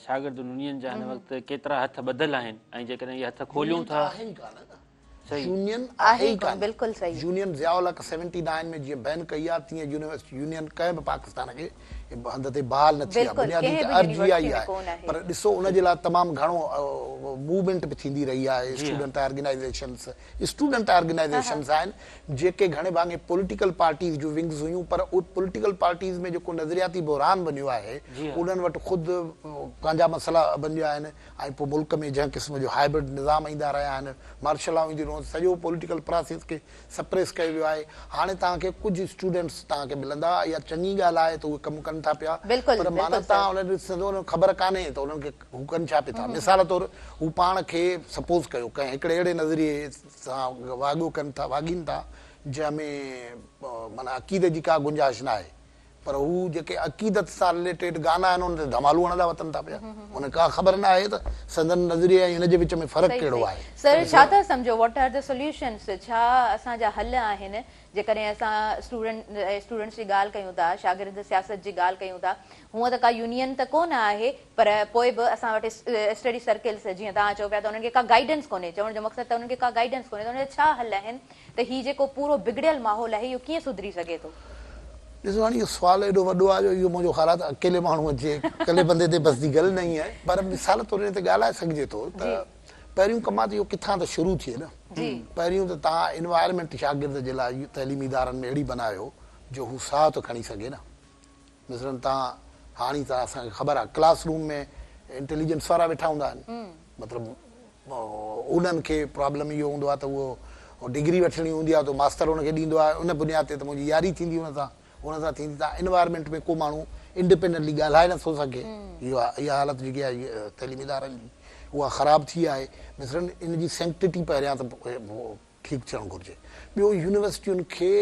Speaker 2: شاگرد يونين جا هن وقت ڪيترا هٿ ٻڌل آهن ۽ جيڪڏهن اهي هٿ کوليون
Speaker 5: يونين ته
Speaker 2: ٿا
Speaker 5: آهي ئي ڪانه نه.
Speaker 2: صحيح.
Speaker 5: يونين آهي ئي ڪانه.
Speaker 1: بلڪل صحيح.
Speaker 5: يونين ضياء الحق 79 ۾ جيئن بين ڪئي آ تيئن يونيورسٽي يونين ڪنهن به پاڪستان کي هنڌ تي بحال نه ٿي آهي بنيادي ته عرضي اها ئي آهي پر ڏسو ان جي لاء تمام گهڻو موومينٽ به ٿيندي رهي آهي اسٽوڊنٽ آرگنائيزيشنس اسٽوڊنٽ آرگنائيزيشنس آهن جيڪي گهڻي ڀاڱي پوليٽيڪل پارٽيز جون ونگز هيون پر اهي پوليٽيڪل پارٽيز ۾ جيڪو نظرياتي بحران بنيو آهي انهن وٽ خود پنهنجا مسئلا بنيا آهن ۽ پوء ملڪ ۾ جنهن قسم جو هائبرڊ نظام ايندا رهيا آهن مارشل لا اينديون رهيون سڄو پوليٽيڪل پراسيس کي سپريس ڪيو ويو آهي هاڻي توهان کي ڪجهه اسٽوڊنٽس توهان کي ملندا اها چڱي ڳالهه آهي ته اهي ڪم ڪن ٿا پيا پر معنيٰ توهان انهن کي ڏسندو انهن کي خبر ڪانهي ته انهن کي هو ڪن ڇا پئي ٿا مثال طور هو پاڻ کي سپوز ڪيو ڪنهن هڪڙي اهڙي نظريي سان واڳو ڪن ٿا واڳين ٿا جنهن ۾ معنيٰ عقيدي جي ڪا گنجائش ناهي پر هو جيڪي عقيدت سان رليٽيڊ گانا آهن انهن تي ڌمالون هڻندا وتن ٿا پيا. انهن کي ڪا خبر نه آهي ته سندن نظريي ۽ هن جي وچ ۾ فرق ڪهڙو آهي.
Speaker 1: سر ڇا ٿا سمجهو what are the solutions ڇا اسان جا حل آهن جيڪڏهن اسان اسٽوڊنٽ اسٽوڊنٽس جي ڳالهه ڪيون ٿا شاگرد سياست جي ڳالهه ڪيون ٿا هونء ته ڪا يونين ته ڪونه آهي پر پوء به اسان وٽ اسٽڊي سرڪلس جيئن توهان چئو پيا ته انهن کي ڪا گائيڊنس ڪونهي چوڻ جو مقصد ته انهن کي ڪا گائيڊنس ڪونهي ته ان جا ڇا حل آهن ته هي جيڪو پورو بگڙيل ماحول آهي اهو ڪيئن سڌري سگهي ٿو؟
Speaker 5: ڏسو هاڻي اهو سوال ايڏو وڏو آهي جو اهو منهنجو خيال آهي ته اڪيلي ماڻهوء جي اڪيلي بندي تي بس جي ڳالهه نه آهي پر مثال طور ان تي ڳالهائي سگهجي ٿو ته پهريون ڪم آهي ته اهو ڪٿان ته شروع ٿئي نه پهريون ته توهان انوائرمينٽ شاگرد جي لاء تعليمي ادارن ۾ اهڙي بنايو جو هو ساهه ته کڻي سگهي نه مثلاً توهان هاڻي ته اسان کي خبر آهي ڪلاس روم ۾ انٽيليجنس وارا ويٺا هوندا آهن مطلب انهن کي پرابلم اهو هوندو آهي ته اهو ڊگري وٺڻي هوندي آهي ته ماستر ان کي ڏيندو آهي ان بنياد تي ته منهنجي ياري ٿيندي ان سان ان سان ٿيندي ته انوائرمينٽ ۾ ڪو ماڻهو انڊيپينڊنٽلي ڳالهائي نٿو سگهي اهو اها حالت جيڪي آهي تعليمي ادارن جي اها خراب ٿي آهي مثلاً ان جي سينڪٽٽي پهريان ته ٺيڪ ٿيڻ گهرجي. ٻيو يونيورسٽين کي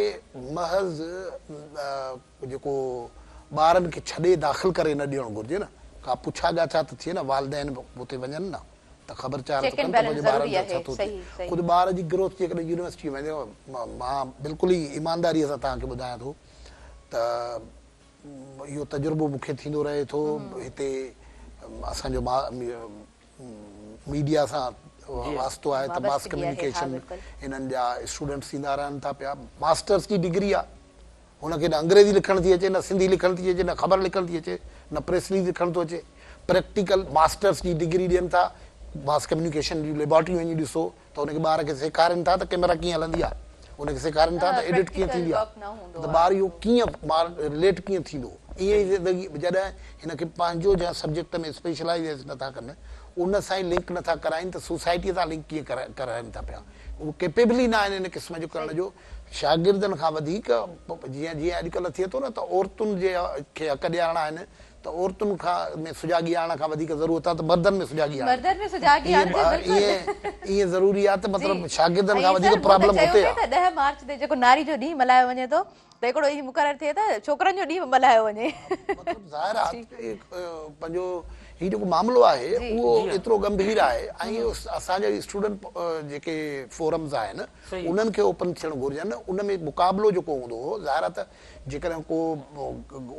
Speaker 5: محض جيڪو ٻارن کي ڇڏي داخل ڪري نه ڏيڻ گهرجي نه، ڪا پڇا ڳاڇا ته ٿئي نه، والدين به اتي وڃن نه ته خبر چار ته ڪن ته منهنجي ٻارن سان ڇا ٿو ٿئي. خود ٻار جي گروٿ جيڪڏهن يونيورسٽي ۾ وڃي، مان بلڪل ئي ايمانداريء سان توهان کي ٻڌايان ٿو ته اهو تجربو مون کي ٿيندو رهي ٿو، هتي اسان جو ميڊيا سان واسطو آهي ته ماس ڪميونيڪيشن انهن جا اسٽوڊنٽس ايندا رهن ٿا پيا ماسٽرس جي ڊگري آهي هن کي نه انگريزي لکڻ ٿي اچي نه سنڌي لکڻ ٿي اچي نه خبر لکڻ ٿي اچي نه پريس رليز لکڻ ٿو اچي پريڪٽيڪل ماسٽرس جي ڊگري ڏين ٿا ماس ڪميونيڪيشن جون ليبارٽريون وڃي ڏسو ته ان کي ٻار کي سيکارين ٿا ته ڪيمرا ڪيئن هلندي آهي ان کي سيکارين ٿا ته ايڊٽ ڪيئن ٿيندي آهي ته ٻار اهو ڪيئن رليٽ ڪيئن ٿيندو ائين ئي زندگي جڏهن هن کي پنهنجو جنهن سبجيڪٽ ۾ اسپيشلائيزيشن نٿا ڪن ان سان ئي لنڪ نٿا ڪرائين ته سوسائٽي سان لنڪ ڪيئن ڪرائين ٿا پيا اهو ڪيپيبل ئي نه آهن ان قسم جو ڪرڻ جو شاگردن کان وڌيڪ جيئن جيئن اڄڪلهه ٿئي ٿو نه ته عورتن جي کي حق ڏيارڻا آهن ته عورتن کان ۾ سجاڳي آڻڻ کان وڌيڪ ضرورت آهي ته مردن ۾ سجاڳي آڻجي.
Speaker 1: مردن ۾ سجاڳي آڻجي بلڪل.
Speaker 5: ائين ائين ضروري آهي ته مطلب شاگردن کان وڌيڪ پرابلم هتي آهي.
Speaker 1: ته 10 مارچ تي جيڪو ناري جو ڏينهن ملهايو وڃي ٿو ته هڪڙو ڏينهن مقرر ٿئي ته ڇوڪرن جو ڏينهن به ملهايو وڃي.
Speaker 5: مطلب ظاهر آهي پنهنجو هي جيڪو معاملو آهي اهو ايترو ڳنڀير آهي ۽ اسان جا اسٽوڊنٽ جيڪي فورمز آهن انهن کي اوپن ٿيڻ گهرجن ان ۾ مقابلو جيڪو هوندو هو ظاهر آهي ته جيڪڏهن ڪو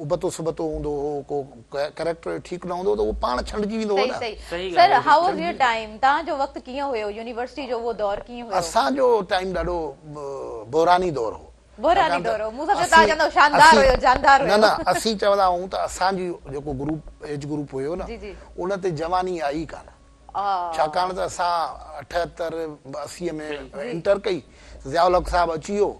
Speaker 5: ابتو سبتو هوندو هو، ڪو ڪريڪٽر ٺيڪ نه هوندو هو ته اهو پاڻ ڇنڊجي ويندو هو نه.
Speaker 1: صحيح صحيح sir how was your time توهان جو وقت ڪيئن هيو يونيورسٽي جو اهو دور ڪيئن هيو؟
Speaker 5: اسان جو ٽائيم ڏاڍو بحراني دور هو.
Speaker 1: بحراني دور هو مون سمجهيو توهان چوندؤ شاندار هيو جاندار هيو.
Speaker 5: نه نه اسين چوندا آهيون ته اسان جو جيڪو گروپ ايج گروپ هيو نه ان تي جواني آئي ئي ڪانه ڇاڪاڻ ته اسان 78 80 ۾ انٽر ڪئي ضياء الحق صاحب اچي ويو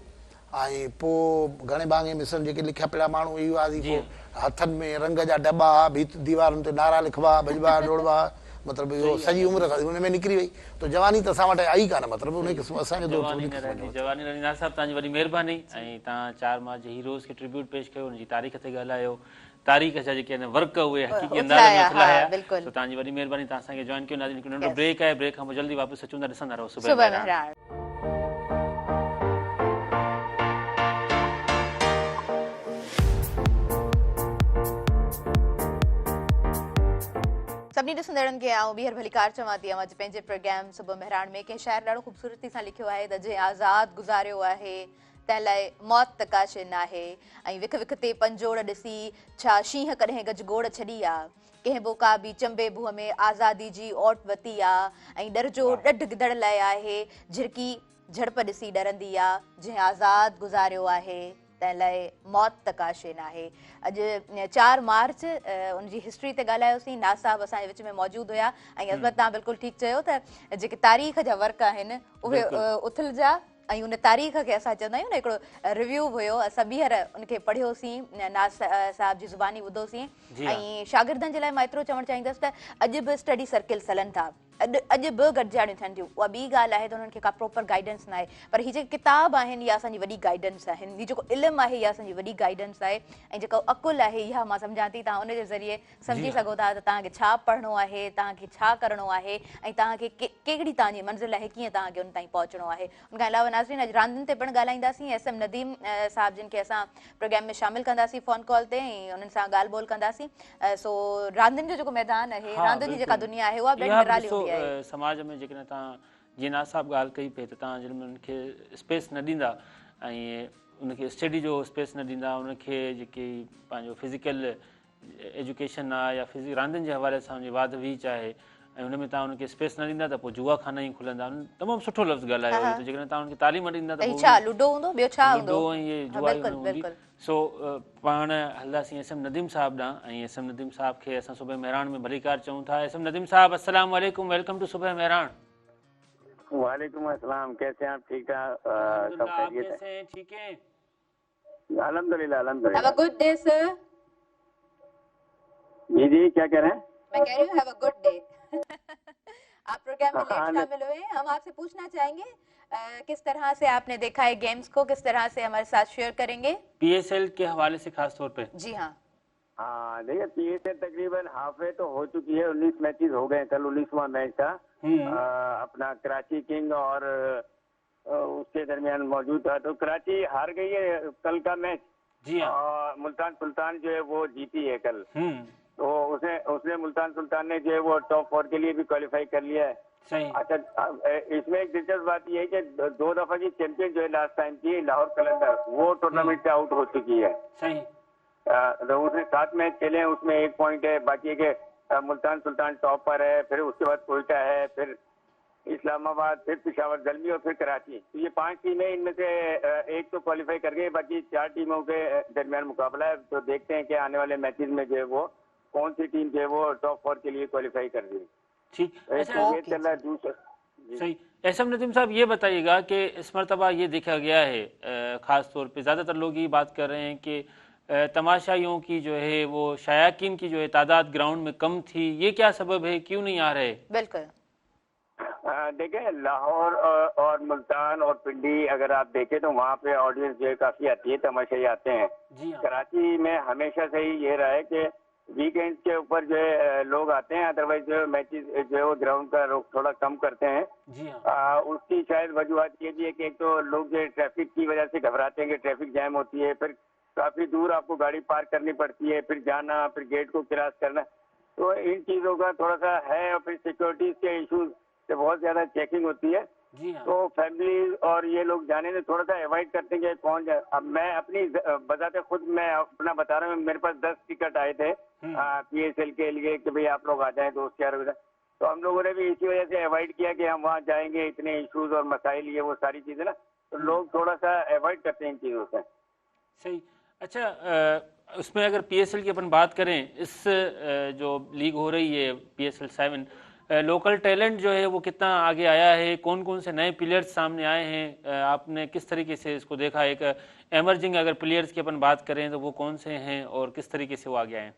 Speaker 5: ۽ پوء گهڻي ڀاڱي مثلاً جيڪي لکيا پڙهيا ماڻهو اهي هئاسين پوء هٿن ۾ رنگ جا ڊٻا ها ڀيت ديوارن تي نعرا لکبا ها ڀڄبا ها ڊوڙبا ها مطلب اهو سڄي عمر ان ۾ نڪري وئي ته جواني ته اسان وٽ آئي ڪانه مطلب انهي قسم اسان جو دور
Speaker 2: جواني نه رهندي جواني نه رهندي ناصر صاحب توهان جي وڏي مهرباني ۽ توهان 4 مارچ جي هيروز کي ٽربيوٽ پيش ڪيو ان جي تاريخ تي ڳالهايو تاريخ جا جيڪي آهن ورق اهي حقيقي انداز ۾ اٿلايا سو توهان جي وڏي مهرباني توهان اسان کي جوائن ڪيو ناظرين هڪ ننڍڙو بريڪ آهي بريڪ کان پوء جلدي واپس اچون ٿا ڏسندا رهو صبح مهراڻ.
Speaker 1: سڀني ڏسندڙن کي آئون ٻيهر ڀليڪار چوان ٿي اوهان جي پنهنجي پروگرام صبح مهراڻ ۾ ڪنهن شاعر ڏاڍو خوبصورتي سان لکيو آهي ته جنهن آزاد گذاريو آهي تنهن لاء موت ته ڪا شيء ناهي ۽ وک وک تي پنجوڙ ڏسي ڇا شينهن ڪڏهن گجگوڙ ڇڏي آ؟ ڪنهن بوڪا به چنبي ڀونء ۾ آزادي جي اوٽ وتي آ ۽ ڏر جو ڏڍ گدڙ لاء آهي جهرڪي جهڙپ ڏسي ڏرندي آ جنهن آزاد گذاريو آهي. تنهن لاء موت ته ڪا شيء ناهي. اڄ 4 مارچ ان جي هسٽري تي ڳالهايوسين، ناز صاحب اسان جي وچ ۾ موجود هيا ۽ عظمت توهان بلڪل ٺيڪ چيو ته جيڪي تاريخ جا ورق آهن اهي اٿلجا ۽ ان تاريخ کي اسان چوندا آهيون نه هڪڙو ريويو هيو اسان ٻيهر ان کي پڙهيوسين ناز صاحب جي زباني ٻڌوسين ۽ شاگردن جي لاء مان ايترو چوڻ چاهيندس ته اڄ به اسٽڊي سرڪلز هلن ٿا اڄ اڄ به گڏجاڻيون ٿين ٿيون اها ٻي ڳالهه آهي ته انهن کي ڪا پراپر گائيڊنس ناهي پر هي جيڪي ڪتاب آهن اها اسان جي وڏي گائيڊنس آهن هي جيڪو علم آهي اها اسان جي وڏي گائيڊنس آهي ۽ جيڪو عقل آهي اها مان سمجهان ٿي توهان ان جي ذريعي سمجهي سگهو ٿا ته توهان کي ڇا پڙهڻو آهي توهان کي ڇا ڪرڻو آهي ۽ توهان کي ڪهڙي توهان جي منزل آهي ڪيئن توهان کي ان تائين پهچڻو آهي ان کان علاوه ناظرين اڄ راندين تي پڻ ڳالهائينداسين ايس ايم نديم صاحب جن کي اسان پروگرام ۾ شامل ڪنداسين فون ڪال تي ۽ انهن سان ڳالهه ٻولهه ڪنداسين سو راندين جو جيڪو ميدان آهي راندين جي جيڪا دنيا آهي اها به ڏاڍي نرالي هوندي آهي.
Speaker 2: سماج ۾ جيڪڏهن توهان جيئن ناز صاحب ڳالهه ڪئي پئي ته توهان جن انهن کي اسپيس نه ڏيندا ۽ ان کي اسٽڊي جو اسپيس نه ڏيندا ان کي جيڪي پنهنجو فزيڪل ايجوڪيشن آهي يا فزي راندين جي حوالي سان ان جي واڌ ويجهه آهي ۽ ان ۾ توهان ان کي اسپيس نه ڏيندا ته پوء جوا خانا ئي کلندا انهن تمام سٺو لفظ ڳالهايو هيو ته جيڪڏهن توهان ان کي تعليم نه ڏيندا ته
Speaker 1: پوء ڇا لوڊو هوندو ٻيو ڇا هوندو
Speaker 2: لوڊو ۽ اهي جوا ئي هوندي سو پاڻ هلنداسين ايس ايم نديم صاحب ڏانهن ۽ ايس ايم نديم صاحب کي اسان صبح مهراڻ ۾ ڀليڪار چئون ٿا ايس ايم نديم صاحب السلام عليڪم welcome two صبح مهراڻ.
Speaker 3: وعليڪم السلام ڪيسي هين آپ ٺيڪ ٺاڪ سب خيريت
Speaker 2: هي ڪيسي هين ٺيڪ هين.
Speaker 3: الحمدلله الحمدلله
Speaker 1: have a good day sir.
Speaker 3: जी जी क्या कह रहे हैं?
Speaker 1: मैं कह रही हूँ have a good day. आप प्रोग्राम में लेट शामिल हुए हैं, हम आपसे पूछना चाहेंगे किस तरह से आपने देखा है गेम्स को, किस तरह से हमारे साथ शेयर करेंगे
Speaker 2: पीएसएल के हवाले से खास तौर पे?
Speaker 1: जी हाँ।
Speaker 3: हाँ देखिए पीएसएल तकरीबन हाफ वे तो हो चुकी है, 19 मैचेस हो गए, कल 19वां मैच था अपना कराची किंग और उसके दरमियान मौजूद था, तो कराची हार गई है कल का मैच।
Speaker 2: जी हाँ।
Speaker 3: मुल्तान सुल्तान जो है वो जीती है कल, तो उसने उसने मुल्तान सुल्तान ने जो है वो टॉप 4 के लिए भी क्वालिफाई कर लिया है।
Speaker 2: सही।
Speaker 3: अच्छा इसमें एक दिलचस्प बात यह है कि 2 दफा की चैंपियन जो है लास्ट टाइम की लाहौर कलंदर वो टूर्नामेंट से आउट हो चुकी है।
Speaker 2: सही।
Speaker 3: तो उसने 7 मैच खेले हैं, उसमें 1 पॉइंट है, बाकी के मुल्तान सुल्तान टॉप पर है, फिर उसके बाद कोयटा है, फिर इस्लामाबाद, फिर पेशावर ज़ल्मी और फिर कराची। तो ये 5 टीमें, इनमें से एक तो क्वालिफाई कर गई, बाकी 4 टीमों के दरमियान मुकाबला है। तो देखते हैं कि आने वाले मैचेस में जो है वो कौन सी टीम जो है वो टॉप 4 के लिए क्वालिफाई कर रही है।
Speaker 2: ठीक।
Speaker 3: अच्छा, चल रहा है दूसरा।
Speaker 2: सही। एस एम नदीम साहब ये बताइएगा कि इस मरतबा ये देखा गया है ख़ास तौर पे ज़्यादातर लोग ये बात कर रहे हैं कि तमाशाइयों की जो है वो शायकीन की जो है तादाद ग्राउंड में कम थी, ये क्या सबब है, क्यों नहीं आ रहे?
Speaker 1: बिल्कुल
Speaker 3: देखें लाहौर और मुल्तान और पिंडी अगर आप देखें तो वहाँ पे ऑडियंस जो है काफ़ी आती है, तमाशाई आते हैं।
Speaker 2: जी हाँ।
Speaker 3: कराची में हमेशा से ही ये रहा है कि वीकेंड के ऊपर जो है लोग आते हैं, अदरवाइज जो है मैचेस जो है वो ग्राउंड का रुख थोड़ा कम करते हैं।
Speaker 2: जी हाँ।
Speaker 3: उसकी शायद वजूहत ये भी है कि एक तो लोग जो है ट्रैफिक की वजह से घबराते हैं कि ट्रैफिक जैम होती है, फिर काफ़ी दूर आपको गाड़ी पार्क करनी पड़ती है, फिर जाना, फिर गेट को क्रॉस करना, तो इन चीज़ों का थोड़ा सा है। और फिर सिक्योरिटीज के इशूज से बहुत ज़्यादा चेकिंग होती है।
Speaker 2: जी हाँ।
Speaker 3: तो फैमिली और ये लोग जाने से थोड़ा सा अवॉइड करते हैं कि कौन जाए। अब मैं अपनी बजाते खुद मैं अपना बता रहा हूँ, मेरे पास 10 टिकट आए थे पीएसएल के लिए कि भाई आप लोग आ जाएं, दोस्त यार वगैरह, तो हम लोगों ने भी इसी वजह से अवॉइड किया कि हम वहाँ जाएंगे, इतने इशूज और मसाइल ये वो सारी चीज़ें ना, तो लोग थोड़ा सा अवॉइड करते हैं इन चीज़ों से।
Speaker 2: सही। अच्छा उसमें अगर पीएसएल की अपन बात करें, इस जो लीग हो रही है पीएसएल 7, लोकल टैलेंट जो है वो कितना आगे आया है, कौन कौन से नए प्लेयर्स सामने आए हैं, आपने किस तरीके से इसको देखा? एक एमर्जिंग अगर प्लेयर्स की अपन बात करें तो वो कौन से हैं और किस तरीके से वो आगे आए हैं?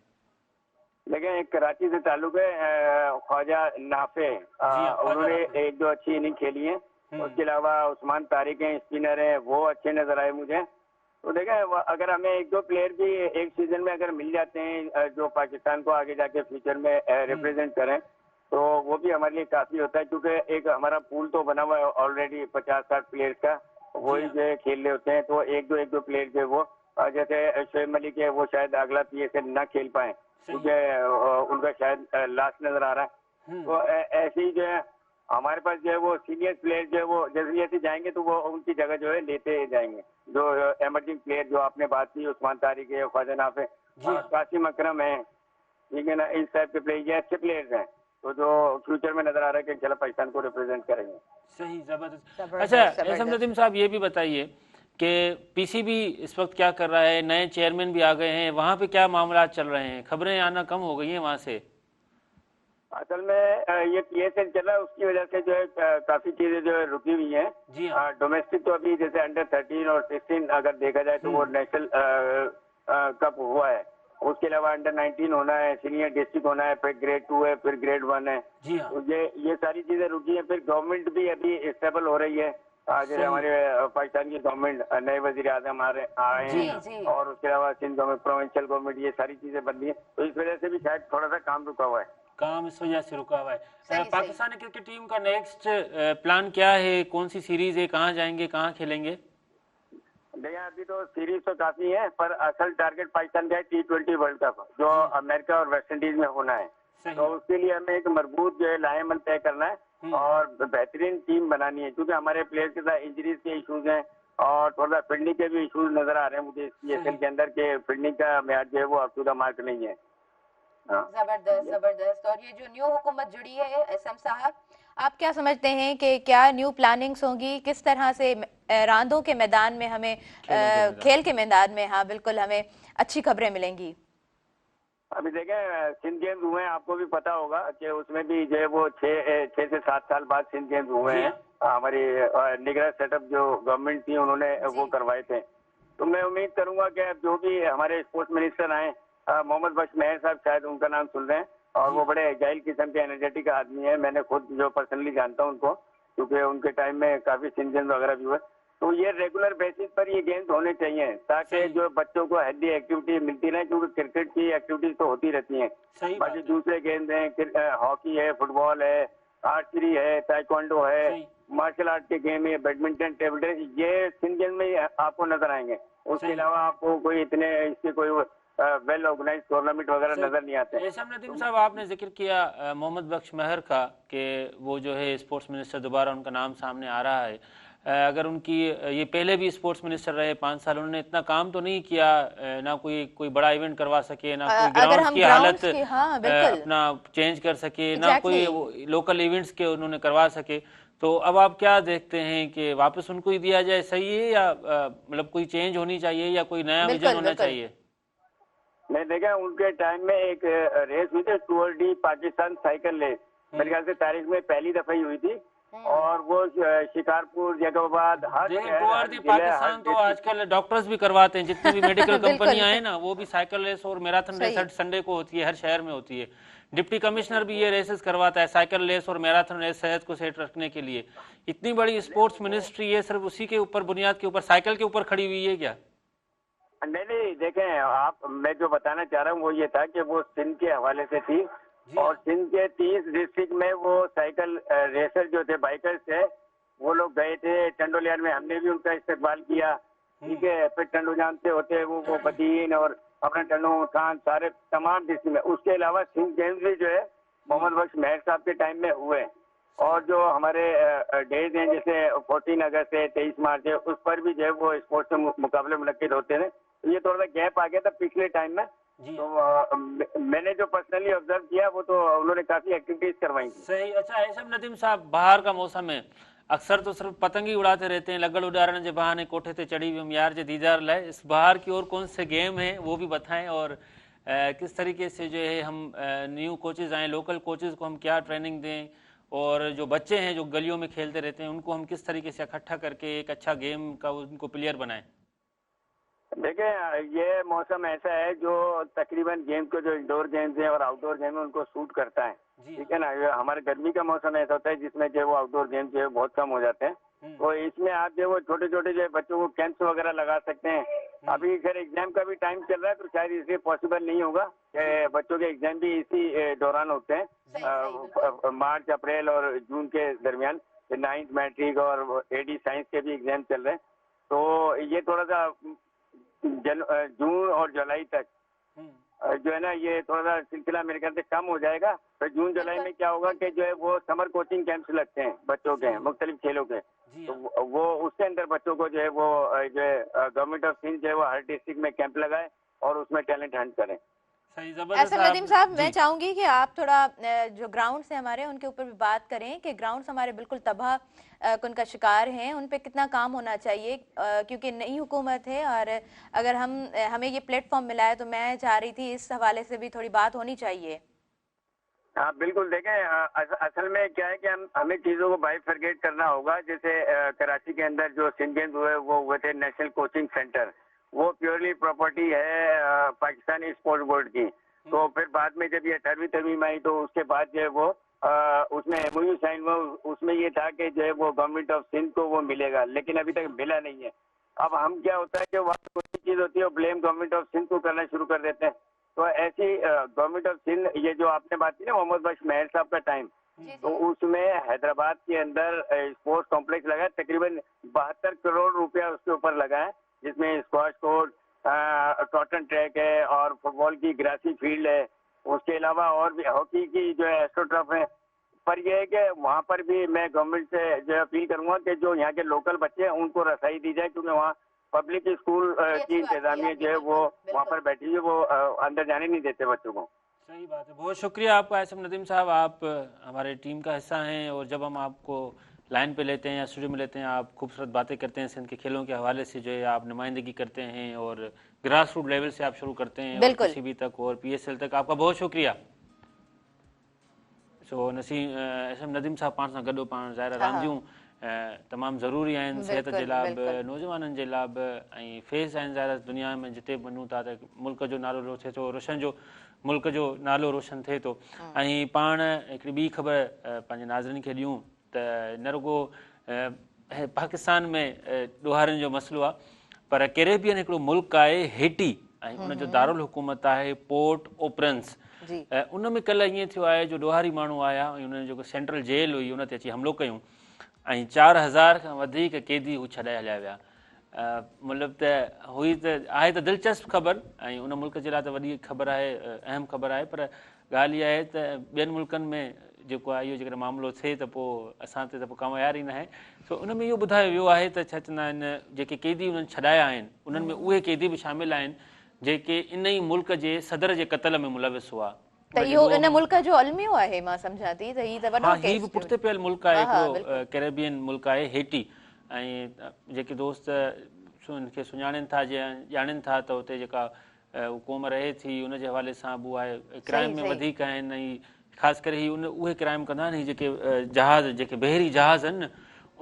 Speaker 3: लेकिन एक कराची से ताल्लुक है ख्वाजा नाफे, उन्होंने एक दो अच्छी इनिंग खेली है। उसके अलावा उस्मान तारिक हैं, स्पिनर हैं, वो अच्छे नजर आए मुझे। तो देखें अगर हमें एक दो प्लेयर भी एक सीजन में अगर मिल जाते हैं जो पाकिस्तान को आगे जाके फ्यूचर में रिप्रेजेंट करें तो वो भी हमारे लिए काफी होता है, क्योंकि एक हमारा पूल तो बना हुआ है ऑलरेडी 50-60 प्लेयर्स का, वही जो है खेल रहे होते हैं। तो एक दो प्लेयर जो है वो जैसे शोएब मलिक है, वो शायद अगला पीएसएल ना खेल पाए क्योंकि उनका शायद लास्ट नजर आ रहा है। तो ऐसे ही जो है हमारे पास जो है वो सीनियर प्लेयर जो है वो जैसे जैसे जाएंगे तो वो उनकी जगह जो है लेते जाएंगे। जो एमर्जिंग प्लेयर जो आपने बात की, उस्मान तारिक है, ख्वाजा नाफे, कासिम अकरम है, ठीक है ना, इस टाइप के प्लेयर, ये अच्छे प्लेयर्स हैं तो जो फ्यूचर में नजर आ रहा है कि इंशाल्लाह पाकिस्तान को रिप्रेजेंट करेंगे।
Speaker 2: सही, जबरदस्त। अच्छा एस एम नदीम साहब ये भी बताइए कि पीसीबी इस वक्त क्या कर रहा है, नए चेयरमैन भी आ गए हैं, वहाँ पे क्या मामला चल रहे हैं, खबरें आना कम हो गई हैं वहाँ से।
Speaker 3: असल में ये पीएसएल चला उसकी वजह से जो है काफी चीजें जो है रुकी हुई हैं।
Speaker 2: जी हाँ।
Speaker 3: डोमेस्टिक तो अभी जैसे अंडर 13 और 16 अगर देखा जाए तो वो नेशनल कप हुआ है, उसके अलावा अंडर 19 होना है, सीनियर डिस्ट्रिक्ट होना है, फिर ग्रेड 2 है, फिर ग्रेड 1 है।
Speaker 2: जी हाँ।
Speaker 3: तो ये सारी चीजें रुकी हैं। फिर गवर्नमेंट भी अभी स्टेबल हो रही है, जैसे हमारे पाकिस्तान की गवर्नमेंट नए वजीर आजम आए हैं और उसके अलावा सिंध गवर्नमेंट, प्रोविंशियल गवर्नमेंट, ये सारी चीजें बन रही है, तो इस वजह से भी शायद थोड़ा सा काम रुका हुआ है।
Speaker 2: काम इस वजह से रुका हुआ है। पाकिस्तानी क्रिकेट टीम का नेक्स्ट प्लान क्या है, कौन सी सीरीज है, कहाँ जाएंगे, कहाँ खेलेंगे?
Speaker 3: नहीं, अभी तो सीरीज तो काफी है, पर असल टारगेट पाकिस्तान का है T20 world cup जो अमेरिका और वेस्ट इंडीज में होना है। तो उसके लिए हमें एक मजबूत जो है लाएमल तय करना है और बेहतरीन टीम बनानी है, क्योंकि हमारे प्लेयर्स के साथ इंजरीज के इशूज हैं और थोड़ा फील्डिंग के भी इशूज नजर आ रहे हैं मुझे इस के अंदर के फील्डिंग का मैच जो है वो अप टू the mark नहीं है।
Speaker 1: जबरदस्त जबरदस्त। और ये जो न्यू हुकूमत जुड़ी है एसएम साहब, आप क्या समझते हैं कि क्या न्यू प्लानिंग्स होंगी, किस तरह से रांदों के मैदान में हमें, खेल के मैदान में, हाँ बिल्कुल, हमें अच्छी खबरें मिलेंगी?
Speaker 3: अभी देखें सिंध गेम्स हुए हैं, आपको भी पता होगा कि उसमें भी जो है वो 6 से 7 साल बाद सिंध गेम्स हुए हैं। हमारी निगरा सेटअप जो गवर्नमेंट थी उन्होंने वो करवाए थे। तो मैं उम्मीद करूंगा कि अब जो भी हमारे स्पोर्ट्स मिनिस्टर आए, मोहम्मद बख्श मेहर साहब, शायद उनका नाम सुन रहे हैं, और वो बड़े एजाइल किस्म के एनर्जेटिक आदमी है, मैंने खुद जो पर्सनली जानता हूँ उनको, क्योंकि उनके टाइम में काफी सिंध गेम्स वगैरह भी हुए। तो ये रेगुलर बेसिस पर ये गेम्स होने चाहिए ताकि जो बच्चों को हेल्दी एक्टिविटी मिलती रहे, क्योंकि क्रिकेट की एक्टिविटीज तो होती रहती हैं, बाकी दूसरे गेम्स हैं, हॉकी है, फुटबॉल है, आर्चरी है, ताइक्वांडो है, मार्शल आर्ट के गेम है, बैडमिंटन, टेबल टेनिस, ये सिंध गेम में आपको नजर आएंगे। उसके अलावा आपको कोई इतने इसके कोई वेल ऑर्गेनाइज टूर्नामेंट वगैरह नजर नहीं आते।
Speaker 2: एसएम नदीम साहब, आपने जिक्र किया मोहम्मद बख्श मेहर का कि वो जो है स्पोर्ट्स मिनिस्टर, दोबारा उनका नाम सामने आ रहा है। अगर उनकी ये पहले भी स्पोर्ट्स मिनिस्टर रहे 5 साल, उन्होंने इतना काम तो नहीं किया, ना कोई कोई बड़ा इवेंट करवा सके, ना कोई ग्राउंड की हालत अपना चेंज कर सके, ना कोई लोकल इवेंट्स के उन्होंने करवा सके। तो अब आप क्या देखते हैं कि वापस उनको ही दिया जाए सही है, या मतलब कोई चेंज होनी चाहिए या कोई नया विजन होना चाहिए?
Speaker 3: नहीं, देखा उनके टाइम में एक रेस हुई थी, Tour de Pakistan cycle race, मेरे ख्याल से तारीख में पहली दफा ही हुई थी, और वो शिकारपुर, जैकबाबाद, हर
Speaker 2: टूर डी पाकिस्तान तो आजकल डॉक्टर्स भी करवाते हैं, जितनी भी मेडिकल कंपनियां हैं ना, वो भी साइकिल रेस और मैराथन रेस हर संडे को होती है, हर शहर में होती है। डिप्टी कमिश्नर भी ये रेसेस करवाता है, साइकिल रेस और मैराथन रेस, सेहत को सेट रखने के लिए। इतनी बड़ी स्पोर्ट्स मिनिस्ट्री है, सिर्फ उसी के ऊपर, बुनियाद के ऊपर, साइकिल के ऊपर खड़ी हुई है क्या?
Speaker 3: नहीं नहीं, देखें आप, मैं जो बताना चाह रहा हूँ वो ये था कि वो सिंध के हवाले से थी, और सिंध के 30 डिस्ट्रिक्ट में वो साइकिल रेसर जो थे, बाइकर्स थे, वो लोग गए थे टंडोलियान में, हमने भी उनका इस्तेकबाल किया, ठीक है। फिर टंडोजान से होते वो बदीन और अपना टंडो खान, सारे तमाम डिस्ट्रिक्ट में। उसके अलावा सिंध गेम्स भी जो है मोहम्मद बख्श मेहर साहब के टाइम में हुए, और जो हमारे डेज हैं जैसे 14 अगस्त है, 23 मार्च है, उस पर भी जो है वो स्पोर्ट्स के मुकाबले मुनक्किद होते हैं। ये थोड़ा सा गैप आ गया था पिछले टाइम में, तो मैंने जो पर्सनली ऑब्जर्व किया वो तो उन्होंने काफी एक्टिविटीज करवाई थी।
Speaker 2: सही। अच्छा एसएम नदीम साहब, बाहर का मौसम है, अक्सर तो सिर्फ पतंग ही उड़ाते रहते हैं, लगड़ उड़ारण जे बहाने कोठे ते चढ़ी वियुमि यार जे दीदार लाइ। इस बहार की और कौन से गेम है वो भी बताएं, और किस तरीके से जो है हम न्यू कोचेज आए, लोकल कोचेज को हम क्या ट्रेनिंग दें, और जो बच्चे हैं जो गलियों में खेलते रहते हैं उनको हम किस तरीके से इकट्ठा करके एक अच्छा गेम का उनको प्लेयर बनाएं?
Speaker 3: देखिए, ये मौसम ऐसा है जो तकरीबन गेम को, जो इंडोर गेम्स हैं और आउटडोर गेम है, उनको सूट करता है, ठीक है ना। हमारे गर्मी का मौसम ऐसा होता है जिसमें जो वो आउटडोर गेम जो है बहुत कम हो जाते हैं, तो इसमें आप जो वो छोटे छोटे जो बच्चों को कैंप्स वगैरह लगा सकते हैं। अभी खैर एग्जाम का भी टाइम चल रहा है तो शायद इसलिए पॉसिबल नहीं होगा कि बच्चों के एग्जाम भी इसी दौरान होते हैं, मार्च अप्रैल और जून के दरमियान, 9th matric और एडी साइंस के भी एग्जाम चल रहे हैं, तो ये थोड़ा सा जून और जुलाई तक जो है ना ये थोड़ा सा सिलसिला मेरे ख्याल से कम हो जाएगा। फिर जून जुलाई में क्या होगा कि जो है वो समर कोचिंग कैंप्स लगते हैं बच्चों के मुख्तलिफ खेलों के, तो वो उसके अंदर बच्चों को जो है वो जो है गवर्नमेंट ऑफ सिंध जो है वो हर डिस्ट्रिक्ट में कैंप लगाए और उसमें टैलेंट हंट करें।
Speaker 2: सही जबरदस्त।
Speaker 1: एस नदीम साहब, मैं चाहूंगी कि आप थोड़ा जो ग्राउंड्स हैं हमारे उनके ऊपर भी बात करें कि ग्राउंड्स हमारे बिल्कुल तबाह कुन का शिकार हैं, उन पे कितना काम होना चाहिए, क्योंकि नई हुकूमत है और अगर हम हमें ये प्लेटफॉर्म मिला है तो मैं चाह रही थी इस हवाले से भी थोड़ी बात होनी चाहिए।
Speaker 3: हाँ बिल्कुल, देखें असल में क्या है कि हमें चीज़ों को बाइफर्केट करना होगा। जैसे कराची के अंदर जो सिंध गेम्स हुए वो हुए थे नेशनल कोचिंग सेंटर, वो प्योरली प्रॉपर्टी है पाकिस्तानी स्पोर्ट्स बोर्ड की। तो फिर बाद में जब ये 18वीं तरमीम आई तो उसके बाद जो है वो उसमें एमओयू साइन हुआ, उसमें ये था कि जो है वो गवर्नमेंट ऑफ सिंध को वो मिलेगा, लेकिन अभी तक मिला नहीं है। अब हम क्या होता है कि वहाँ कोई चीज़ होती है वो ब्लेम गवर्नमेंट ऑफ सिंध को करना शुरू कर देते हैं। तो ऐसी गवर्नमेंट ऑफ सिंध, ये जो आपने बात की ना मोहम्मद बख्श मेहर साहब का टाइम, तो उसमें हैदराबाद के अंदर स्पोर्ट्स कॉम्प्लेक्स लगा है, तकरीबन 72 करोड़ रुपया उसके ऊपर लगा है, जिसमें स्क्वाश कोर्ट, टॉटन ट्रैक है और फुटबॉल की ग्रासी फील्ड है, उसके अलावा और भी हॉकी की जो है एस्ट्रोट्रफ है। पर यह है कि वहाँ पर भी मैं गवर्नमेंट से जो अपील करूँगा कि जो यहाँ के लोकल बच्चे हैं उनको रसाई दी जाए, क्योंकि वहाँ पब्लिक स्कूल की इंतजामिया जो है वो वहाँ पर बैठी है, वो अंदर जाने नहीं देते बच्चों को।
Speaker 2: सही बात है, बहुत शुक्रिया आपका एस एम नदीम साहब, आप हमारे टीम का हिस्सा हैं और जब हम आपको लाइन पे लेते हैं या स्टूडियो में लेते हैं आप खूबसूरत बातें करते हैं सिंध के खेलों के हवाले से, जो है आप नुमाइंदगी करते हैं और ग्रास रूट लेवल से आप शुरू करते हैं और पीसीबी तक और पीएसएल तक, आपका बहुत शुक्रिया। सो नसीम एस एम नदीम साहब पाण सां गॾु पाण ज़ाहिर रांदियूं तमामु ज़रूरी आहिनि सिहत जे लाइ बि, नौजवाननि जे लाइ बि ऐं फेस आहिनि। ज़ाहिर दुनिया में जिते बि वञूं था त मुल्क जो नालो थिए थो रोशन, जो मुल्क जो नालो रोशन थिए थो। ऐं पाण हिकिड़ी ॿी ख़बर पंहिंजे नाज़रीन खे ॾियूं त न रुगो पाकिस्तान में ॾोहारियुनि जो मसइलो आहे, पर कैरेबियन हिकिड़ो मुल्क आहे हेटी ऐं उन जो दारुल हुकूमत आहे पोर्ट ओप्रेंस। उन में कल्ह ईअं थियो आहे जो ॾोहारी माण्हू आया ऐं उन्हनि जेको सेंट्रल जेल हुई उन ते अची हमिलो कयूं ऐं 4000 खां वधीक कैदी हू छॾाए हलिया विया। मतिलबु त हुई त आहे त दिलचस्प ख़बर ऐं उन मुल्क जे लाइ त वॾी ख़बर आहे, अहम ख़बर आहे, पर ॻाल्हि इहा आहे त ॿियनि मुल्कनि में जेको आहे इहो जेकॾहिं मामिलो थिए त पोइ असां ते त पोइ कमु यार ई न आहे। सो उन में इहो ॿुधायो वियो आहे त छा चवंदा आहिनि जेके कैदी उन्हनि छॾाया आहिनि उन्हनि में उहे कैदी बि शामिल आहिनि जेके इन ई मुल्क जे सदर जे क़तल में मुलविस हुआ।
Speaker 1: त इहो इन मुल्क जो अलमियो आहे, मां सम्झां थी त हीउ त वॾो
Speaker 2: केस, हीउ बि पुठिते पियल मुल्क आहे, हिकिड़ो कैरेबियन मुल्क आहे हेटी। ऐं जेके दोस्त हुनखे सुञाणनि था, ॼाणनि था त उते जेका क़ौम रहे थी उनजे हवाले सां बि आहे क्राइम में वधीक आहिनि ऐं ख़ासि करे उन उहे क्राइम कंदा आहिनि जेके जहाज़, जेके बहरी जहाज़ आहिनि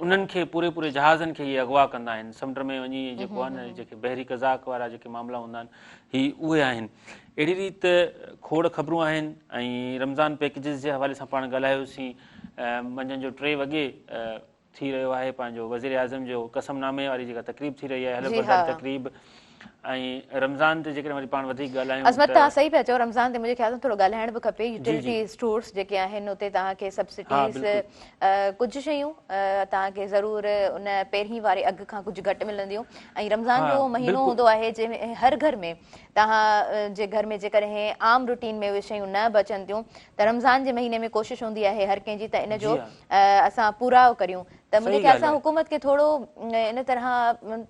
Speaker 2: उन्हनि खे पूरे पूरे जहाज़नि खे इहे अगवा कंदा आहिनि, समुंड में वञी जेको आहे न जेके बहरी कज़ाक वारा जेके मामला हूंदा आहिनि ही उहे आहिनि। अहिड़ी रीति खोड़ ख़बरूं आहिनि ऐं रमज़ान पैकेजिस जे हवाले सां पाण ॻाल्हायोसीं। मंझंदि जो 3 वॻे थी रहियो आहे पंहिंजो वज़ीर आज़म जो कसमनामे वारी जेका तक़रीब थी रही आहे, हलफ बरदारी तक़रीब, ऐं रमज़ान ते जेकॾहिं वरी पाण वधीक ॻाल्हायूं।
Speaker 1: अज़मत तव्हां सही पिया चओ, रमज़ान ते मुंहिंजे ख़्याल सां थोरो ॻाल्हाइणु बि खपे। यूटिलिटी स्टोर्स जेके आहिनि उते तव्हांखे सब्सिडीज़ कुझु शयूं तव्हांखे ज़रूरु उन पहिरीं वारे अघ खां कुझु घटि मिलंदियूं। ऐं रमज़ान जो महीनो हूंदो आहे जंहिंमें हर घर में तव्हां जे घर में जेकॾहिं आम रूटीन में उहे शयूं न बचनि थियूं त रमज़ान जे महीने में कोशिशि हूंदी आहे हर कंहिंजी त इन जो असां पूराव करियूं। त मुंहिंजे ख़्याल सां हुकूमत खे थोरो इन तरह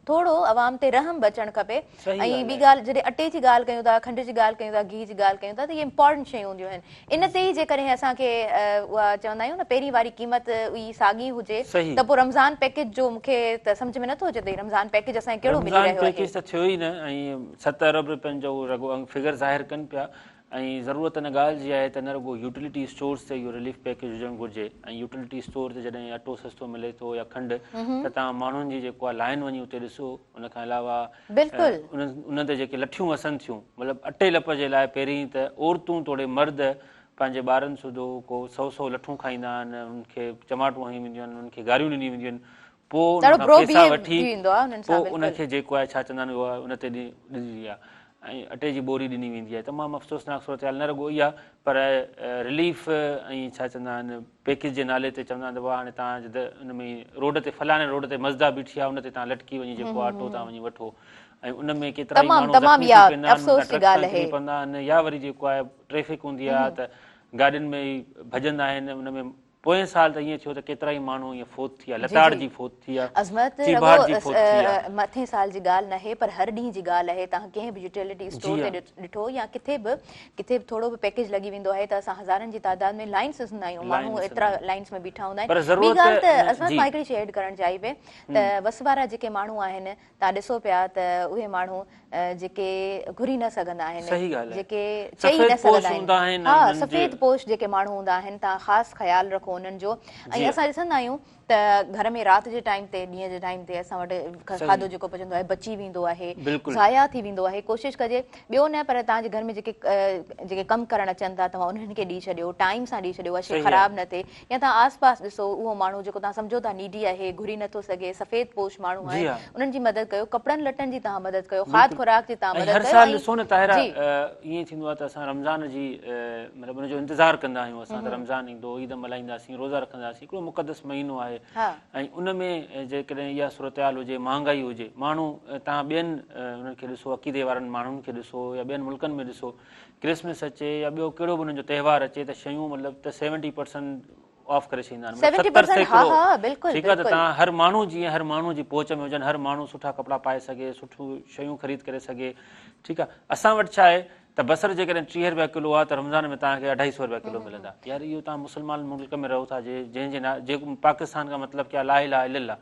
Speaker 1: थोरो अवाम ते रहम बचणु खपे। ऐं ॿी ॻाल्हि, जॾहिं अटे जी ॻाल्हि कयूं था, खंड जी ॻाल्हि कयूं था, घी जी ॻाल्हि कयूं था, त इहे इम्पोर्टेंट शयूं हूंदियूं आहिनि। इन ते ई जेकॾहिं असांखे उहा चवंदा आहियूं न पहिरीं वारी क़ीमत ई साॻी हुजे त पोइ रमज़ान पैकेज जो मूंखे त सम्झ में नथो अचे त रमज़ान पैकेज असांखे कहिड़ो मिली रहियो आहे।
Speaker 2: पैकेज त थियो ई न ऐं 7 अरब रुपयनि जो रॻो फिगर ज़ाहिर कनि पिया। ऐं ज़रूरत इन ॻाल्हि जी आहे त न रुगो यूटिलिटी स्टोर्स ते इहो रिलीफ पैकेज हुजणु घुरिजे। ऐं यूटिलिटी स्टोर ते जॾहिं अटो सस्तो मिले थो या खंडि त तव्हां माण्हुनि जी जेको आहे लाइन वञी उते ॾिसो। उन खां अलावा उन्हनि ते जेके लठियूं वसनि थियूं, मतिलबु अटे लप जे लाइ पहिरीं त औरतूं तोड़े मर्द पंहिंजे ॿारनि सुधो को 100-100 लठूं खाईंदा आहिनि, उन्हनि खे चमाटूं हणियूं वेंदियूं आहिनि, उन्हनि खे गारियूं ॾिनियूं वेंदियूं आहिनि, पोइ पैसा वठी पोइ उनखे जेको आहे छा चवंदा आहिनि उहा उन ते ॾिनी आहे ऐं अटे जी ॿोरी ॾिनी वेंदी आहे। तमामु अफ़सोसनाक सूरत हाल न रुगो इहा पर रिलीफ ऐं छा चवंदा आहिनि पैकेज जे नाले ते चवंदा आहिनि त हाणे तव्हां उन में रोड ते फलाणे रोड ते मज़दा बीठी आहे उन ते तव्हां लटकी वञी जेको आटो तव्हां वञी वठो ऐं उन में केतिरा ई माण्हू ज़ख़्मी थी पवंदा आहिनि, पवंदा आहिनि या वरी जेको आहे ट्रैफिक हूंदी आहे त गाॾियुनि में ई भॼंदा आहिनि, उन में پوئين سال ته ائين ٿيو ته ڪيترائي ماڻهو ائين فوت ٿي ويا، لتاڙجي فوت ٿي ويا،
Speaker 1: عظمت
Speaker 2: چيڀاٽجي
Speaker 1: رڳو
Speaker 2: فوت ٿي ويا.
Speaker 1: مٿين سال جي ڳالهه ناهي پر هر ڏينهن جي ڳالهه آهي. توهان ڪنهن به يوٽيلٽي اسٽور تي ڏٺو يا ڪٿي به ڪٿي به ٿورو به پيڪيج لڳي ويندو آهي ته اسان هزارن جي تعداد ۾ لائنس ڏسندا آهيون، ماڻهو ايترا لائنس ۾ بيٺا هوندا آهن. ٻي ڳالهه ته عظمت مان هڪڙي شيء ايڊ ڪرڻ چاهي پئي ته وس وارا جيڪي ماڻهو آهن توهان ڏسو پيا ته اهي ماڻهو جيڪي گهري نه سگهندا آهن، جيڪي چئي نه سگهندا آهن، ها سفيد پوش جيڪي ماڻهو هوندا آهن توهان خاص خيال رکو انهن جو ۽ اسان ڏسندا آهيون ته گهر ۾ رات جي ٽائيم تي ڏينهن جي ٽائيم تي اسان وٽ کاڌو جيڪو پچندو آهي بچي ويندو آهي ضايع ٿي ويندو آهي ڪوشش ڪجي ٻيو نه پر توهان جي گهر ۾ جيڪي جيڪي ڪم ڪرڻ اچن ٿا توهان انهن کي ڏئي ڇڏيو ٽائيم سان ڏئي ڇڏيو اها شي خراب نه ٿئي يا توهان آس پاس ڏسو اهو ماڻهو جيڪو توهان سمجهو ٿا نيڊي آهي، گهري نٿو سگهي، سفيد پوش ماڻهو آهي، انهن جي مدد ڪيو، ڪپڙن لٽن جي توهان مدد ڪيو، کاڌ خوراڪ جي توهان
Speaker 2: ۽
Speaker 1: مدد
Speaker 2: هر
Speaker 1: ڪيو
Speaker 2: سال
Speaker 1: ۽
Speaker 2: ڏسو نه طاهره
Speaker 1: جي.
Speaker 2: ائين ٿيندو آهي ته اسان رمضان جي مطلب ان جو انتظار ڪندا آهيون اسان ته رمضان ايندو عيد ملهائينداسين روزا رکنداسين هڪڙو مقدس مهينو آهي ۽ ان ۾ جيڪڏهن اها صورتحال هجي مهانگائي هجي ماڻهو توهان ٻين انهن کي ڏسو عقيدي وارن ماڻهن کي ڏسو يا ٻين ملڪن ۾ ڏسو ڪرسمس اچي يا ٻيو ڪهڙو به انهن جو تهوار اچي ته شيون مطلب ته سيونٽي پرسنٽ آف ڪري ڇڏيندا آهن مطلب
Speaker 1: 70
Speaker 2: ستر
Speaker 1: پرسنٽ ها
Speaker 2: سيڪڙو
Speaker 1: ها بلڪل
Speaker 2: ٺيڪ آهي ته
Speaker 1: بلڪل
Speaker 2: توهان هر ماڻهو جيئن هر ماڻهو جي پهچ ۾ هجن هر ماڻهو سٺا ڪپڙا پائي سگهي سٺيون شيون خريد ڪري سگهي ٺيڪ آهي اسان وٽ ڇا آهي ته بصر جيڪڏهن 30 رپيا ڪلو آهي ته رمضان ۾ توهان کي اڍائي سو رپيا ڪلو ملندا يار اهو توهان مسلمان ملڪ ۾ رهو ٿا جي جنهن جي جيڪو پاڪستان کا مطلب ڪيا لا اله الا الله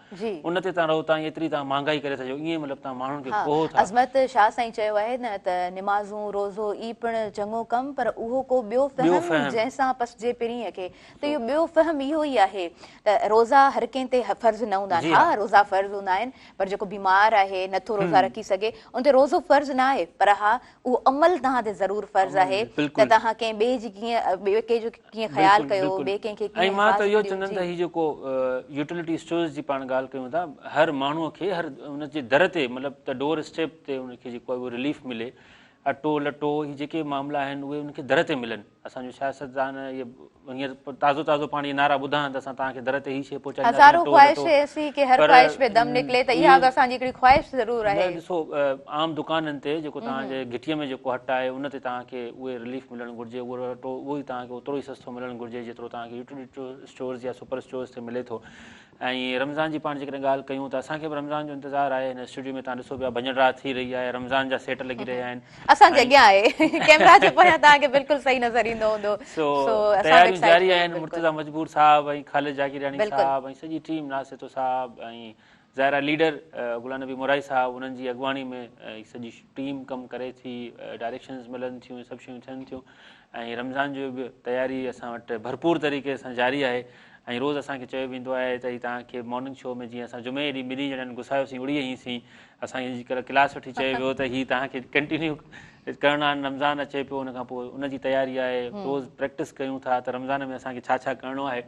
Speaker 2: ان تي توهان رهو ٿا ۽ ايتري توهان مهانگائي ڪري ٿا ڇڏيو ائين مطلب توهان ماڻهن کي
Speaker 1: ها
Speaker 2: ڪوهو ٿا.
Speaker 1: عظمت شاهه سائين چيو آهي نه ته نمازون روزو ئي پڻ چڱو ڪم پر اهو ڪو ٻيو فهم جنهن سان پسجي پرينء کي ته اهو ٻيو فهم اهو ئي آهي ته روزا هر ڪنهن تي فرض نه هوندا آهن ها روزا فرض هوندا آهن پر جيڪو بيمار آهي نٿو روزا رکي سگهي ان تي روزو فرض نه آهي پر ها اهو عمل توهان تي ضرور فرض آهي ته توهان ڪنهن ٻئي جي ڪيئن ٻئي ڪنهن جو ڪيئن خيال ڪيو ٻئي ڪنهن کي ڪيئن
Speaker 2: ۽ مان ته اهو چوندم ته هي جيڪو يوٽيلٽي اسٽورز جي پاڻ ڳالهه ڪيون ٿا هر ماڻهو کي هر ان جي در تي مطلب ته ڊور اسٽيپ تي ان کي جيڪو آهي اهو رليف ملي اٽو لٽو هي جيڪي معاملا آهن اهي ان کي در تي ملن اسان جو سياستدان اهي هينئر تازو تازو پاڻ اهي نعرا ٻڌا آهن ته اسان توهان کي در تي هي شيء پهچائينداسين
Speaker 1: هزارون
Speaker 2: اٽو
Speaker 1: خواهش
Speaker 2: لٽو
Speaker 1: ايسي ڪي هر
Speaker 2: پر
Speaker 1: خواهش پي دم نڪلي ته اها به اسان جي هڪڙي خواهش ضرور
Speaker 2: نه
Speaker 1: آهي.
Speaker 2: ڏسو عام دڪانن تي جيڪو توهان جي گهٽيء ۾ جيڪو هٽ آهي ان تي توهان کي اهي رليف ملڻ گهرجي اهو اٽو اهو ئي توهان کي اوترو ئي سستو ملڻ گهرجي جيترو توهان کي يوٽيلٽي اسٽورز يا سپر اسٽورز تي ملي ٿو ۽ رمضان جي پاڻ جيڪڏهن ڳالهه ڪيون ته اسان کي به رمضان جو انتظار آهي هن اسٽوڊيو ۾ توهان ڏسو پيا ڀڃ ڊاهه ٿي رهي آهي رمضان جا سيٽ لڳي رهيا آهن
Speaker 1: اسان جي اڳيان آهي ڪيمرا جي پويان توهان کي بلڪل صحيح نظر ايندو هوندو
Speaker 2: سو تياريون جاري آهن مرتضيٰ مجبور صاحب ۽ خالد جاگيراڻي صاحب ۽ سڄي ٽيم ناصر صاحب ۽ ظاهر آهي ليڊر غلام نبي مورائي صاحب انهن جي اڳواڻي ۾ سڄي ٽيم ڪم ڪري ٿي ڊائريڪشنز ملن ٿيون سڀ شيون ٿين ٿيون ۽ رمضان جو به تياري اسان وٽ ڀرپور طريقي سان جاري آهي ۽ روز اسان کي چيو ويندو آهي ته هي توهان کي مارننگ شو ۾ جيئن اسان جمعي ڏينهن ٻنهي ڄڻن گسايوسين اڙي هئيسين اسان کي جيڪر ڪلاس وٺي چيو ويو ته هي توهان کي ڪنٽينيو ڪرڻا آهن رمضان اچي پيو ان کان پوء ان جي تياري آهي روز پريڪٽس ڪيون ٿا ته رمضان ۾ اسان کي ڇا ڇا ڪرڻو آهي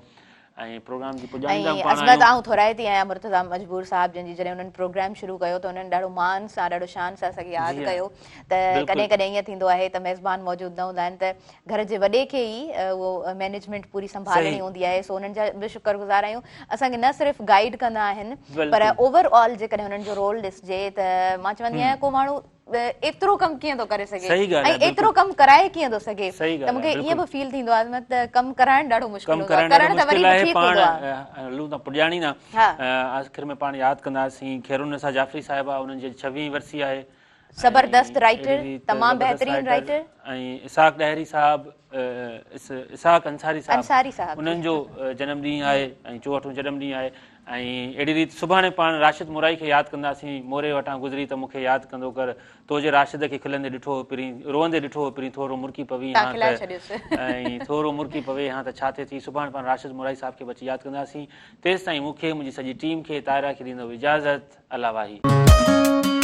Speaker 2: ۽ پروگرام جي پڄاڻي
Speaker 1: ۽ عظمت آئون ٿورائتي آهيان مرتضيٰ مجبور صاحب جن جي جڏهن انهن پروگرام شروع ڪيو ته انهن ڏاڍو مان سان ڏاڍو شان سان اسان کي ياد ڪيو ته ڪڏهن ڪڏهن ائين ٿيندو آهي ته ميزبان موجود نه هوندا آهن ته گهر جي وڏي کي ئي اهو مينيجمينٽ پوري سنڀالڻي هوندي آهي سو انهن جا به شڪر گذار آهيون اسان کي نه صرف گائيڊ ڪندا آهن پر اوور آل جيڪڏهن انهن جو رول ڏسجي ته مان چوندي آهيان ڪو ماڻهو ايترو ڪم ڪيئن ٿو ڪري سگهي ۽ ايترو ڪم ڪرائي ڪيئن ٿو سگهي ته مونکي ائين به فيل ٿيندو آهي ته ڪم ڪرائڻ ڏاڍو مشڪل هوندو آهي ڪرڻ ته وري به ٺيڪ هوندو آهي.
Speaker 2: هلون ٿا پڄاڻي ڏانهن آخر ۾ پاڻ ياد ڪنداسين خيرالنساء جعفري صاحبه انهن جي 26 ورسي آهي
Speaker 1: زبردست رائٽر تمام بهترين رائٽر
Speaker 2: ۽ اسحاق ڏاهري صاحب اسحاق انصاري صاحب انهن جو جنم ڏينهن آهي ۽ 64 جنم ڏينهن آهي ۽ اهڙي ريت سڀاڻي پاڻ راشد مورائي کي ياد ڪنداسين موري وٽان گذري ته مون کي ياد ڪندو ڪر تو جي راشد کي کلندي ڏٺو هو پرين روئندي ڏٺو هو پرين ٿورو مرڪي پوين ها ته ۽ ٿورو مرڪي پوي ها ته ڇا ٿئي ٿي سڀاڻي پاڻ راشد مورائي صاحب کي به اچي ياد ڪنداسين تيستائين مون کي منهنجي سڄي ٽيم کي طاهره کي ڏيندو اجازت الله واهي.